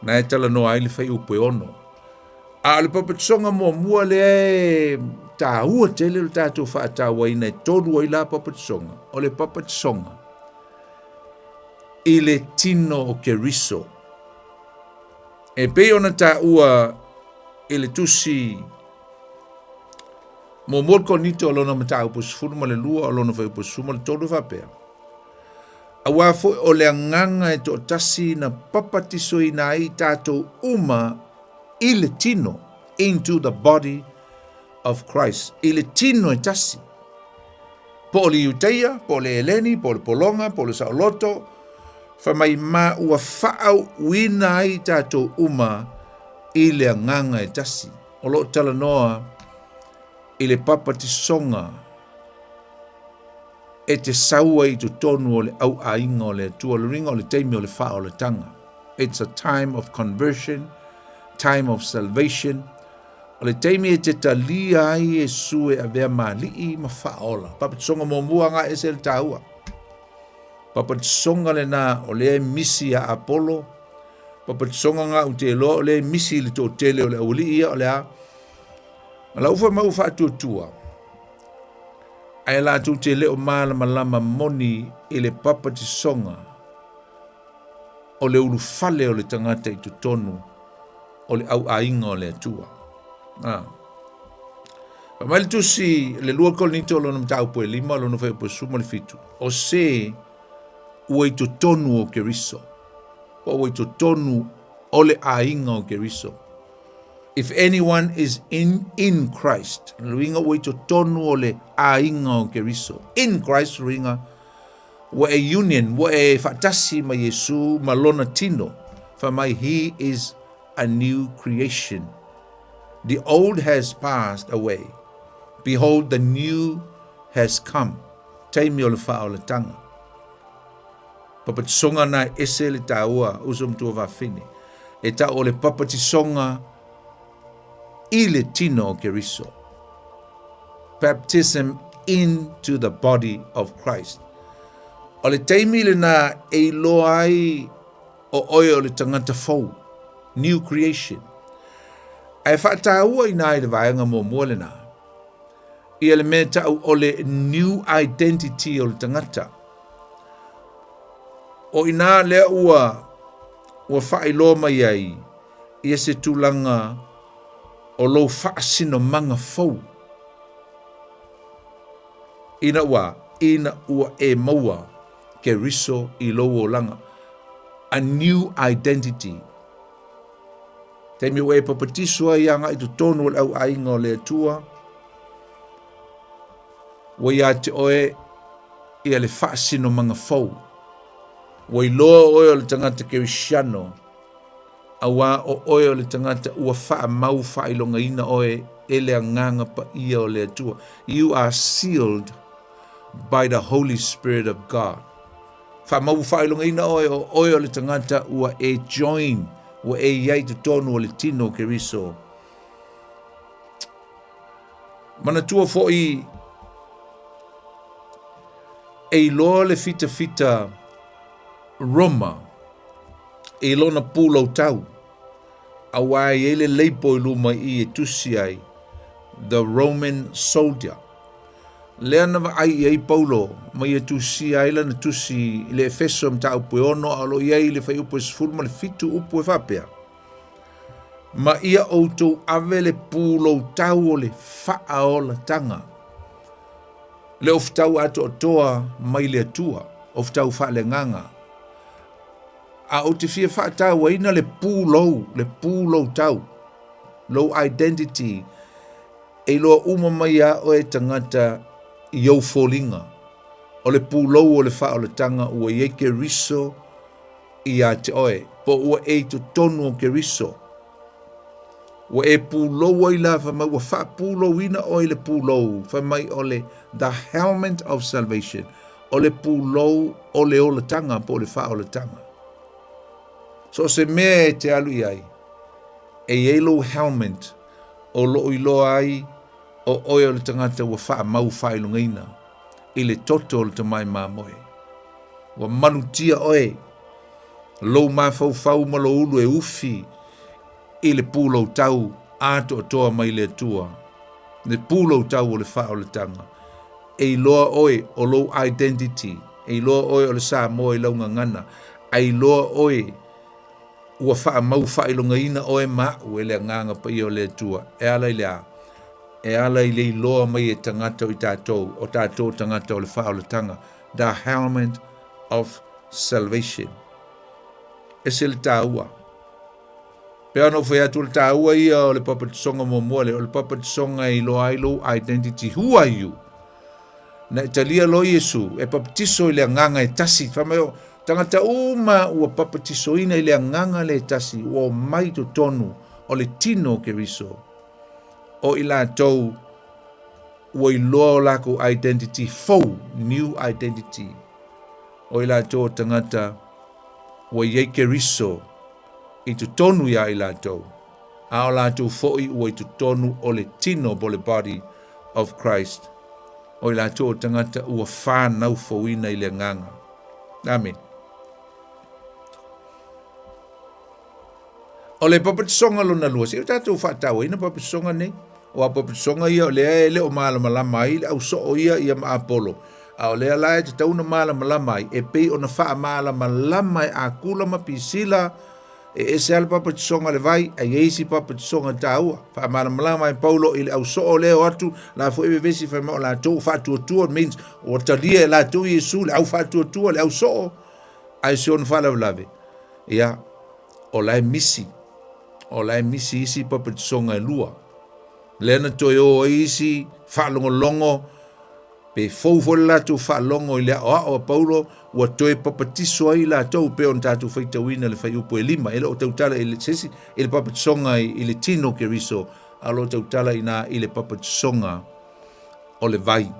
na e talanoa ai le fuaiupu e ono. A o le papatisoga muamua lea e taua tele lo tatou faatauaina e tolu ai la papatisoga, o le papatisoga i le tino o Keriso. E pei ona taua i le tusi muamua o le Korinito o lona mataupu 12 o lona fuaiupu 13 e faapea, Auā foi o le agaga e toatasi na papatisoina ai i tatou uma i le tino, into the body of Christ, i le tino e tasi. Po o le Iutaia, po o le Eleni, po o le Pologa, po o le Saoloto, fai mai ma ua faauuina ai i tatou uma i le agaga e tasi. O lo o talanoa i le papatisoga e te sau ai i totonu o le auaiga o le Atua, le uiga o le taimi o le faaolataga. It's a time of conversion, time of salvation. O le taimi e te talia ai Iesu e avea ma alii ma faaola. Papatisoga muamua ga ese le taua. Papatisoga lena o lea e misi ia Apolo. Papatisoga ga u te iloa o lea e misi i le toatele o le aualii ia o le a. Ma lau fai mai ua faatuatua. Ae latou te le o malamalama moni i le papatisoga o le ulufale o le tagata i totonu o le auaiga o le Atua. Ah. Fai mai le tusi le lua Korinito o lona mataupu e lima, lona fuaiupu e sefulu ma le fitu, o se ua i totonu o Keriso, po ua i totonu o le aiga o Keriso. If anyone is in in Christ, luiga ua i totonu o le aiga o Keriso. In Christ luiga ua e union, ua e faatasi ma Iesu ma lona tino. Fai mai, he is a new creation. The old has passed away. Behold, the new has come. Taimi o le faaolataga. Papatisoga na e ese le taua, uso matua vafine. E tau o le papatisoga i le tino o Keriso. Baptism into the body of Christ. O le taimi lena e iloa ai o oe o le tagata fou, new creation. Ae faataua ina i le vaega muamua lena, ia le mea tau o le new identity o le tagata. O ina lea ua ua faailoa mai ai ia se tulaga o lou faasinomaga fou. Ina ua, ina ua e maua Keriso i lou olaga, a new identity. Taimi ua e papatiso ai agai i totonu o le auaiga o le Atua, ua ia te oe ia le faasinomaga fou. Ua iloa oe o le tagata Kerisiano, auā o oe o le tagata ua faamau faailogaina oe e le Agaga Paia o le Atua. You are sealed by the Holy Spirit of God. Faamau faailogaina oe o oe o le tagata ua e join, ua e i ai totonu o le tino o Keriso. Manatua foi e iloa le fitafita Roma i lona pūlautau, auā e i ai le leipo i luma i i e tusi ai, The Roman Soldier. Lea na vaai i ai Paulo ma ia tusia ai lana tusi i le Efeso mataupu e ono a o lo o i ai i le fuaiupu e 17 upu e faapea, Ma ia outou ave le pūloutau o le faaolataga, le ofutau atoatoa mai le Atua, ofutau faaleagaga. A ou te fia faatauaina le pūlou, le pūloutau, lou identity, e iloa uma mai iā oe tagata i ou foliga. O le pūlou o le faaolataga ua i ai Keriso iā te oe, po ua e i totonu o Keriso. Ua e pulou ai la fai mai ua faapulou-ina oe i le pulou, fai mai o le the helmet of salvation, o le pulou o le olataga po o le faaolataga. So o se mea e te alu i ai, e i ai lou helmet o loo iloa ai o oe o le tagata ua faamau faailogaina i le toto o le tamai mamoe. Ua malutia oe lou mafaufau ma lou ulu e ufi i le pūloutau atoatoa mai le Atua, le pūloutau o le faaolataga. E iloa oe o lou identity, e iloa oe o le Samoa i lau gagana, a iloa oe ua faamau faailogaina oe ma a'u e le Agaga Paia o le Atua. E ala i le a? E ala i le iloa mai e tagata o i tatou, o tatou o tagata o le faaolataga, the helmet of salvation. Ese le taua. Pei ona ou fai atu, o le taua ia o le papatisoga muamua lea, o le papatisoga e iloa ai lou identity, who are you? Na e talia loa Iesu e papatiso i le agaga e tasi, fai mai o tagata uma ua papatisoina i le agaga lea e tasi, ua omai i totonu o le tino o Keriso, o i latou ua iloa o lakou identity fou, new identity, o i latou o tagata ua i ai Keriso i totonu iā i latou, a o latou foʻi ua i totonu o le tino po o le body of Christ, o i latou o tagata ua fanau fouina i le Agaga. Amene. O le papatisoga lona lua, se i o tatou faatauaina papatisoga nei. O a papatisoga ia o lea e le o malamalama ai le au soo ia ia ma Apolo, a o lea la e tatau ona malamalama ai, e pei ona faamalamalama e Akula ma Pisila, e ese lava le papatisoga o le vai, ae i ai isi papatisoga taua. Faamalamalama e Paulo i le au soo lea o atu, la foi e vevesi fai mai o latou ua faatuatua, means ua talia e latou Iesu le au faatuatua, le au soo, ae si ona faalavelave, ia, o la e misi, o la e misi isi papatisoga e lua. Lea na toe o ai isi faalogologo, pe fou foi le latou faalogo i le aoao a Paulo, ua toe papatiso ai latou, pei ona tatou faitauina le fuaiupu e 5. E le o tautala i le, se isi, i le papatisoga i le tino o Keriso, a o lo o tautala i ina i le papatisoga o le vai.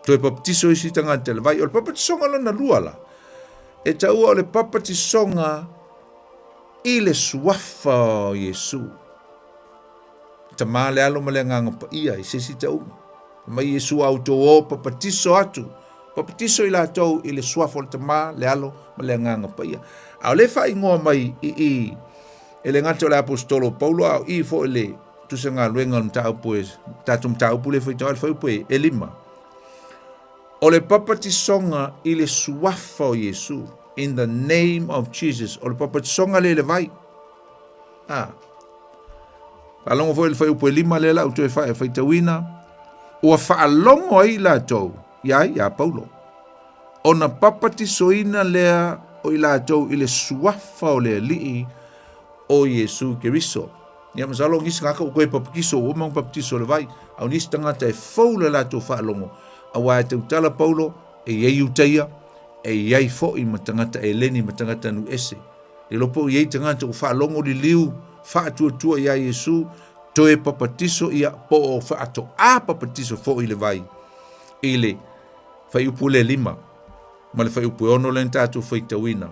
Toe papatiso isi tagata i le vai. O le papatisoga lona lua la, e taua o le papatisoga i le suafa o Iesu. Tama le Alo ma le Agaga Paia i se isi tauga. Fai mai Iesu a outou o papatiso atu, papatiso i latou i le suafa o le Tama, le Alo ma le Agaga Paia. A o le faaigoa mai i i e le gata o le aposetolo o Paulo a o i foi le tusa galuega o le mataupu e tatou mataupu le faitau ai le fuaiupu e 5. O le papatisoga i le suafa o Iesu, in the name of Jesus, o le papatisoga le i le vai. Ah. Faalogo foi i le fuaiupu e 5 lea la ou toe faitauina, ua faalogo ai latou ia ai ia Paulo, ona papatisoina lea o i latou i le suafa o le Alii o Iesu Keriso. Ia masalo o nisi tagata ua toe papatiso ua uma ona papatiso i le vai, a o nisi tagata e fou le latou faalogo, auā e tautala Paulo, e i ai Iutaia, e i ai foi ma tagata Eleni ma tagata nuu ese. Le iloa po o i ai tagata ua faalogo liliu faatuatua iā Iesu, toe papatiso ia po o faatoā papatiso foi i le vai i le fuaiupu le 5 ma le fuaiupu e 6 lea na tatou faitauina.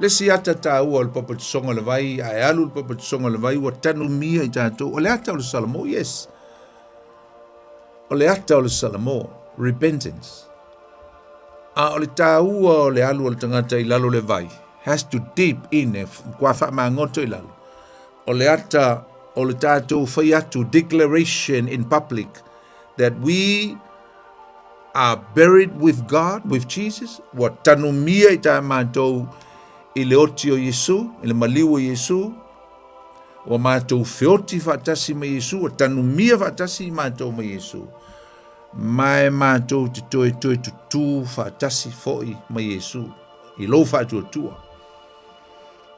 Le isi ata taua o le papatisoga o le vai, a e alu i le papatisoga o le vai ua tanumia i tatou, o le ata o le Salamo, yes. O le ata o le Salamo, repentance. A o le taua o le alu o le tagata i lalo o le vai, has to deep in, e kua faamagoto i lalo. O le ata o le tatou fai atu, declaration in public, that we are buried with God, with Jesus, ua tanumia i tā mātou i le oti o Iesu, i le maliu o Iesu, Ua mātou feoti faatasi ma Iesu, ua tanumia faatasi i mātou ma Iesu. Ma e mātou te toe toe tutū faatasi foi ma Iesu, i lou faatuatua.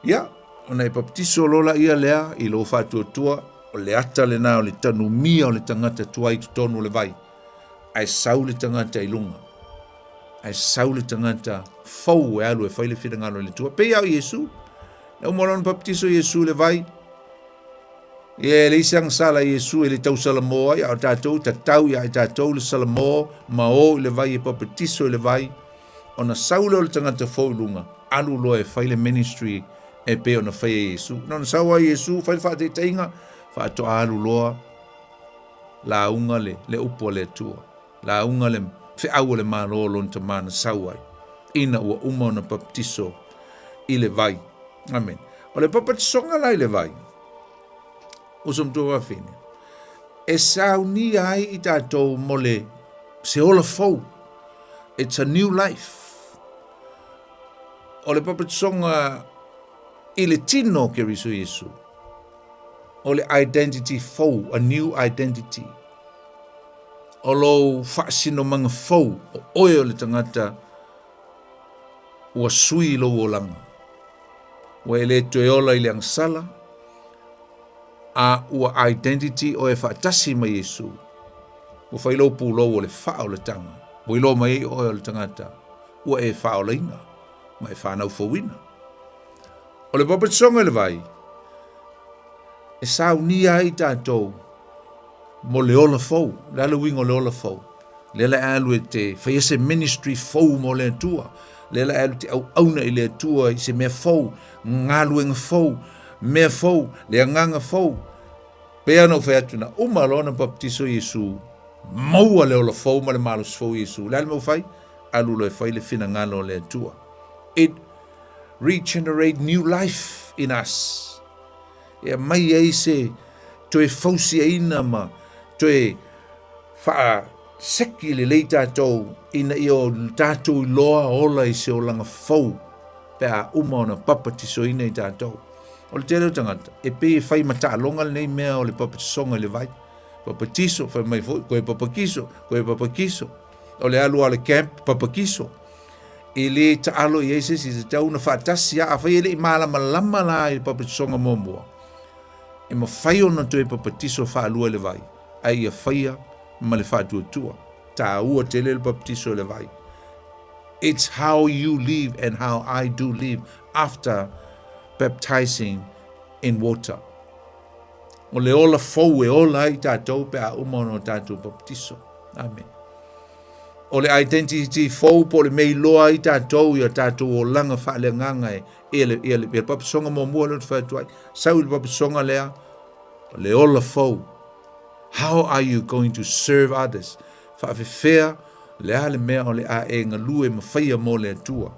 Ia, ona e papatiso lola ia lea i lou faatuatua, o le ata lena o le tanumia o le tagata tuai totonu o le vai, ae sau le tagata i luga. Ae sau le tagata fou e alu e fai le finagalo i le Atua. Pei lava o Iesu. Na uma loa ona papatiso Iesu i le vai, ia e leai se agasala i Iesu e le tausalamo ai, a o tatou tatau ia i tatou le salamo ma o i le vai e papatiso i le vai. Ona sau lea o le tagata fou i luga, alu loa e fai le ministry e pei ona faia e Iesu. Na ona sau lava Iesu fai le faataitaiga, faatoa alu loa lauga le, le upu a le Atua. Lauga le feau a le Malo o lona Tama na sau ai, ina ua uma ona papatiso i le vai. Amen. O le papatisoga la i le vai, uso matua fafine, e saunia ai i tatou mo le se ola fou. It's a new life. O le papatisoga i le tino o Keriso Iesu, o le identity fou, a new identity. O lou faasinomaga fou, o oe o le tagata ua sui i lou olaga. Ua e le toe ola i le agasala, a ua identity oe faatasi ma Iesu. Ua fai lou pulou o le faaolataga, ua iloa mai ai oe o le tagata ua e faaolaina ma e fanau fouina. O le papatisoga i le vai, e saunia ai tatou mo le ola fou. O le a le uiga o le ola fou? Lea la e alu e te faia se ministry fou mo le Atua. Lea la e alu te auauna i le Atua i se mea fou, galuega fou, mea fou, le agaga fou. Pei lava ona ou fai atu, na uma loa ona baptiso Iesu, maua le ola fou ma le malosi fou i Iesu. O le a le mea ua fai? Alu loa e fai le finagalo o le Atua. It regenerate new life in us. E aumai ai se toe fausiaina ma toe faaseki lelei tatou ina ia o tatou iloa ola i se olaga fou pe a uma ona papatisoina i tatou. O le tele o tagata, e pei e fai ma taaloga lenei mea o le papatisoga i le vai. Papatiso, fai mai foi, koe papakiso, koe papakiso. O le alu lava o le camp, papakiso. E le taalo i ai se isi, e tatau ona faatasi lava. Afai e le i malamalama la i le papatisoga muamua, e mafai ona toe papatiso faalua i le vai, ae ia faia ma le faatuatua. Taua tele le papatiso i le vai. It's how you live and how I do live after baptizing in water. O le ola fou e ola ai tatou pe a uma ona o tatou papatiso. Amen. O le identity fou po o le mea iloa ai tatou i o tatou olaga faaleagaga e ia le, ia le, ia le papatisoga muamua lea ou te fai atu ai. Sau i le papatisoga lea, o le ola fou. How are you going to serve others? Faafefea le a le mea o le a e galue ma faia mo le Atua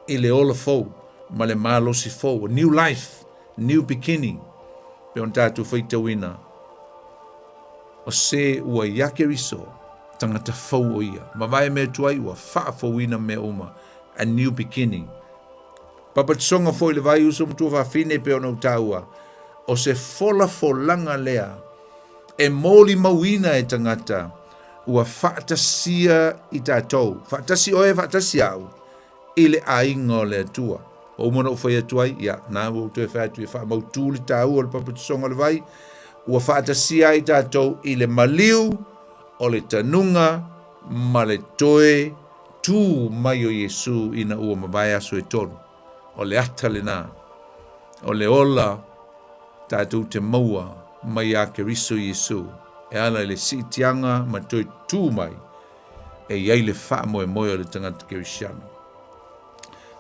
i le ola fou ma le malosi fou, a new life, new beginning. Pe ona tatou faitauina, o se ua ia Keriso, tagata fou o ia. Mavae mea atu ai ua faafouina mea uma, a new beginning. Papatisoga foi le vai uso matua fafine pe ona ou taua, o se folafolaga lea e molimauina e tagata ua faatasia i tatou, faatasi oe faatasi au, i le aiga o le Atua. Ua uma ona ou fai atu ai, ia, na ua ou toe fai atu e faamautu le taua o le papatisoga o le vai, ua faatasia ai tatou i le maliu o le tanuga ma le toe tū mai o Iesu ina ua mavae aso e tolu. O le ata lena, o le ola tatou te maua mai iā Keriso Iesu e ala i le siitiaga ma toe tū mai e i ai le faamoemoe o le tagata Kerisiano.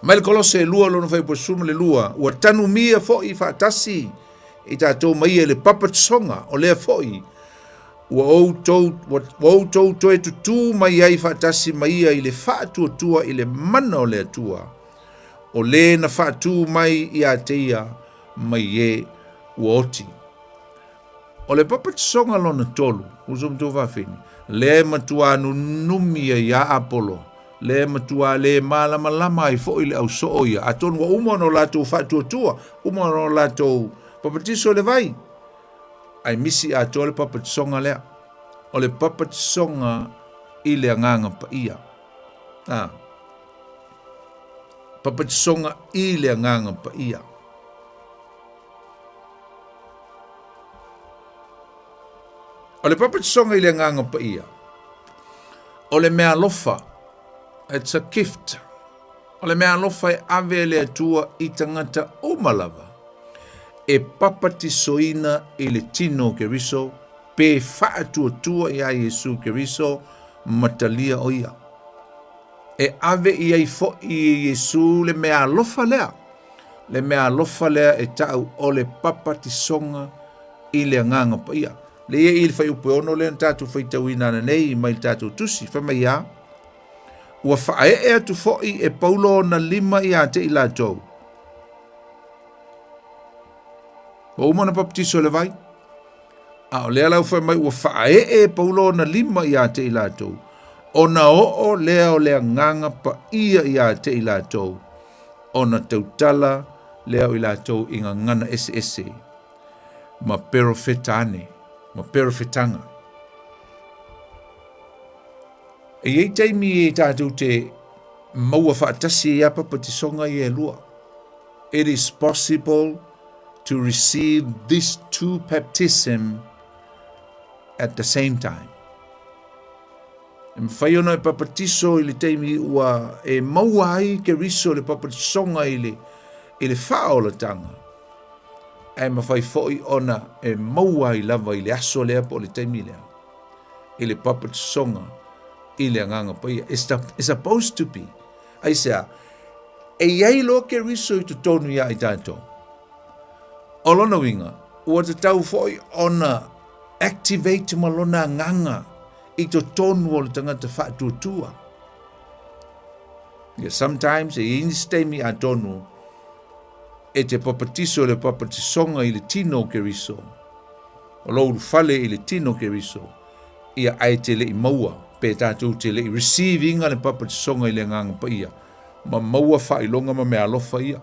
Mai le Kolose e lua lona fuaiupu e 12, ua tanumia foi faatasi i tatou ma ia i le papatisoga, o lea foi ua outou, ua outou toe tutū mai ai faatasi ma ia i le faatuatua i le mana o le Atua, o le na faatū mai ia te ia mai e ua oti. O le papatisoga lona tolu, uso ma tou fafine, lea e matuā nunumi ai iā Apolo, lea e matuā le malamalama ai foi le au soo ia, atonu ua uma ona o latou faatuatua, uma ona o latou papatiso i le vai, ae misi atoa le papatisoga lea. O le papatisoga i le Agaga Paia. A. Papatisoga i le Agaga Paia. O le papatisoga i le Agaga Paia, o le meaalofa. It's a gift. O le mea alofa e ave e le Atua i tagata uma lava e papatisoina i le tino o Keriso pe faatuatua iā Iesu Keriso ma talia o ia. E ave i ai foʻi e Iesu le mea alofa lea, le mea alofa lea e taʻu o le papatisoga i le Agaga Paia. Le ia i le fuaiupu e 6 lea na tatou faitauina ananei mai le tatou tusi, fai mai a, Ua faaee atu foʻi e Paulo ona lima iā te i latou. Ua uma ona papatiso i le vai. A o lea la ua fai mai ua faaee e Paulo ona lima iā te i latou, ona oo lea o le agaga paia iā te i latou, ona tautala lea o i latou i gagana eseese ma perofeta ane, ma perofetaga. E i ai taimi e tatou te maua faatasi ai a papatisoga ia e lua. It is possible to receive these two baptism at the same time. E mawhai ona e papatiso i le taimi ua e maua ai Keriso le papatisoga i le, i le whaolatanga. Ae mawhai foi ona e maua ai lava i le aso lea po o le taimi lea. I le papatisoga i le Agaga Paia. It's, the, it's supposed to be. Aisea, e i ai loa Keriso i totonu iā i tatou. O lona uiga, ua tatau foi ona activate ma lona agaga i totonu o le tagata faatuatua. Yeah, sometimes e i ai nisi taimi atonu e te papatiso le papatisoga i le tino o Keriso, o lou ulufale i le tino o Keriso, ia ae te le i maua, pe tatou te le i receive inga le papatisoga i le Agaga Paia, ma maua faailoga ma meaalofa ia.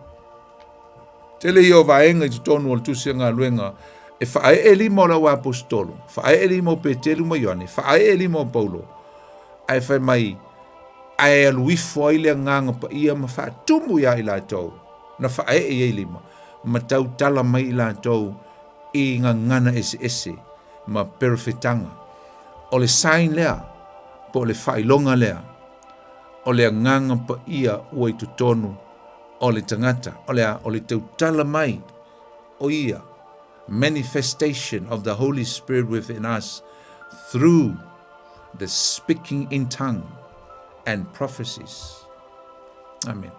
Tele ia o vaega i totonu o le Tusi a Galuega e faaee lima o le au aposetolo, faaee lima o Petelu ma Ioane, faaee lima o Paulo, ae fai mai, ae alu ifo ai le Agaga Paia ma faatumu iā i latou, na faaee i ai lima, ma tautala mai i latou i gagana eseese ma perofetaga. O le sign lea, po o le faailoga lea, o le Agaga Paia ua i totonu o le tagata, o le a? O le tautala mai o ia, manifestation of the Holy Spirit within us through the speaking in tongue and prophecies. Amen.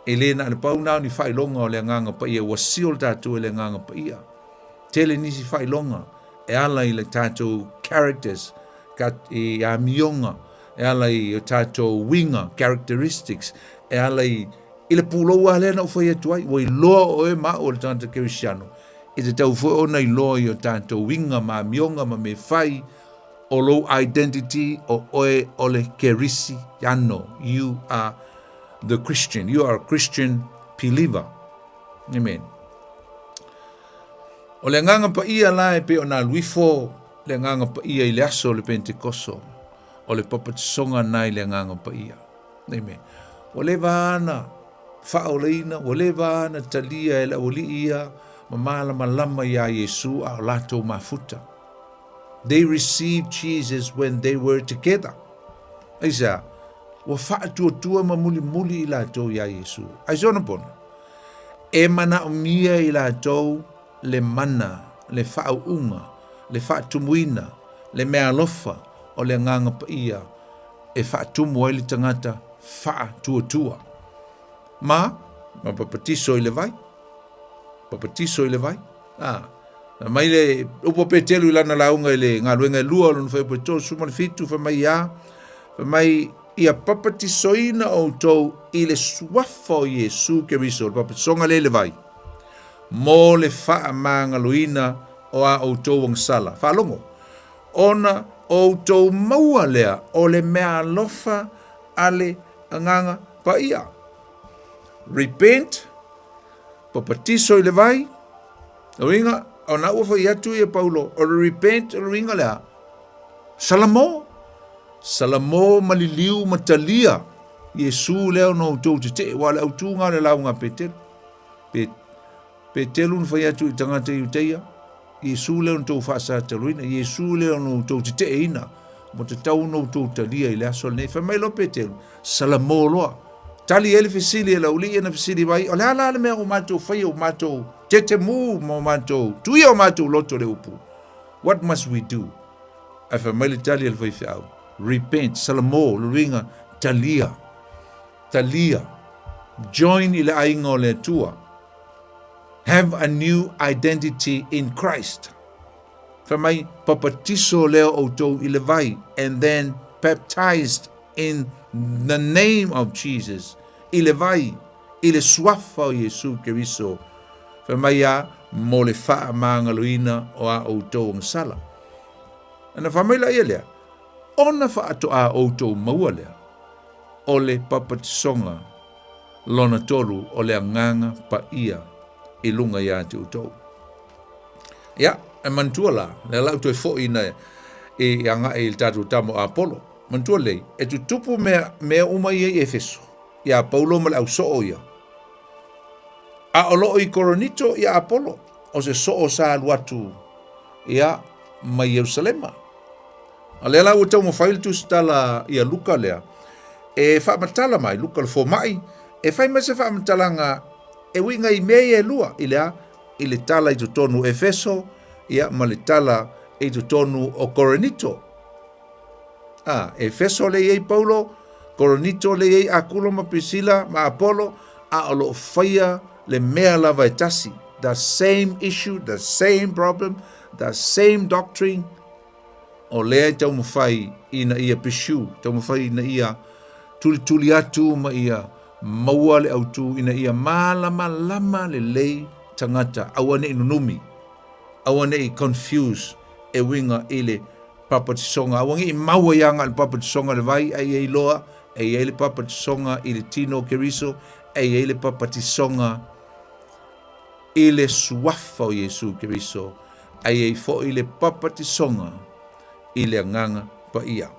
E le na o le pau na o ni faailoga o le Agaga Paia, ua seal tatou e le Agaga Paia. Tele nisi faailoga e ala i le tatou characters, ka, i amioga, e ala i o tatou uiga, characteristics, e ala i, i le pulou lava lea na ou fai atu ai, ua iloa oe ma au o le tagata kerisiano, e tatau foi ona iloa i o tatou uiga ma amioga ma mea fai o lou identity o oe o le kerisiano. You are the Christian. You are a Christian believer. Amen. O le Agaga Paia la e pei ona alu ifo le Agaga Paia i le aso o le Pentekoso, o le papatisoga na i le Agaga Paia. Amen. Ua leva ana faaolaina, ua leva ana talia e le aualii ia ma malamalama iā Iesu a o latou mafuta. They received Jesus when they were together. Aisea? Ua faatuatua ma mulimuli i latou iā Iesu. Aisea ona pono? E manaomia i latou le mana, le faauuga, le faatumuina, le meaalofa o le Agaga Paia e faatumu ai le tagata faatuatua. Ma, ma papatiso i le vai. Papatiso i le vai. A, na mai le upu a Petelu i lana lauga i le galuega e lua o lona fuaiupu e 37, fai mai ia, fai mai, ia papatisoina outou i le suafa o Iesu Keriso, le papatisoga lea i le vai, mo le faamagaloina o a outou agasala. Faalogo, ona outou maua lea o le meaalofa a le Agaga Paia. Repent, papatiso i le vai, o uiga, ona ua fai atu ia Paulo, o le repent o le uiga lea, Salamo, Salamo ma liliu ma talia Iesu lea ona outou tetee, aua o le autuga o le lauga a Petelu. Pe, Petelu na fai atu i tagata Iuteia, Iesu lea ona outou faasataluina, Iesu lea ona outou teteeina. Ua tatau ona outou talia i le aso lenei. Fai mai loa Peteru, Salamo loa. Tali ai le fesili a le aualii ia na fesili mai, O le a la le mea ua matou faia, ua matou tetemu ma ua matou tuia o matou loto i le upu? What must we do? Ae fai mai le tali a le faifeau, Repent, salamo, o le uiga, talia, talia, join i le aiga o le Atua. Have a new identity in Christ. Fai mai, papatiso lea outou i le vai, and then baptized in the name of Jesus, i le vai, i le suafa o Iesu Keriso, fai mai a, mo le faamagaloina o a outou agasala. Ona fai mai laia lea, ona faatoa outou maua lea, o le papatisoga lona tolu o le Agaga Paia i luga ia te outou. Ia, e manatua la, lea la ua toe foi ina e agai i le tatou tama o Apolo. Manatua lelei, e tutupu mea, mea uma ia i Efeso, iā Paulo ma le au soo ia. A o loo i Koronito ia Apolo, o se soo sa alu atu ia mai Ierusalema. A lea la ua taumafai le tusitala ia Luka lea, e faamatala mai, Luka le fomai, e fai mai se faamatalaga e uiga i mea ia e lua, i le a? I le tala i totonu o Efeso, ia, ma le tala i totonu o Korinito. A, Efeso lea i ai Paulo, Korinito lea i ai Akulo ma Prisila ma Apolo, a o lo o faia le mea lava e tasi. The same issue, the same problem, the same doctrine, o lea e taumafai ina ia pursue, taumafai ina ia tulituli atu ma ia maua le autū ina ia mālamalama lelei tagata, aua ne i nunumi, aua ne i confuse e uiga i le papatisoga, aua ne i maua ia agai le papatisoga i le vai, a ia iloa e i ai le papatisoga i le tino o Keriso, e i ai le papatisoga i le suafa o Iesu Keriso, a i ai foi le papatisoga i le Agaga Paia.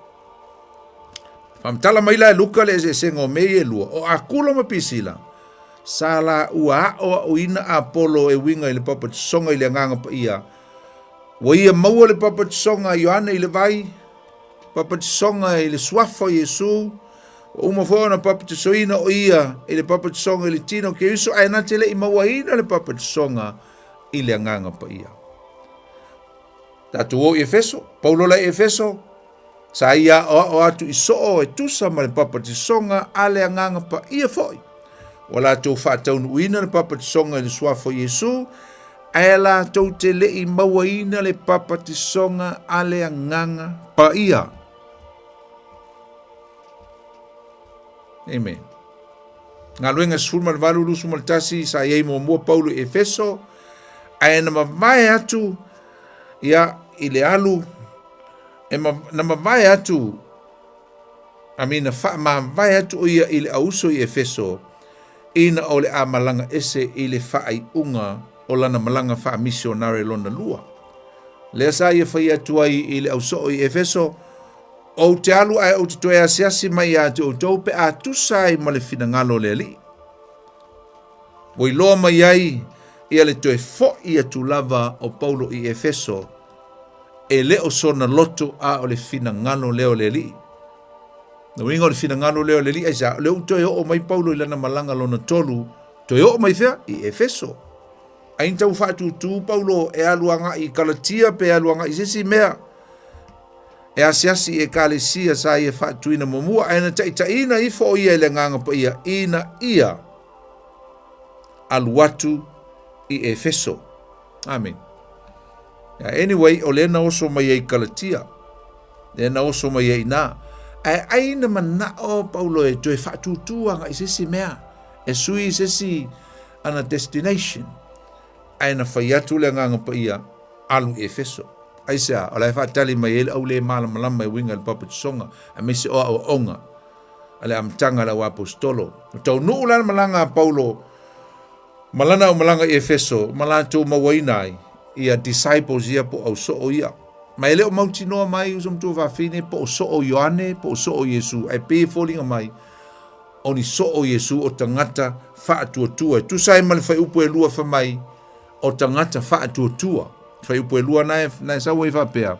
Faamatala mai la e Luka le eseesega o mea ia e lua, o Akula ma Pisila, sa la ua aoaoina Apolo e uiga i le papatisoga i le Agaga Paia. Ua ia maua le papatisoga a Ioane i le vai, papatisoga i le suafa o Iesu, ua uma foi ona papatisoina o ia i le papatisoga i le tino o Keriso, ae na te le i mauaina le papatisoga i le Agaga Paia. Tatou o i Efeso, Paulo la i Efeso, sa ia aoao atu i soo e tusa ma le papatisoga a le Agaga Paia foi. Ua latou faataunuuina le papatisoga i le suafa o Iesu, ae latou te le i mauaina le papatisoga a le Agaga Paia. Amen. Galuega 18, 21, sa i ai muamua Paulo i Efeso, ae na mavae atu ia i le alu, e ma, na mavae atu, I mean, na faamavae atu o ia i le auso i Efeso, ina o le a malaga ese i le faaiuga o lana malaga faamisionare lona lua. Lea sa ia fai atu ai i le ausoo i Efeso, Ou te alu ae ou te toe asiasi mai ia te outou pe a tusa ai ma le finagalo o le Alii. Ua iloa mai ai ia le toe fo'i atu lava o Paulo i Efeso, e le o sona loto a o le finagalo lea o le Alii. Na uiga o le finagalo lea o le Alii, aisea, o lea ua toe oo mai Paulo i lana malaga lona tolu, toe oo mai fea? I Efeso. Ai na tau faatūtū Paulo e alu agai i Kalatia pe alu agai i se isi mea e asiasi i ekalesia sa ia faatuina muamua, ae na taitaiina ifo o ia i le Agaga Paia ina ia alu atu i Efeso. Amen. Anyway, o lea na oso mai ai Kalatia. Lea na oso mai ai nā. Ae ai na manao Paulo e toe faatūtū agai i se isi mea, e sui i se isi ana destination. Ae na fai atu le Agaga Paia, alu i Efeso. Aisea? O la e faatali mai ai le au le malamalama e uiga i le papatisoga, aemaise o aoaoga a le amataga a le auaposetolo. Ua taunuu la le malaga a Paulo ma lana aumalaga i Efeso ma latou mauaina ai ia disciples ia po o au soo ia. Ma e le o mautinoa mai uso matua fafine po o soo Ioane po o soo Iesu, ae pei e foliga mai o ni soo Iesu o tagata faatuatua. E tusa ai ma le fuaiupu e lua fai mai o tagata faatuatua. Fuaiupu e lua na e, na e sau ai faapea,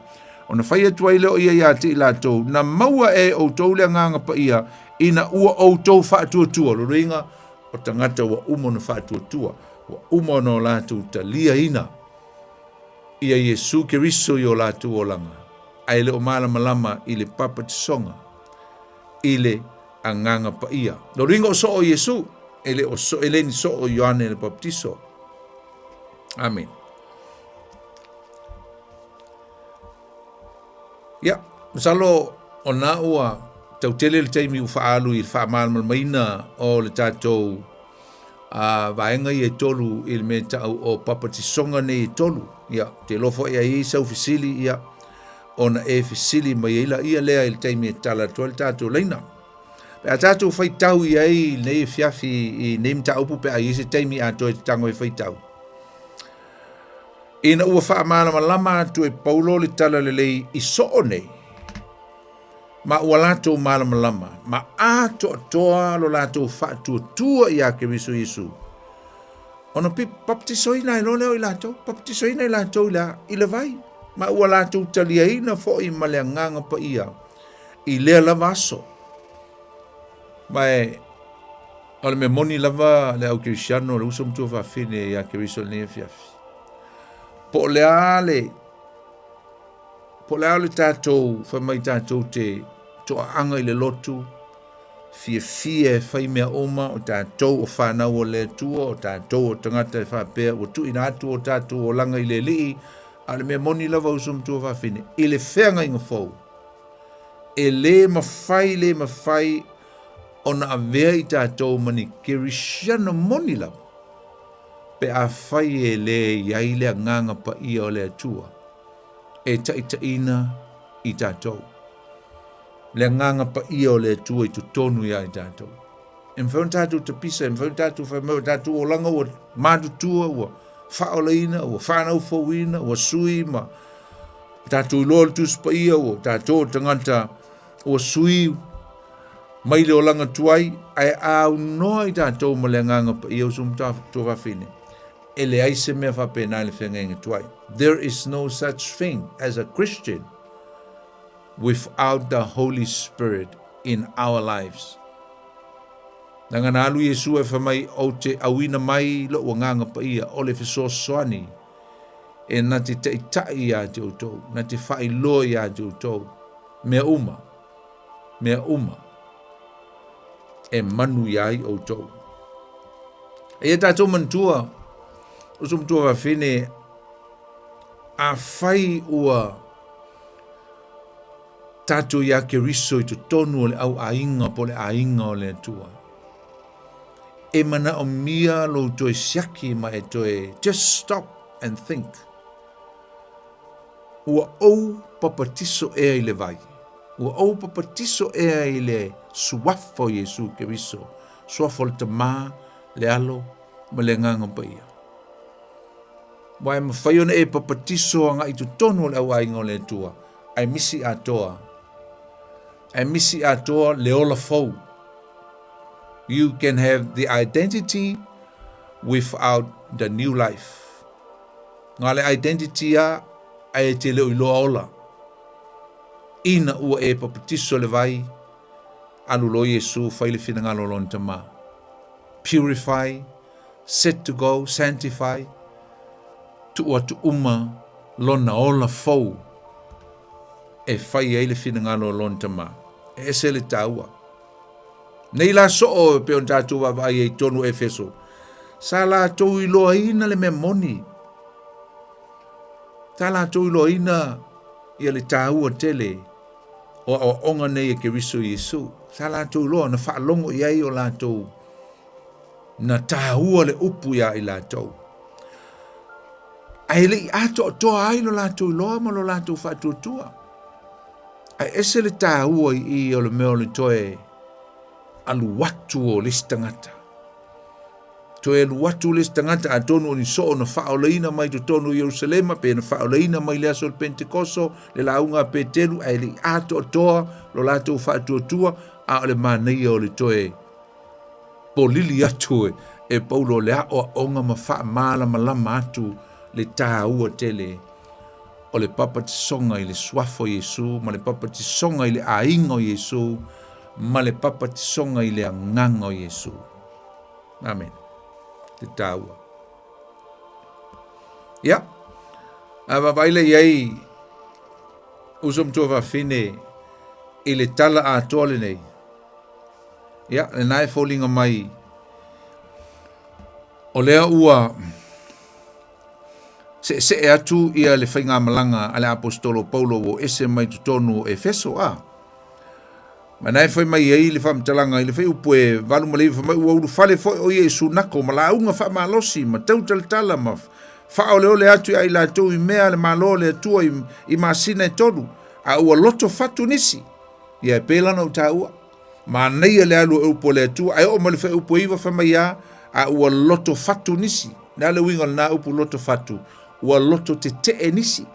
Ona fai atu ai lea o ia iā te i latou, Na maua e outou le Agaga Paia ina ua outou faatuatua. Lona uiga, o tagata ua uma ona faatuatua, ua uma ona o latou taliaina ia Iesu Keriso i o latou olaga, ae le o malamalama i le papatisoga i le Agaga Paia. Lona uiga o soo Iesu, e le o so, e le ni soo Ioane le Papatiso. Amen. Ia, masalo o na ua tautele le taimi ua faaalu i le faamalamalamaina o le tatou a vaega ia e tolu i le mea tau o papatisoga nei e tolu. Ia, te iloa foi a i ai sau fesili, ia, ona e fesili mai ai laia lea i le taimi e tala atu ai le tatou laina. Pe a tatou faitau i ai i lenei afiafi i nei mataupu pe a i ai se taimi atoa e te tago e faitau. Ina ua faamalamalama atu e Paulo le talalelei i soo nei, ma ua latou malamalama, ma atoatoa lo latou faatuatua iā Keriso Iesu, ona baptisoina ai loa lea o i latou, baptisoina i latou i le a? I le vai, ma ua latou taliaina foi ma le Agaga Paia i lea lava aso. Ma e, o le mea moni lava le au kerisiano, le uso ma tuafafine iā Keriso i lenei afiafi. Po o le a le, po o le a le tatou, fai mai tatou te toaaga i le lotu, fiafia e fai mea uma, o tatou o fanau o le Atua, o tatou o tagata e faapea ua tuuina atu o tatou olaga i le Alii, a o le mea moni lava uso ma tuafafine, i le feagaiga fou, e le mafai, le mafai ona avea i tatou ma ni Kerisiano moni lava, pe afai e le i ai le Agaga Paia o le Atua e taitaiina i tatou. Le Agaga Paia o le Atua i totonu iā i tatou. E mafai ona tatou tapisa, e mafai ona tatou fai mai o tatou olaga ua matutua, ua faaolaina, ua fanau fouina, ua sui ma tatou iloa le Tusi Paia, ua tatou o tagata ua sui mai le olaga tuai, ae a aunoa i tatou ma le Agaga Paia uso ma tuafafine, e leai se mea faapena i le feagaiga tuai. There is no such thing as a Christian without the Holy Spirit in our lives. Leaga na alu Iesu e fai mai, Ou te auina mai lou Agaga Paia o le fesoasoani e na te taitai iā te outou, na te faailoa iā te outou, mea uma, mea uma e manuia ai outou. Eia tatou manatua, uso matua fafine, afai ua tatou iā Keriso i totonu o le au aiga po o le aiga o le Atua, e manaomia lou toe siaki ma e toe just stop and think. Ua ou papatiso ea i le vai? Ua ou papatiso ea i le Suafa o Iesu Keriso, Suafa o le Tama, le Alo, ma le Agaga Paia? Aua e mafai ona e papatiso agai i totonu o le auaiga o le Atua, ae misi atoa, ae misi atoa le ola fou. You can have the identity without the new life. Nga le identity a, ae e te le o iloa ola. Ina ua e papatiso le vai, alu loa Iesu fai le finagalo o lona Tama. Purify, set to go, sanctify, tuu atu uma lona ola fou e fai ai le finagalo o lona Tama. E ese le taua. Nei la soo e pei ona tatou vaavaai ai i totonu o Efeso, sa latou iloaina le mea moni. Sa latou iloaina ia le taua tele o aoaoga nei e Keriso Iesu. Sa latou iloa na faalogo i ai o latou na taua le upu iā i latou. Ae le i atoatoa ai lo latou iloa ma lo latou faatuatua. Ae ese le taua i i o le mea o le toe alu atu o le isi tagata. Toe alu atu le isi tagata atonu o ni soo na faaolaina mai totonu o Ierusalema pe na faaolaina mai le aso o le Pentekoso, le lauga a Petelu, ae le i atoatoa lo latou faatuatua, a o le manaia o le toe polili atu e Paulo le aoaoga ma faamalamalama atu le taua tele. O le papatisoga i le suafa o Iesu, ma le papatisoga i le aiga o Iesu, ma le papatisoga i le agaga o Iesu. Amene. Te taua. Ia, a vaavaai lea i ai uso ma tuafafine i le tala atoa lenei. Ia, lena e foliga mai o lea ua seesee atu ia le faigamalaga a le aposetolo Paulo ua ese mai totonu o Efeso a. Ma na e fai mai ai le faamatalaga i le fuaiupu e 89 fai mai ua ulufale foi o ia i sunako ma lauga faamalosi ma tautalatala ma faaoleole atu ia i latou i mea a le Malo o le Atua i masina e tolu, a ua loto fatu nisi. Ia e pei la ona ou taua, manaia le alu o upu a le Atua, ae oo mai le fuaiupu e 9 fai mai a, a ua loto fatu nisi. O le a le uiga o lena upu loto fatu? Ua loto tetee nisi.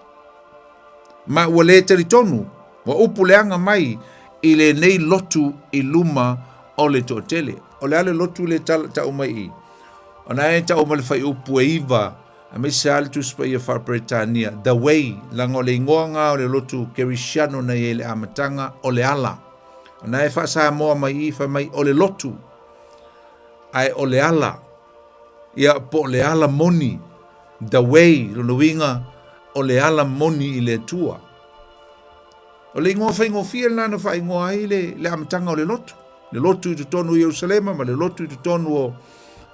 Ma ua le talitonu, ua upu leaga mai i lenei lotu i luma o le toatele. O le a le lotu lea tau mai i? O na e tau mai le fuaiupu e 9, aemaise lava le Tusi Paia Faa-Peretania, The Way, leaga o le igoa lena o le lotu Kerisiano na i ai i le amataga, o le ala. O na e faa-Samoa mai i i, fai mai, o le lotu, ae o le ala. Ia, po o le ala moni, The Way, lona uiga, o le ala moni i le Atua. O le igoa faigofie lena na faaigoa ai le, le amataga o le lotu. Le lotu i totonu o Ierusalema ma le lotu i totonu o,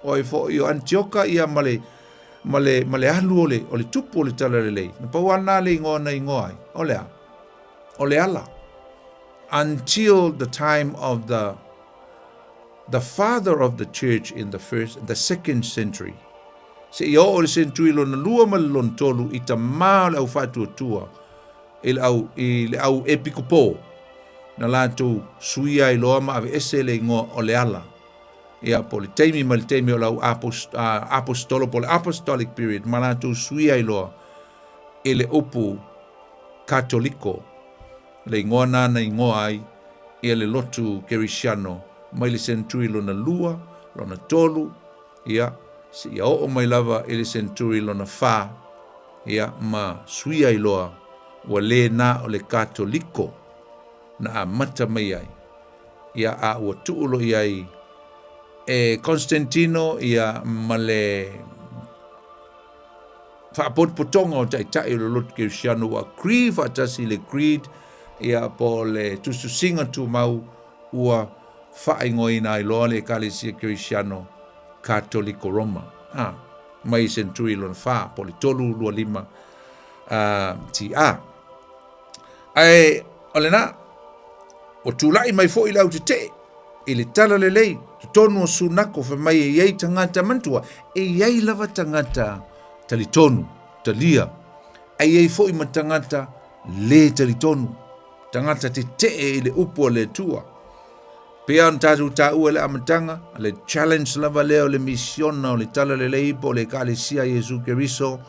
o ai foi o Antioka ia ma le, ma le, ma le alu o le, o le tupu o le talalelei. Na pau lava lena le igoa na igoa ai. O le a? O le ala. Until the time of the the father of the church in the first, the second century. Seia oo i le senturi lona lua ma le lona tolu i tamā o le au faatuatua i le au, i le au epikopo na latou suia ai loa ma aveese le igoa o le ala. Ia, po o le taimi mai le taimi o le au aposetolo po o le apostolic period ma latou suia ai loa i le upu Katoliko, le igoa na na igoa ai ia le lotu Kerisiano mai le senturi lona lua, lona tolu, ia, seia oo mai lava i le senturi lona fa, ia, ma suia ai loa, ua le na o le Katoliko na amata mai ai, ia, a ua tuu loa i ai e Constantino, ia, ma le faapotopotoga o taitai o le lotu Kerisiano ua agree faatasi i le creed, ia, po o le tusitusiga tumau ua faaigoaina ai loa le Ekalesia Kerisiano Katoliko Roma, a, mai senturi lona fa, po o le 325 CR. Ae o lena, ua tulai mai foi le autetee i le talalelei totonu o Sunako fai mai e i ai tagata manatua, e i ai lava tagata talitonu, talia, ae i ai foi ma tagata le talitonu, tagata tetee i le upu a le Atua. Pei ona tatou taua i le amataga, le challenge lava lea o le misiona o le Talalelei po o le Ekalesia a Iesu Keriso,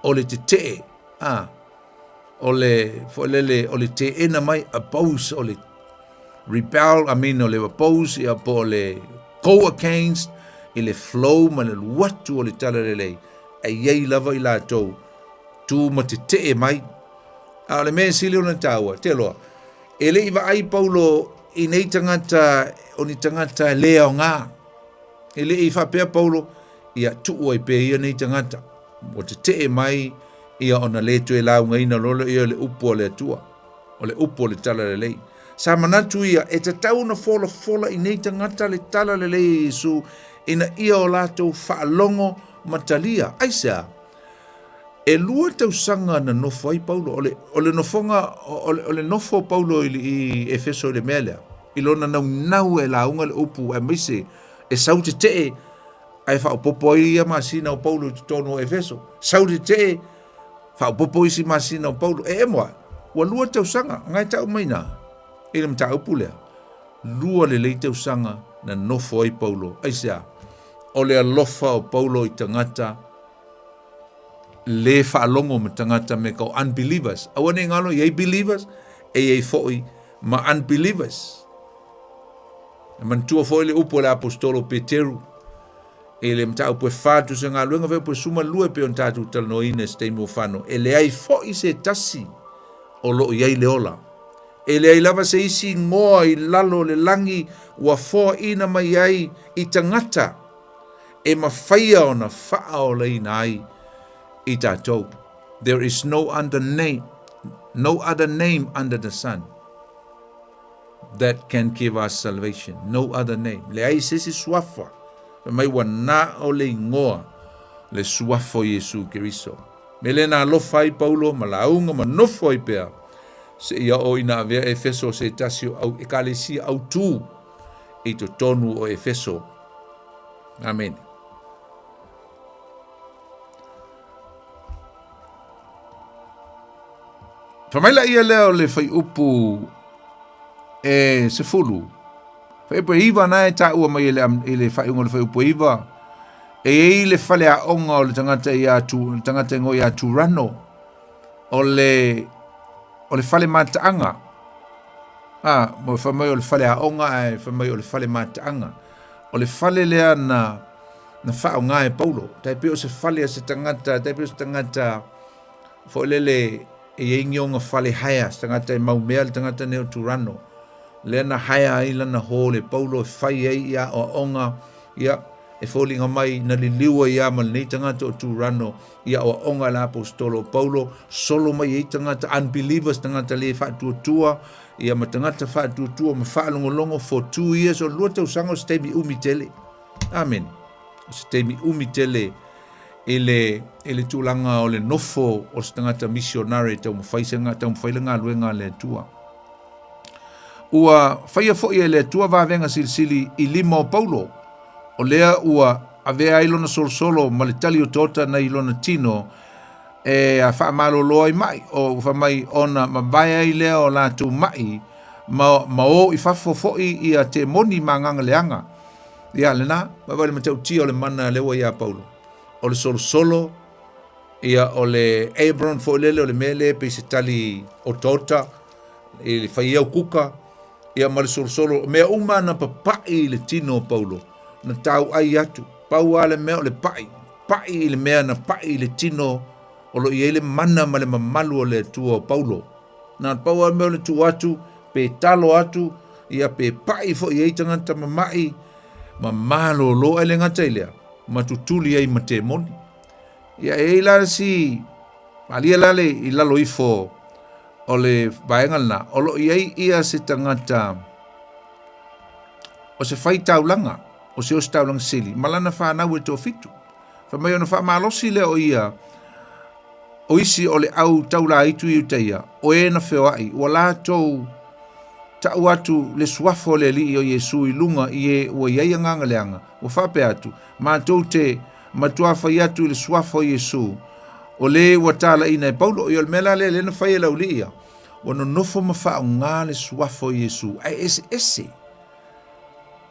o le tetee, a, o le, foi lele, o le teena mai, oppose, o le rebel, I mean, o le oppose, ia, po o le go against, i le flow ma le alu atu o le Talalelei, e i ai lava i latou tu ma tetee mai. A o le mea e sili ona taua, te loa, E le i vaai Paulo i nei tagata o ni tagata e le aoga. E le i faapea Paulo, ia tuu ai pea ia nei tagata. Ua tetee mai ia ona le toe laugaina loa lea o le upu a le Atua, o le upu o le talalelei. Sa manatu ia e tatau ona folafola i nei tagata le talalelei a Iesu ina ia o latou faalogo ma talia. Aisea? E lua tausaga na nofo ai Paulo, o le, o le nofoga, o le, o le nofo o Paulo i, i Efeso i le mea lea, i lona naunau e lauga le upu aemaise e sau tetee ae faaopoopo ai ia masina o Paulo i totonu o Efeso. Sau tetee, faaopoopo isi masina o Paulo. E emo ae, ua lua tausaga, ngai tau mai nā, i le mataupu lea. Lua lelei tausaga na nofo ai Paulo. Aisea? O le alofa o Paulo i tagata le faalogo ma tagata me ka o unbelievers. Aua ne i galo, i ai believers, e i ai foi ma unbelievers. E manatua foi le upu a le apostolo Peteru I le mataupu e fa tusa galuega fuaiupu e 12 e pei ona tatou talanoaina i se taimi ua fano, e leai foi se tasi o lo o i ai le ola. E leai lava se isi igoa i lalo o le lagi ua foaina mai ai i tagata e mafaia ona faaolaina ai i tatou. There is no under name, no other name under the sun that can give us salvation. No other name. Leai se isi suafa. Fai mai ua na o le igoa le suafa o Iesu Keriso. Me le na alofa ai Paulo ma lauga ma nofo ai pea seia oo ina avea Efeso se tasi o au ekalesia autū i totonu o Efeso. Amene. Fai mai laia lea o le fuaiupu e 10. Fuaiupu e 9 na e taua mai i le, i le faaiuga o le fuaiupu e 9. E i ai le faleaoga o le tagata ia tu, le tagata e igoa ia Turano o le o le fale mataaga. Ah, mo fai mai o le faleaoga ae fai mai o le fale mataaga. O le fale lea na na faaaoga e Paulo. Tai pei o se fale a se tagata, tai pei o se tagata foi lele e i ai ni ona fale haea, se tagata e maumea le tagata nei o Turano. Lea na haea ai lana hall e Paulo e fai ai ia aoaoga, ia, e foliga mai na liliu ai lava ma lenei tagata o Turano i aoaoga a le aposetolo o Paulo, solo mai ai tagata unbelievers, tagata le faatuatua, ia ma tagata faatuatua ma faalogologo for 2 years, o le 2 tausaga o se taimi umi tele. Amene. O se taimi umi tele i le, i le tulaga o le nofo o se tagata misionare e taumafai, se, taumafai le galuega a le Atua. Ua faia foi e le Atua vavega silisili i lima o Paulo, o lea ua avea ai lona solosolo ma le tali otaota nai lona tino e a faamalolo ai ma'i, o ua fai mai ona mavae ai lea o latou ma'i ma, ma o i fafo foi ia temoni ma agaga leaga. Ia lena, vaivai le matautia o le mana lea ua iā Paulo. O le solosolo, ia o le apron foi lele o le mea lea pei se tali otaota, i le fai au kuka, ia ma le solosolo, o mea uma na papai i le tino o Paulo, na tauai atu, pau lava le mea o le pai, pai i le mea na pai i le tino o lo o i ai le mana ma le mamalu o le Atua o Paulo. Na pau lava le mea o le tuu atu, pe talo atu, ia pe pai foi i ai tagata mama'i, ma malolo ai le gata i lea, ma tutuli ai ma temoni. Ia e i ai la si malie la le i lalo ifo o le vaega lena, o lo o i ai ia se tagata o se faitaulaga, o se ositaulaga sili, ma lana fanau e toafitu. Fai mai ona faamalosi lea o ia, o isi o le au taulaitu i Iutaia, o e na feoai, ua latou ta'u atu le suafa o le Alii o Iesu i luga i e ua i ai agaga leaga, ua faapea atu, Matou te matuā fai atu i le suafa o Iesu, o le ua talaina e Paulo. Ia o le mea la lea lea na fai e le aualii ia, ua nonofo ma faaaoga le suafa o Iesu, ae eseese.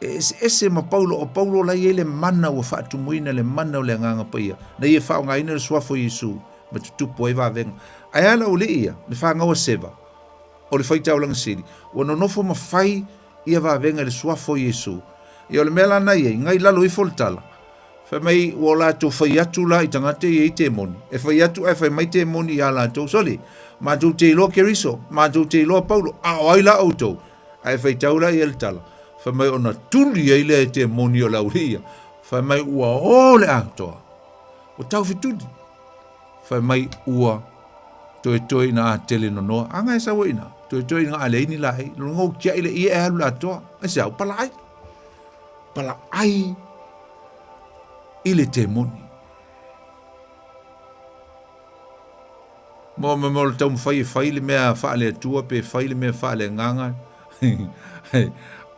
E eseese ma Paulo, o Paulo la e i ai le mana ua faatumuina le mana o le Agaga Paia, na ia faaaogaina le suafa o Iesu ma tutupu ai vavega. Ae a le aualii ia, le fanau a Seva, o le faitaulaga sili, ua nonofo ma fai ia vavega i le suafa o Iesu. Ia o le mea la na i ai, ngai lalo ifo le tala, fai mai ua latou fai atu la i tagata ia i temoni, e fai atu ae fai mai temoni iā latou, sole, matou te iloa Keriso, matou te iloa Paulo, a o ai la outou? Ae faitau la ia le tala, fai mai ona tuli ai lea e temoni o le aualii ia, fai mai ua o le atoa, ua taufetuli, fai mai ua toetoe ina atele nonoa, aga e sau ai ina, toetoe ina aleai ni laei, lona uiga ua tiai le ie e alu le atoa, ai se au, palaai, palaai i le temoni. Mo me mo le taumafai e fai le mea faale-Atua pe fai le mea faale-agaga,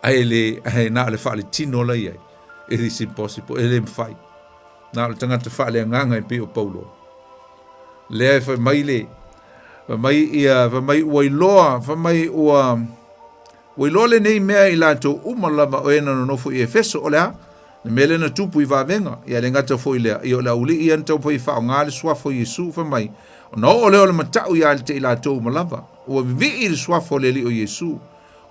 ae le, ae na o le faaletino la i ai. It is impossible, e le mafai. Na o le tagata faale-agaga e pei o Paulo. Lea e fai mai le, fai mai ia, fai mai ua iloa, fai mai ua, Ua iloa lenei mea i latou uma lava o e na nonofo i Efeso, o le a? Le mea lea na tupu i vavega, ia le gata foi lea, ia o le aualii ia na taumafai e faaaoga le suafa o Iesu, fai mai, ona oo lea o le mata'u ia te i latou uma lava, ua vivii le suafa o le Alii o Iesu.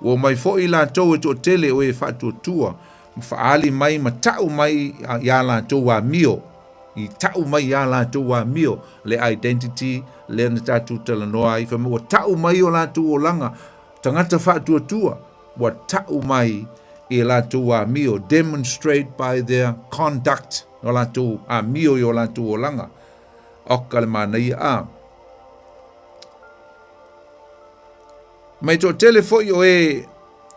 Ua omai foi i latou e toatele o e faatuatua, ma faaali mai ma ta'u mai iā latou amio, i ta'u mai iā latou amio le identity lea na tatou talanoa ai, fai mai ua ta'u mai o latou olaga, tagata faatuatua, ua ta'u mai i latou amio, demonstrate by their conduct, o latou amio i o latou olaga. Oka le manaia a. Ma e toatele foi o e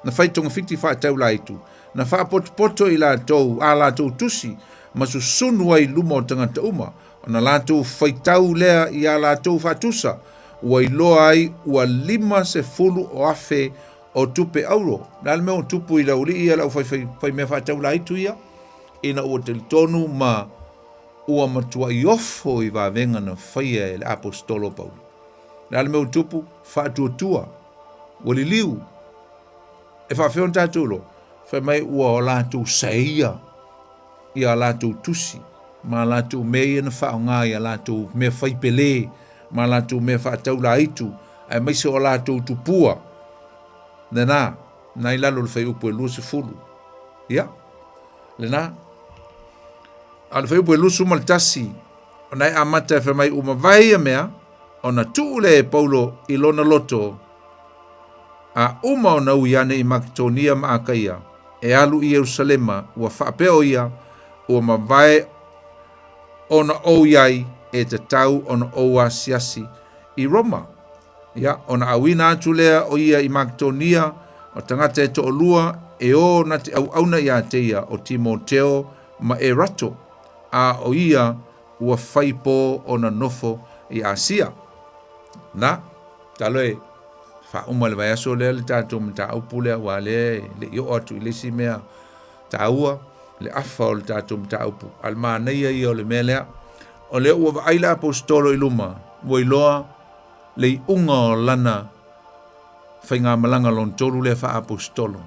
na fai togafiti faataulaitu, na faapotopoto i latou a latou tusi ma susunu ai i luma o tagata uma, ona latou faitau lea i a latou faatusa, ua iloa ai ua 50 o afe o tupe auro. O le a le mea ua tupu i le aualii ia le au faimea faataulaitu ia? Ina ua talitonu ma ua matuai ofo i vavega na faia e le Aposetolo o Paulo. O le a le mea ua tupu? Faatuatua. Ua liliu. E faafefea ona tatou iloa? Fai mai ua o latou saia i a latou tusi ma a latou mea ia na faaaoga i a latou mea fai pelē ma a latou mea faataulaitu aemaise o latou tupua. Lena, na i lalo o le fuaiupu e 20. Ia, lena. A o le fuaiupu e 21, ona e amata e fai mai ua mavae ia mea, ona tuu lea e Paulo i lona loto, a uma ona ui ane i Maketonia ma Akaia, e alu i Ierusalema, ua faapea o ia, ua mavae ona ou i ai e tatau ona ou asiasi i Roma. Ia, ona auina atu lea o ia i Maketonia, o tagata e toalua e o na te auauna iā te ia, o Timoteo ma Erato, a o ia ua fai pō ona nofo i Asia. Na, talo e faauma le vaiaso lea le tatou mataupu lea, aua lea e le i oo atu i le isi mea taua, le afa o le tatou mataupu. A o le manaia ia o le mea lea, o lea ua vaai le Aposetolo i luma, ua iloa le iuga o lana faigamalaga lona tolu lea faa-Aposetolo,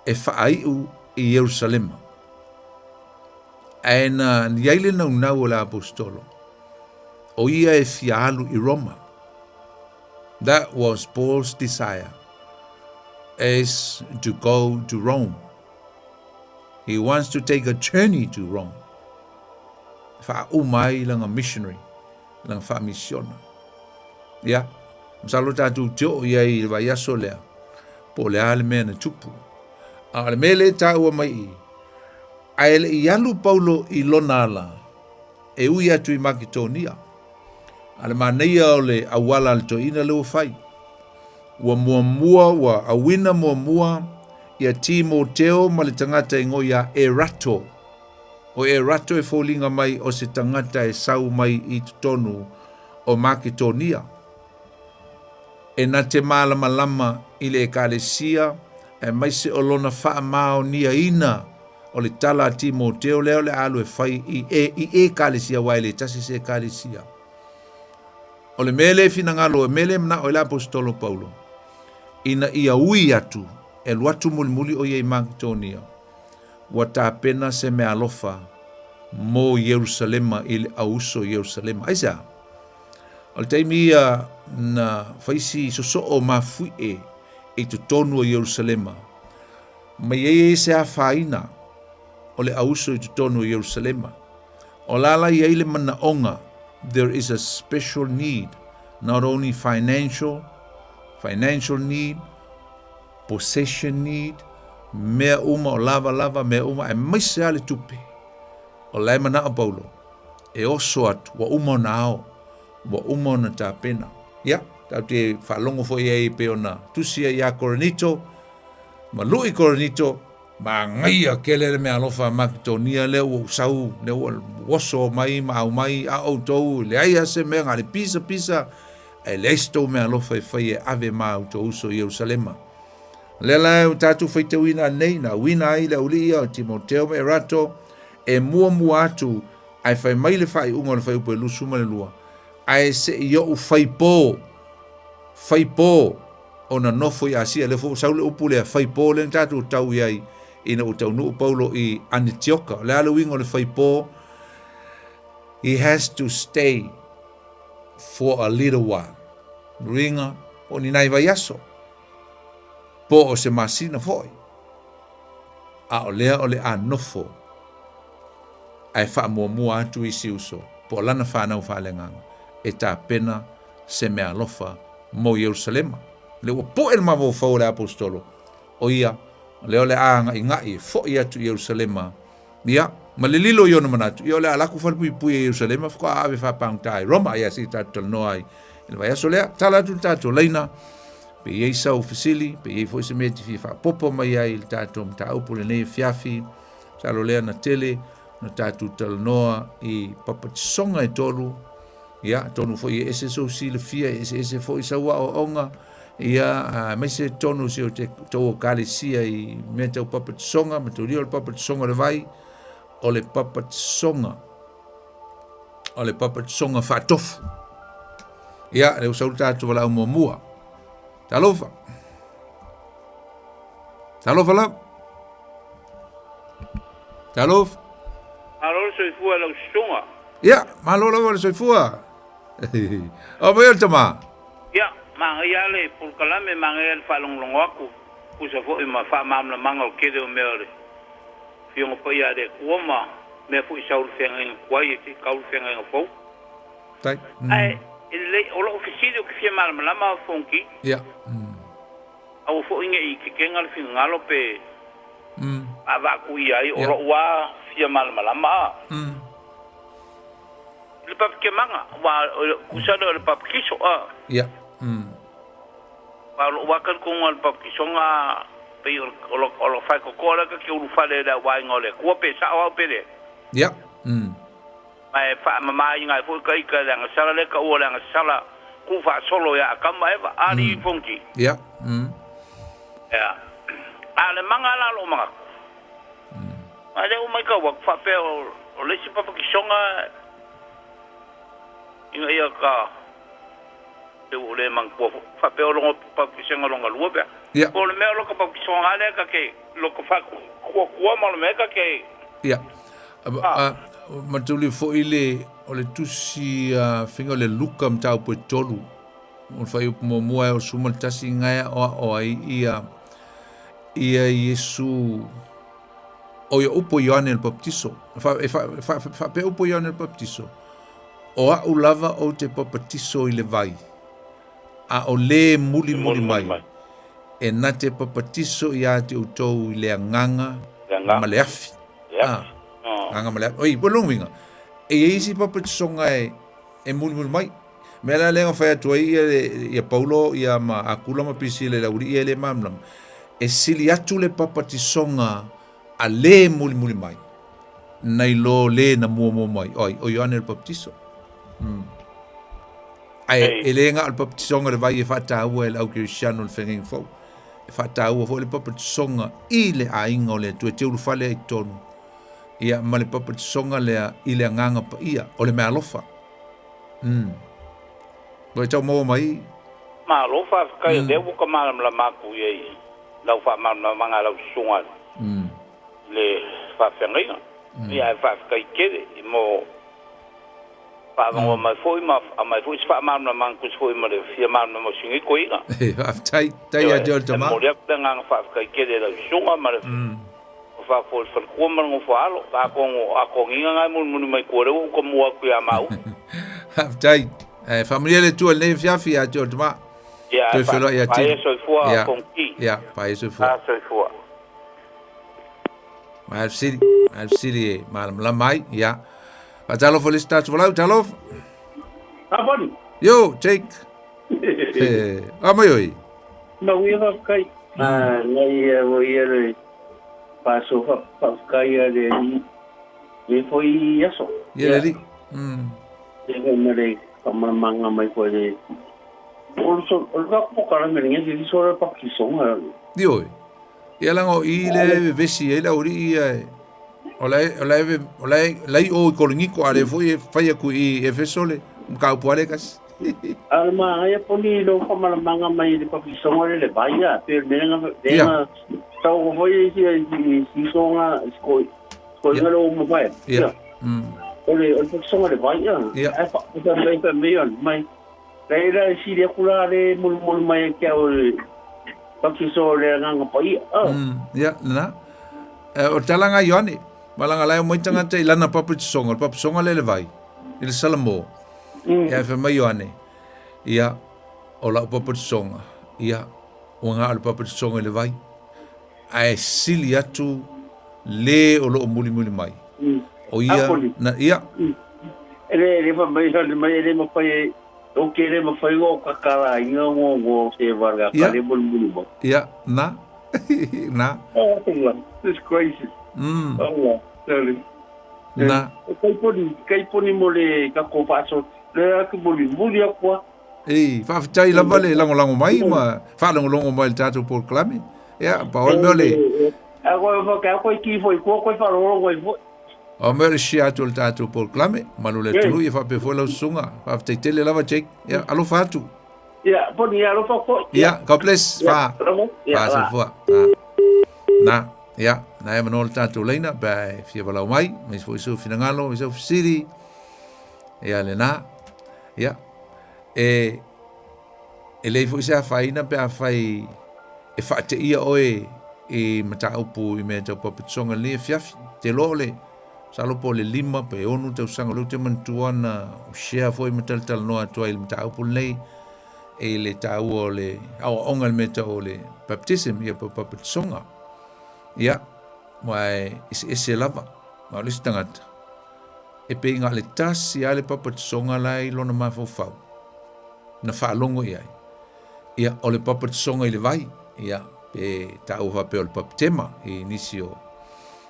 e faaiu i Ierusalema. Ae na i ai le naunau o le Aposetolo, o ia e fia alu i Roma. That was Paul's desire, is to go to Rome. He wants to take a journey to Rome. Faauma ai lana missionary, lana faamisiona. Ia, masalo tatou te oo i ai i le vaiaso lea, po o le a le mea na tupu. A o le mea lea e taua mai i, ae le i alu Paulo i lona ala, e ui atu i Maketonia. A le manaia o le auala a le toeaina lea ua fai. Ua muamua, ua auina muamua ia Timoteo ma le tagata igoa ia Erato. O Erato e foliga mai o se tagata e sau mai i totonu o Maketonia. E na te malamalama i le Ekalesia aemaise o lona faamaoniaina o le tala a Timoteo lea o le a alu e fai i e, i Ekalesia, aua e le tasi se Ekalesia. O le mea lea e finagalo, e mea lea e manao ai le Aposetolo Paulo, ina ia ui atu, e alu atu mulimuli o ia i Maketonia, ua tapena se meaalofa mo Ierusalema i le auuso i Ierusalema. Aisea? O le taimi ia na faisi sosoo mafuie i totonu o Ierusalema, ma i ai se afaina o le auuso i totonu o Ierusalema. O la la i ai le manaoga, there is a special need, not only financial, financial need, possession need, mea uma o lava lava, mea uma, aemaise lava le tupe. O la e manao Paulo, e oso atu, ua uma ona ao, ua uma ona tapena. Ia, tatou te faalogo foi ai pei ona tusi ai ia Korinito, ma lui Korinito, Manaia tele le meaalofa a Maketonia lea ua ou sau, lea ua oso mai ma aumai a outou, e leai lava se mea, na o le pisa pisa, ae leai se tou meaalofa e fai e ave ma outou uso i Ierusalema. O lea la ua tatou faitauina nei, na auina ai le aualii ia o Timoteo ma Erato e muamua atu, ae fai mai le faaiuga o le fuaiupu e 22, ae se i ou fai pō, fai pō, ona nofo i Asia. Lea foi ua sau le upu lea, fai pō lea na tatou tau i ai ina ua taunuu Paulo i Anitioka. O le a le uiga o le fai pō? He has to stay for a little while. Uiga, po o ni nai vaiaso, po o se masina foi. A o lea o le a nofo ae faamuamua atu isi uso po o lana fanau faaleagaga e tapena se meaalofa mo Ierusalema. Lea ua po'e le mafaufau o le Aposetolo, o ia lea o le a aga'iga'i e fo'i atu i Ierusalema, ia, ma le lilo i ona manatu, ia o le a alu atu falepuipui e Ierusalema faatoa ave faapagota i Roma. Ia se i tatou talanoa ai i le vaiaso lea. Tala atu le tatou laina, pe i ai sau fesili, pe i ai foi se mea e te fia faaopoopo mai ai i le tatou mataupu i lenei afiafi. Masalo lea na tele na tatou talanoa i papatisoga e tolu, ia, atonu foi e ese sou silafia, e eseese foi sau aoaoga, ia, aemaise totonu o si o tou ekalesia i mea tau papatisoga, mataulia o le papatisoga o le vai, o le papatisoga, o le papatisoga faatofu. Ia, lea ua sau le tatou valaau muamua. Talofa. Talofa lava. Talofa. Malo le soifua i lau susuga. Ia, malo lava le soifua. O mai o le tama. Ia, manaia lava le polokalame, manaia le faalogologo atu, tusa foi ma faamalamalamaga o le tele o mea o le Afioga Paia a le Atua ma mea foi sau i le feagaiga tuai e se i tau i le feagaiga fou. Tai. Ae, e lelei, o lou fesili ou te fia malamalama Fonoti. Ia. Aua foi ne i tetena le finagalo pe vaavaatuia ai, o lou lava fia malamalama a. I le papatiamaga, aua tusa lea o le papatiso a. Aua o lou lava talitonuga o le papatisoga pei o le faitotoa lea ta te ulufale i le auaiga o le Atua pe sao au pe leai. Ma e faamamaina ai foi ita i le agasala lea e taua o le agasala tuufaasolo ia Atamu ma Eva, Alii Fonoti. Ia. Ia. A o le maga la o lou manatu, a lea ua matau atu faapea o le isi papatisoga ina ia ta pe ua ou le manatua foi, faapea o lona papatisoga lona lua pe a. Ia. Po o le mea o lota papatisoga lava lea ta te lota faatuatua ma o le mea ta te Ia. Mataulia foi le o le tusi a faiga o le Luka mataupu e tolu. O le fuaiupu muamua e o suma le tasi gae aoao ai ia ia Iesu o ia upu Ioane le Baptiso. E faapea upu Ioane le Baptiso. O a'u lava ou te papatiso i le vai, a o lē mulimuli mai, e na te papatiso iā te outou i le agaga ma le afi. Ah, agaga ma le afi. Oi, po lona uiga, e i ai isi papatisoga e mulimuli mai. Mea la lea na fai atu ai ia, ia Paulo ia ma Akula ma Prisila i le aualii ia e le malamalama, e sili atu le papatisoga a lē mulimuli mai, nai lo lē na muamua mai, o ai, o Ioane le Papatiso. Ae e le na o le papatisoga o le vai e faataua e le au kerisiano i le feagaiga fou. E faataua foi le papatisoga i le aiga o le Atua e te ulufale ai i totonu. Ia, ma le papatisoga lea i le agaga paia, o le meaalofa. Ua e tau maua mai? Malo faafetai o lea ua ka malamalama atu i ai lau faamalamalamaga a lau susuga i le faafeagaiga. Ia ae faafetai tele mo faavanoa mai foi ma aumai foi se faamalamalamaga tusa foi ma le fia malamalama o si nei toeaina. Faafetai, tai ia te oe le tama. E momoli atu le agaga faafetai tele i lau susuga ma le faafoe i le faletua ma le nofo alo. Atonu o atogiga na e mulimuli mai tua lea ua ou tamua atu ia maua. Faafetai. Ae faamanuia le Atua i lenei afiafi ia te oe le tama. Ia, Toe feloai ia paia Tino. soifua Ia, Fonoti. ia, paia soifua. A soifua. Mai le fesili, mai le fesili e malamalama ai. Ia. Faatalofa i le isi tatou valaau, talofa. Apani. Yo, Jake. Eh, a mai oi. Manuia faafetai. Ah, nai e mo ia le paso faafetai a le alii. Le foi aso. Ia le alii. Le foi ma le faamalamalamaga mai foi le O le o le polokalame lenei se liso le pakisoga. Ioe. Ia laga o i le vevesi ai le aualii ia e o la e o la e o la e la i o i Koriniko a o lea foi e fai atu i Efeso le mataupu lava lea e tasi. A o le manaia poni i lou faamalamaga mai i le pakisoga le le vai a pe o le mea lena lea na tau foi i si si soga si koiga le o mavae. Ia. O le o le pakisoga le vai a. Ae fa mai fa mai mai Leai la e sili atu la le mulimuli mai ia te au le pakiso o le Agaga Paia. Ia, lena. O tala nga Ioane, malanga lai o mai tangata i lana papatisonga, le papatisonga le le vai, i le Salamo. Ia e fai mai Ioane, ia, o lau papatisonga, ia, ua nga o le papatisonga i le vai, ae sili atu le o loo mulimuli mai. O ia, na, ia. E le, le fa mai, le mai, e le mawhai e, o ke le mawhai o kakara inga ngo ngo se wala ka le mulimuli mai. Ia, na, na. Oh, this crazy. Oh, sorry. Na. Kai poni, kai poni mo le ka ko whaaso, le aku muli muli akua. Ei, faafetai lava le lagolago mai ma faalogologo mai i le tatou polokalame. Ia, pau le mea o le... A koe fa ka koe ki foi ko koe wharoro koe foi. O mea o le share atu o le tatou polokalame, malu le atunuu, ia faapea foi lau susuga. Faafetai tele lava, Jake. Ia, alofa atu. Ia, poni ia alofa koe. Ia, God bless. Fa. Fa soifua. Fa. Na, ia, na e manoa le tatou laina, pe a e fia valaau mai, mai foi sou finagalo, mai sou fesili. Ia, lena. Ia, e, e leai foi se afaina pe afai e faateia oe i mataupu i mea tau papatisoga i lenei afiafi. Te iloa o le, masalo po o le 5 pe 6 tausaga o lea ou te manatua na share foi ma talatalanoa atu ai i le mataupu lenei i le taua o le aoaoga i le mea tau o le baptism, ia po o papatisoga. Ia, aua e eseese lava, ma o le isi tagata, e pei na o le tasi lava le papatisoga la e i lona mafaufau na faalogo i ai. Ia, o le papatisoga i le vai, ia, pe taua faapea o le papitema i nisi o...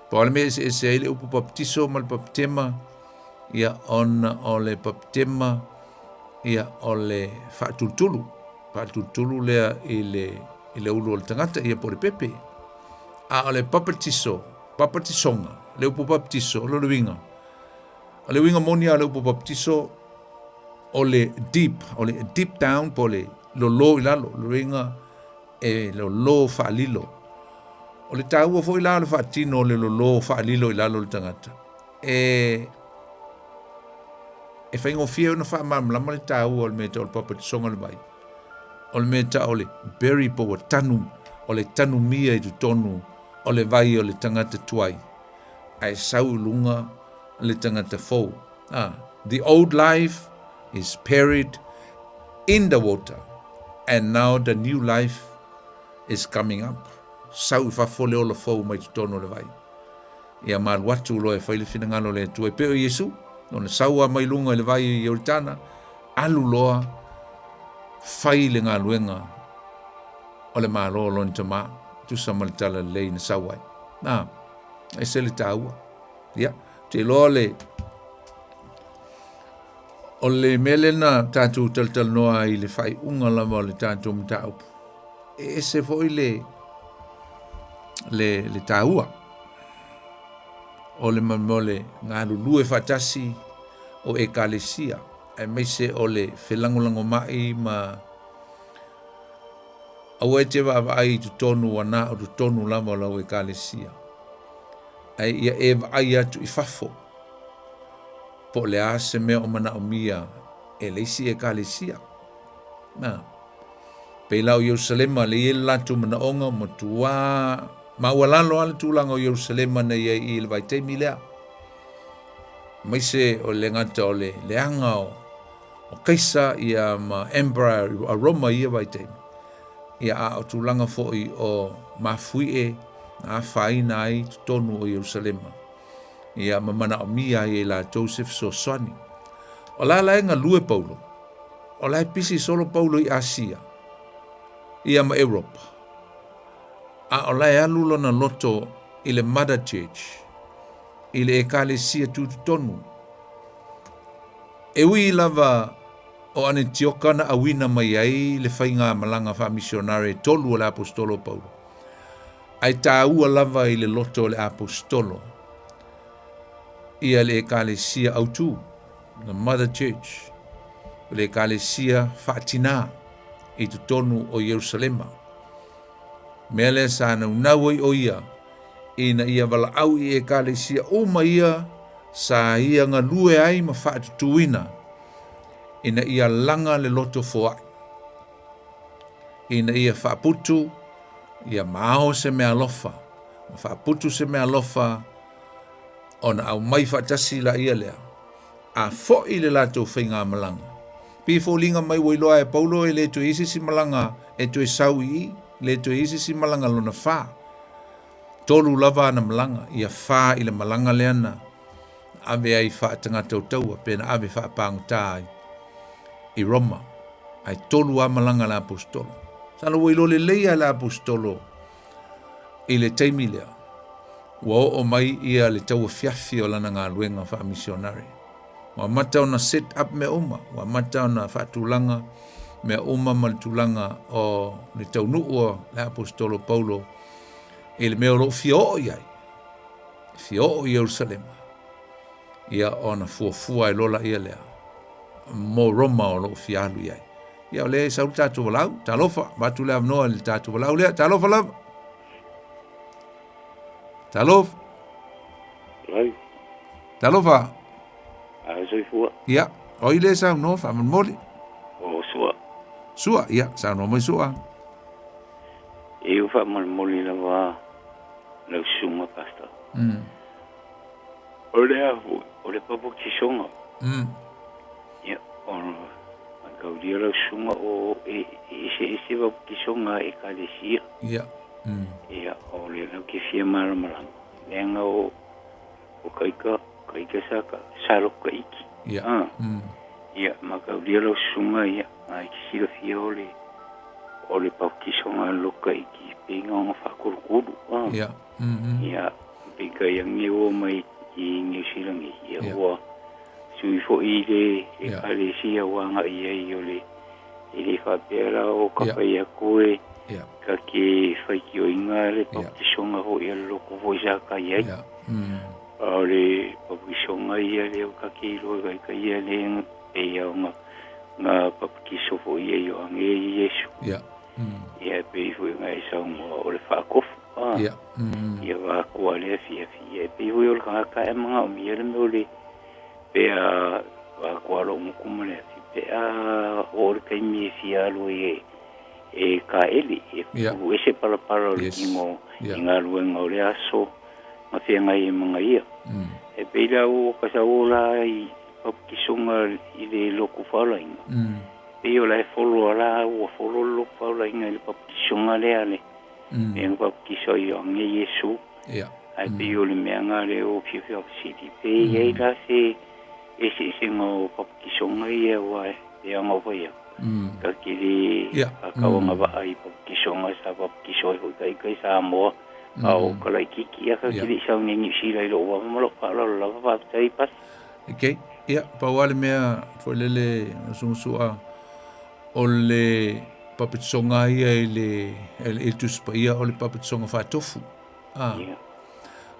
Pau le mea e eseese ai le upu papatiso ma le papitema, ia, ona o le papitema, ia, o le faatulutulu, faatulutulu lea i le, i le ulu o le tagata, ia, po o le pepe. A o le papatiso, Papatisoga, le upu baptiso, o lona uiga, o le uiga moni lava o le upu baptiso, o le deep, o le deep down po o le lolo i lalo, o lona uiga e lolo faalilo. O le taua foi la o le faatino o le lolo faalilo i lalo o le tagata, e e faigofie ona faamalamalama le taua o le mea tau o le papatisoga o le vai. O le mea tau o le bury po ua tanu, o le tanumia i totonu o le vai o le tagata tuai, ae sau i luga le tagata fou. Ah, the old life is buried in the water and now the new life is coming up. Sau i fafo le ola fou mai totonu o le vai. Ia malu atu loa e fai le finagalo o le Atua. E pei o Iesu, ona sau lava mai luga i le vai i Ioritana, alu loa fai le galuega o le Malo o lona Tama, tusa ma le tala lelei na sau ai. Na, ese le taua. Ia, te iloa le, o le mea lea na tatou talatalanoa ai i le faaiuga lava o le tatou mataupu, e ese foi le, le, le taua o le mea o le galulue faatasi o Ekalesia, aemaise o le felagolagomai ma Aua e te vaavaai i totonu ua na o totonu lava o lau Ekalesia, ae ia e vaai atu i fafo, po o le a se mea o manaomia e le isi Ekalesia. Na, pei la o Ierusalema le i ai le latou manaoga ua matuā maualalo lava le tulaga o Ierusalema na i ai i le vaitaimi lea, aemaise o le gata o le leaga o o Kaisa ia ma Emperor a Roma i ia vaitaimi, ia a o tulaga foi o mafuie na afaina ai totonu o Ierusalema, ia ma manaomia ai e latou se fesoasoani. O la la e galue Paulo, o la e pisi solo Paulo i Asia, ia ma Europa, a o la e alu lona loto i le Mother Church, i le Ekalesia tutotonu, E ui lava o Anetioka na auina mai ai le faigamalaga faamisionare e tolu o le aposetolo o Paulo, ae taua lava i le loto o le aposetolo ia le Ekalesia autu, the mother church, o le Ekalesia faatinā i totonu o Ierusalema. Mea lea sa naunau ai o ia ina ia valaau i Ekalesia uma ia Sa ia galue ai ma faatutuina ina ia laga le loto foai, ina ia faaputu ia maao se meaalofa Ma faaputu se meaalofa ona aumai faatasi laia lea, a foʻi le latou faigamalaga. Pei e foliga mai ua iloa e Paulo e le toe i ai se isi malaga e toe sau i i, le toe i ai se isi malaga lona fa. Tolu lava ana malaga, ia fa i le malaga lea na ave ai faatagatautaua pe na ave faapagota ai i Roma. Ae tolu lava malaga a le Aposetolo. Masalo ua iloa lelei lava e le Aposetolo i le taimi lea, ua oo mai ia le tauafiafi o lana galuega faamisionare. Ua amata ona set up mea uma, ua amata ona faatulaga mea uma ma le tulaga o le taunuu o le Aposetolo Paulo i le mea o lo o fia oo i ai, fia oo i Ierusalema, ia ona fuafua ai loa laia lea mo Roma o lo o fia alu i ai. Ia o lea e sau le tatou valaau, talofa, avatu le avanoa i le tatou valaau lea, talofa lava. Talofa. Lai. Talofa. A soifua. Ia, o ai lea e saunoa faamolemole? O Sua. Sua, ia, saunoa mai Sua. E u faamolemole lava lau susuga pastor. O le a foi, o le papotisoga. Ia, o mataulia lau susuga o e eseese papotisoga a ekalesia. Ia. Ia, o lea lau ke fia malamalama. Leaga o o kaika, kaika sa ka sa loko ka iki. Ia. Ah. Ia, mataulia lau susuga ia, ai ke silafia o le o le papotisoga a loko ka iki, pei ona faakulukulu. Ah. Ia. Ia, peitai ane ua mai i Niu Silani, ia ua sui foi i le ekalesia ua agai i ai o le e le faapea la o ka fai atu e ka ke faitioina le papukisoga foi a le lotu foi sa ka i ai. A o le papukisoga ia lea o ka ke iloa kai ka ia le pei a ona nga papukiso foi ia i o ange i Iesu. Ia e pei foi ona e saunoa o le faakofu. Ah. Ia. Ia vakoa le afiafi. Ia e pei foi o le tagata e manaomia le mea o le pe a vakoa lou motu ma le afi pe a oo le taimi e fia alu ai e e kaele e pulu ese palapala o le tino i galuega o le aso ma feagai ai ma gaia. E pei la ua ka sau la i papatisoga i le lotu faolaina. Pei o la e folo la ua folo le lotu faolaina i le papatisoga lea le mea na papatiso ai Ioane Iesu. Ae pei o le mea na lea ua fiafia fesili pe i ai la se eseesega o papatisoga ia aua e ana fai atu. Ka te le akau agavaa i papatisoga sa papatiso ai foi taitai Samoa a o ka laitiiti ia ka te le i sau nei Niu Sila i lou ava ma lou faaaloalo lava faafetai Pasi. Okay. Ia, pau lava le mea foi lele sugasua o le papatisoga ia i le i le Tusi Paia o le papatisoga faatofu. Ah. Yeah.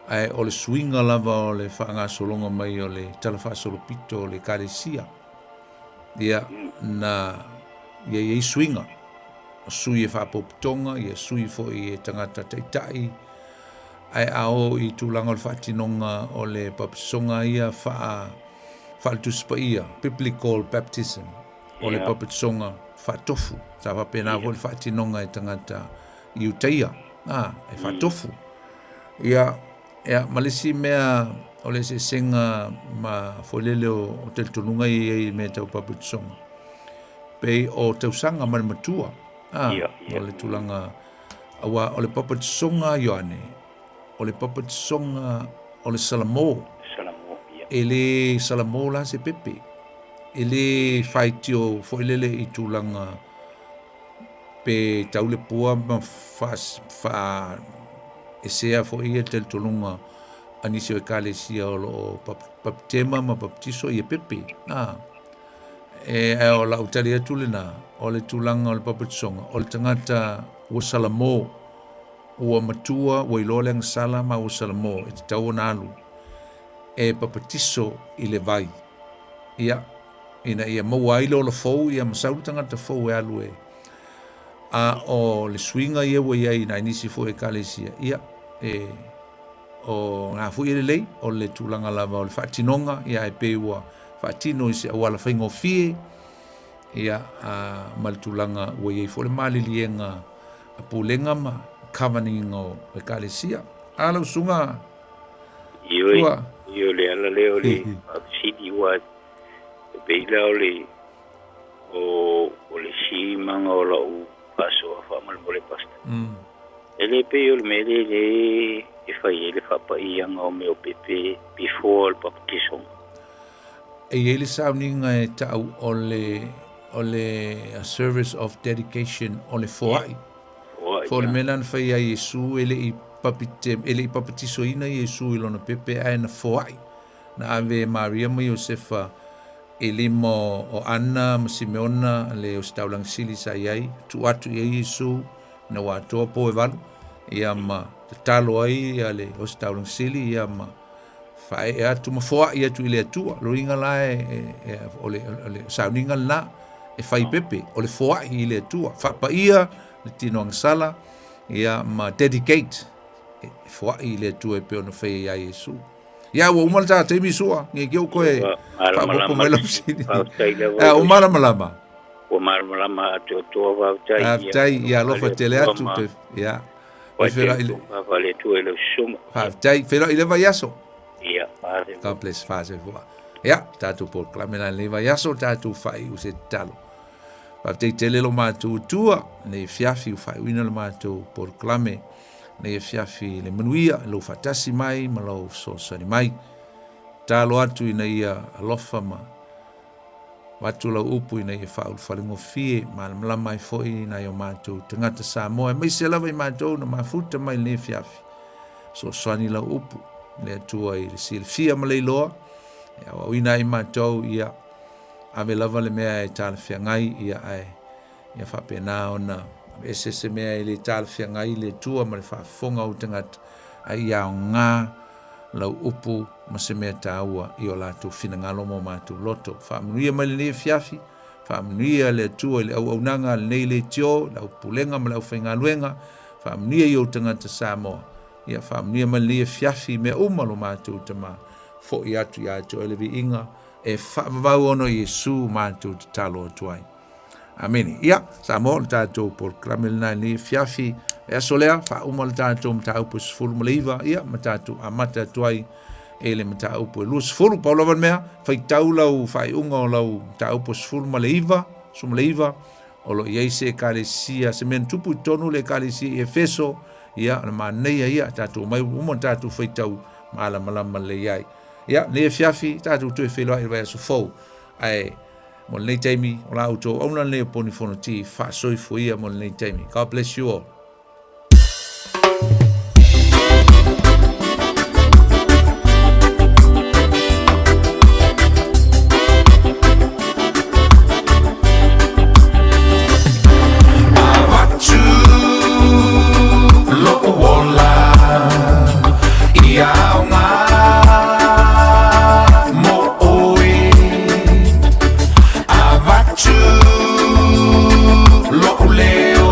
Ae o le suiga lava o le faagasologa mai o le tala faasolopito o le ekalesia. Ia, na ia i ai suiga. O sui e faapopotoga, ia sui foi e tagata taitai, ae a oo i tulaga o le faatinoga o le papatisoga ia faa faale-Tusi Paia, biblical baptism, o le papatisoga faatofu. Sa faapena foi le faatinoga e tagata Iutaia, a, e faatofu. Ia, ia, ma le isi mea o le eseesega ma foi lele o, o talitonuga ia i ai i mea tau papatisoga, pei o tausaga ma le matua, a, o le tulaga Aua o le papatisoga a Ioane, o le papatisoga o le Salamo. Salamo, ia. E le Salamo la se pepe. E le faitio foi lele i tulaga pe tau le pua ma fa, fa esea foi ia talitonuga a nisi o ekalesia o lo o baptema ma baptiso ia pepe. Ah. E, ae o lau tali atu lena, o le tulaga o le papatisoga, o le tagata ua salamo, ua matua, ua iloa le agasala ma ua salamo, e tatau ona alu e papatiso i le vai. Ia, ina ia maua ai le ola fou, ia ma sau le tagata fou e alu e. A o le suiga ia ua i ai i nai nisi foi ekalesia, ia, e, o ngā foi e lelei, o le tulaga lava o le faatinoga, ia e pei ua faatino i se auala faigofie, ia, a, ma le tulaga ua i ai foi le maliliega a pulega ma governing o ekalesia. A lau susuga Ioe, Sua. ioe, o le ala lea o le faafesili ua e pei la o le o o le simaga o la'u faasoa faamolemole Pastor. E le pei o le mea lea le e fai ai le faapaiaga o mea o pepe before le papatisoga. E i ai le sauniga e ta'u o le o le a service of dedication o le foa'i. Foa'i, Fo o le ia. mea lena na fai ai Iesu e le i papite e le i papatisoina Iesu i lona pepe ae na foa'i. Na ave e Maria ma Iosefa i lima o Ana ma Simeona le ositaulaga sili sa i ai, tuu atu i ai Iesu ina ua atoa po e valu, ia ma tatalo ai ia le ositaulaga sili, ia ma faaee atu ma foai atu i le Atua. Lona uiga la e, e, e, o le, o le sauniga lena e fai pepe, o le foai i le Atua, faapaia le tino agasala, ia ma dedicate, e foai i le Atua e pei ona fai ai ia Iesu. Ia, ua uma le ta taimi sua, nge ki o koe faaopoopo mai lau fesili. Faafetai lava. Ua malamalama. Ua malamalama atoatoa, faafetai. Faafetai, ia alofa tele atu. Ia. Failoa le Atua i lau susuga. Faafetai, feiloai i le vaiaso. Ia, faasoa. God bless, faasoa. Ia, tatou polokalame la lenei vaiaso, tatou faaiu se tatalo. Faafetai tele lo matou Atua, nei afiafi ua faaiuina le matou polokalame. Nei afiafi le manuia, lou faatasi mai ma lou fesoasoani mai. Tatalo atu ina ia alofa ma avatu lau upu ina ia faaulufalegofie, malamalama ai foi nai o matou tagata Samoa, aemaise lava i matou na mafuta mai lenei afiafi. Fesoasoani lau upu le Atua i le silafia ma le iloa, e aoaoina ai matou, ia ave lava le mea e talafeagai, ia ae Ia faapena ona aveese se mea e le talafeagai i le Atua ma le faafofoga o ou tagata, a ia aoga lau upu ma se mea taua i o latou finagalo ma o matou loto. Faamanuia mai lenei afiafi, faamanuia le Atua i le auaunaga a lenei leitio, le aupulega ma le aufaigaluega, faamanuia i ou tagata Samoa. Ia faamanuia mai lenei afiafi i mea uma lo matou Tama, foi atu ia te oe le viiga e faavavau ona o Iesu matou tatalo atu ai. Amene. Ia, Samoa, o le tatou polokalame lena i lenei afiafi. Le aso lea, faauma le tatou mataupu e 19, ia, ma tatou amata atu ai e le mataupu e 20. Pau lava le mea, faitau lau faaiuga o lau mataupu e 19, 19, o lo o i ai se ekalesia, se mea na tupu i totonu o le ekalesia i Efeso, ia, o le manaia ia, tatou omai uma ona tatou faitau malamalama lelei ai. Ia, lenei afiafi, tatou toe feiloai i le vaiaso fou. Ae, mo lenei taimi, o la outou auauna lenei o Poni Fonoti, faasoifua ia mo lenei taimi. God bless you all. Avatu lo'u ola ia aoga mo oe. Avatu lo'u leo.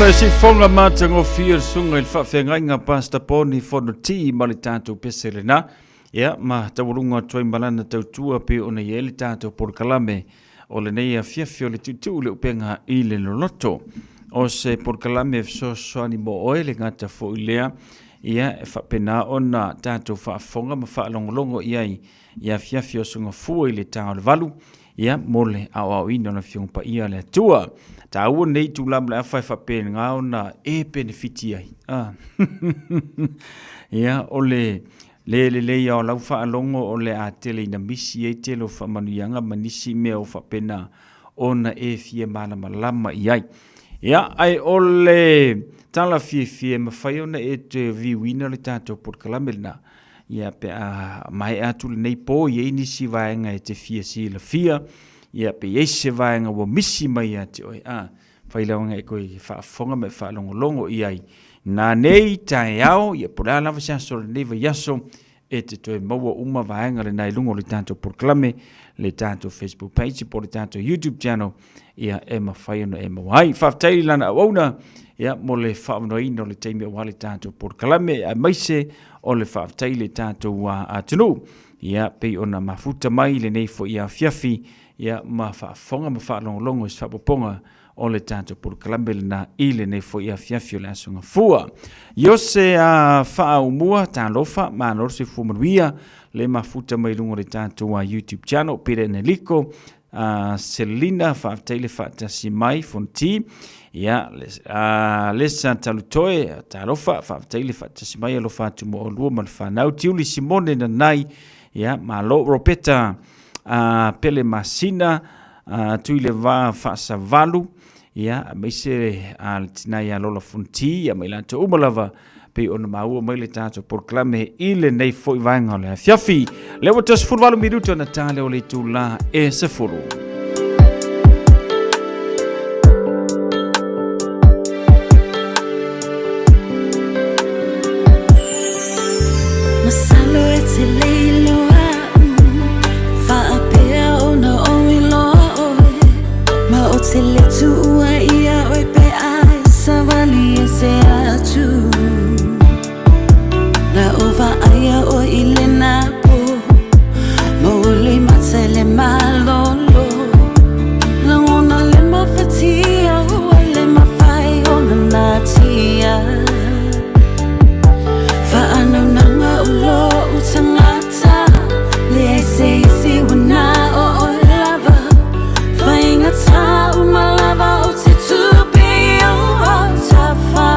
O le sifoga matagofie o le susuga i le faafeagaiga Pastor Poni Fonoti ma le tatou pese lena. Ia, ma taualuga atu ai ma lana tautua pei ona i ai le tatou polokalame o lenei afiafi o le tuutuu le upega i le loloto. O se polokalame e fesoasoani mo oe le gata foi lea, ia e faapena ona tatou faafofoga ma faalogologo i ai i afiafi o Aso Gafua i le ta o le 8, ia mo le aoaoina o le Afioga Paia a le Atua. Taua lenei itula ma le afa e faapena ona e penefiti ai. Ah. ia, o le le lelei o lau faalogo o le a tele ina misi ai tele o faamanuiaga ma nisi mea o faapena ona e fia malamalama i ai. Ia, ae o le tala fiafia e mafai ona e toe viuina le tatou polokalame lena. Ia, pe a maea atu lenei po, i ai nisi vaega e te fia silafia, ia, pe i ai se vaega ua misi mai ia te oe, a, fai lauga e koe faafofoga ma e faalogologo i ai. Nā nei taeao, ia, po o le a lava se aso o lenei vaiaso, e te toe maua uma vaega lena i luga o le tatou polokalame, le tatou Facebook page po o le tatou YouTube channel, ia e mafai ona e maua ai. Faafetai i lana auauna, ia mo le faaavanoaina o le taimi aua le tatou polokalame, aemaise o le faafetai i le tatou atunuu, ia pei ona mafuta mai lenei foi afiafi, ia ma faafofoga ma faalogologo i se faaopoopoga o le tatou polokalame lena i lenei foi afiafi o le Aso Gafua. Iose a faaumua, talofa, malo le soifua manuia, le mafuta mai luga o le tatou YouTube channel, Peter Neliko, Selina, faafetai le faatasi mai, Fonti, ia, Lesa Talutoe, talofa, faafetai le faatasi mai, alofa atu mo oulua ma le fanau, Tiuli Simone Nanai, ia, malo, Ropeta, Pele Masina, Tuileva Faasavalu, ia, aemaise le tina ia Lola Fonti, ia ma i latou uma lava, pei ona maua mai le tatou polokalame i lenei foi vaega o le afiafi. Lea ua toe 18 minuti ona tale o le itula e 10. Masalo e te le iloa Faapea ona ou iloa oe Ma o te le tuua ia oe pe a e savali e se atu Na o vaaia oe i lena po Mauli mata i le malolo Lagona le mafatia ua le mafai ona natia Faanaunaga o lou tagata Leai se isi ua na o oe lava Faigata uma lava ou te tupe i ou autafa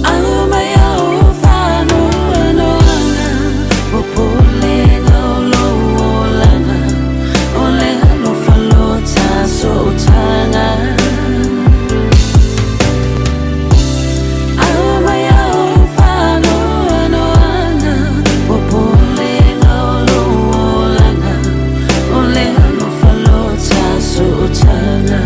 Aumai au faanoanoaga Popolega o lou olaga O le alofa lota sootaga Aumai au faanoanoaga Popolega o lou olaga O le alofa lota sootaga.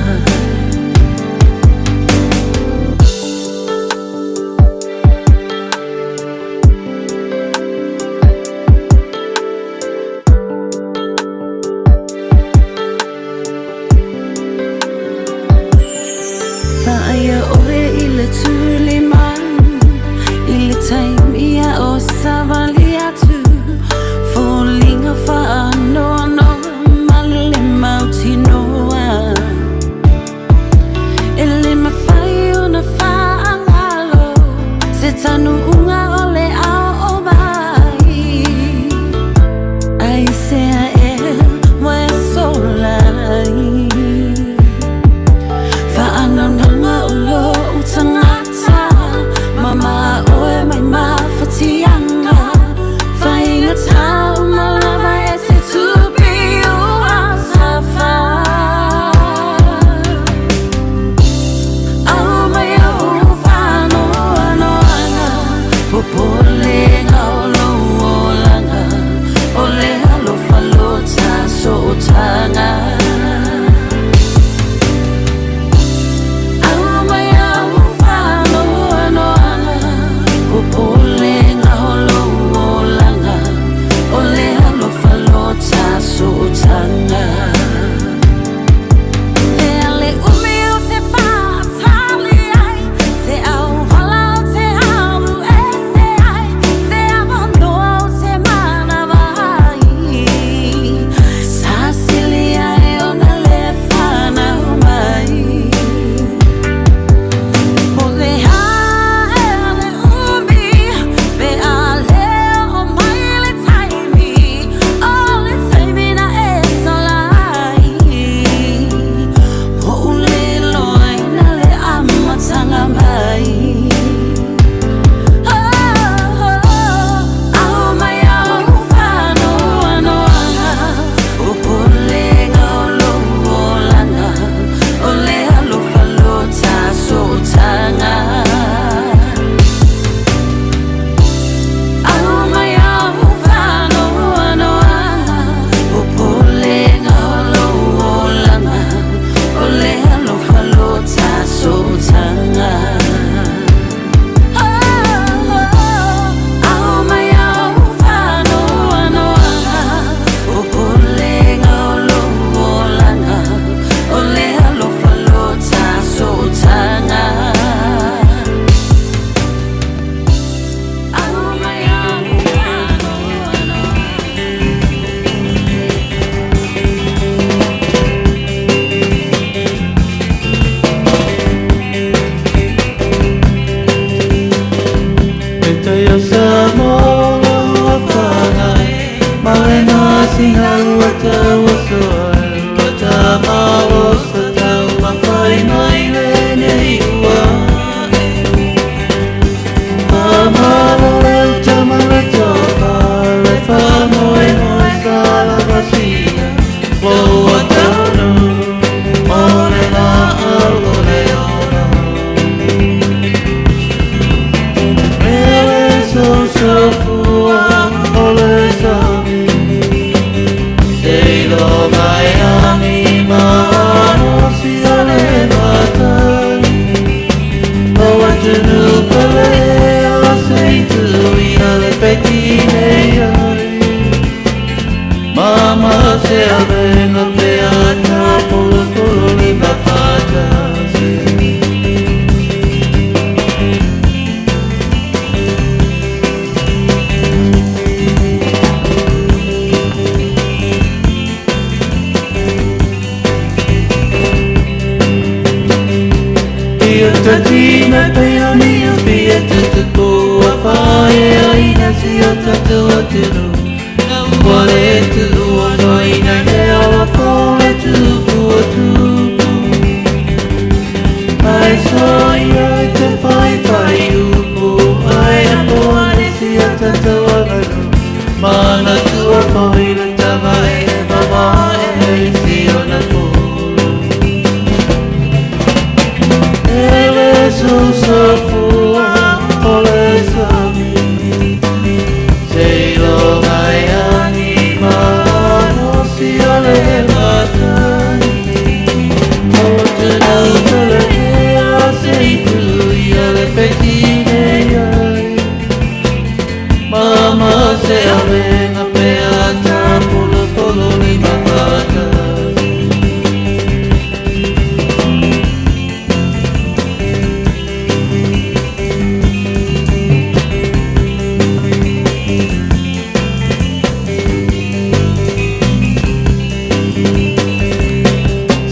Vaaia oe i le tuli manu I le taimi a o savali atu Foliga faanoanoa ma le mautinoa E le mafai ona faagalo Se tanuuga o le ao o mai Aisea ea ua e sola ai Faanaunaga o lou tagata.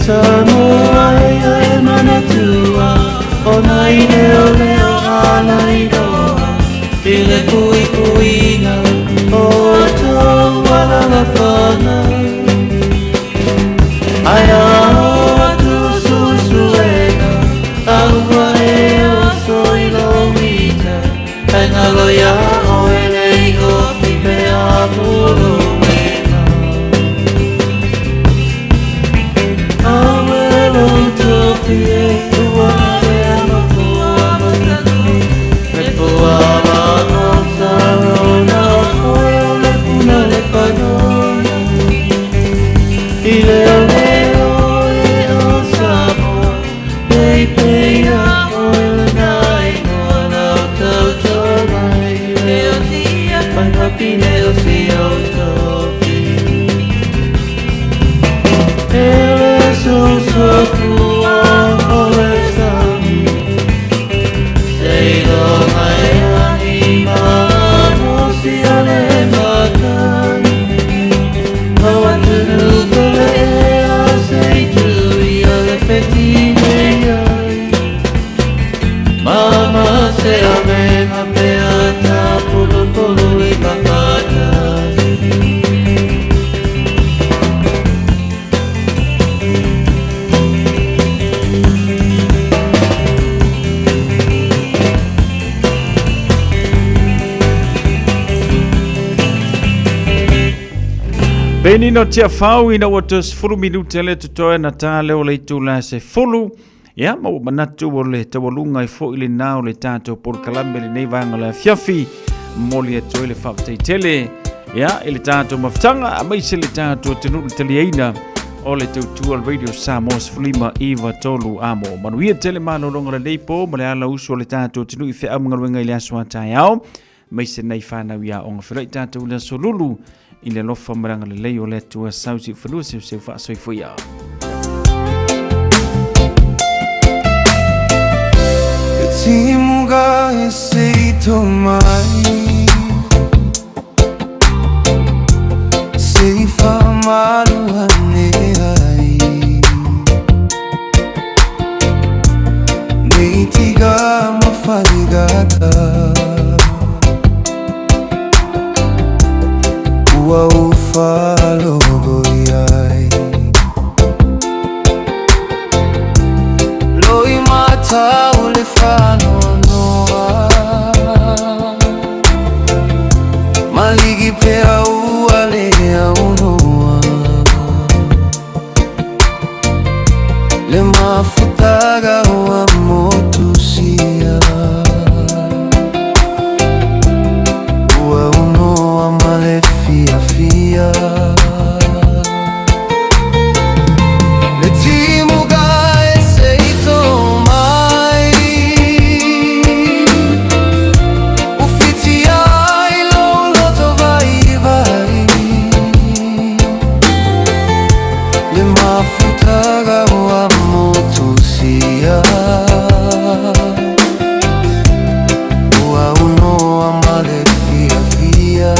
Samoa e e manatua O nai leo leo ala i loa I le pui puiga o tou alalafaga Ai ao atu suesuega A ua e oso i lou ita Ai galo iā oe le igofi pe a puluina Awe lou tofi e ua ea mafua matanu Le fua ma o sarona Oe o le puna le panona I leo leo e o Samoa Pei pei a oe lena ingoa lau tautoga I leo tia whaipapine o si o tofi Ele so so fua o le sami Seiloga e ahi ma si o le makani O atunu ko le ea sei tui o le whetine ai Mama se avenga pe ata pulu pulu i mawhatasi Benino Tiafau ina ua toe 10 minute le totoe na tā leo le itula se fulu. Ia, ma ua manatu o le taualuga ai foi lenā o le tatou polokalame lenei vaega o le afiafi. Momoli atu ai le faafetai tele ia i le tatou mafutaga aemaise le tatou atunuu i le taliaina o le tautua o le Radio Samoa 15 93 amo. Manuia tele malologa o lenei po ma le ala usu o le tatou atunuu i feau ma galuega i le aso a taeao. Aemaise nei fanau i aoga. Feiloai tatou i le aso Lulu i le alofa ma le agalelei o le Atua sau siufanua seuseu faasoifua ia. Timuga e se to mai Se fa malu ane ai Nei tiga ma faligata Ua u falogo iai Loi mata o le whanoanoa Maligi pea ua le aunoa Le mafutaga ua motusia Ua unoa ma le fiafia Le timuga e se i tō mai Ufiti ai lou loto vaivai Le mafutaga ua motusia Ua unoa ma le fiafia.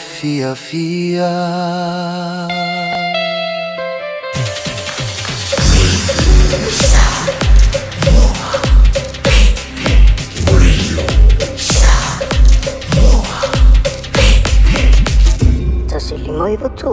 fiafia. 1, 5, 9, 3.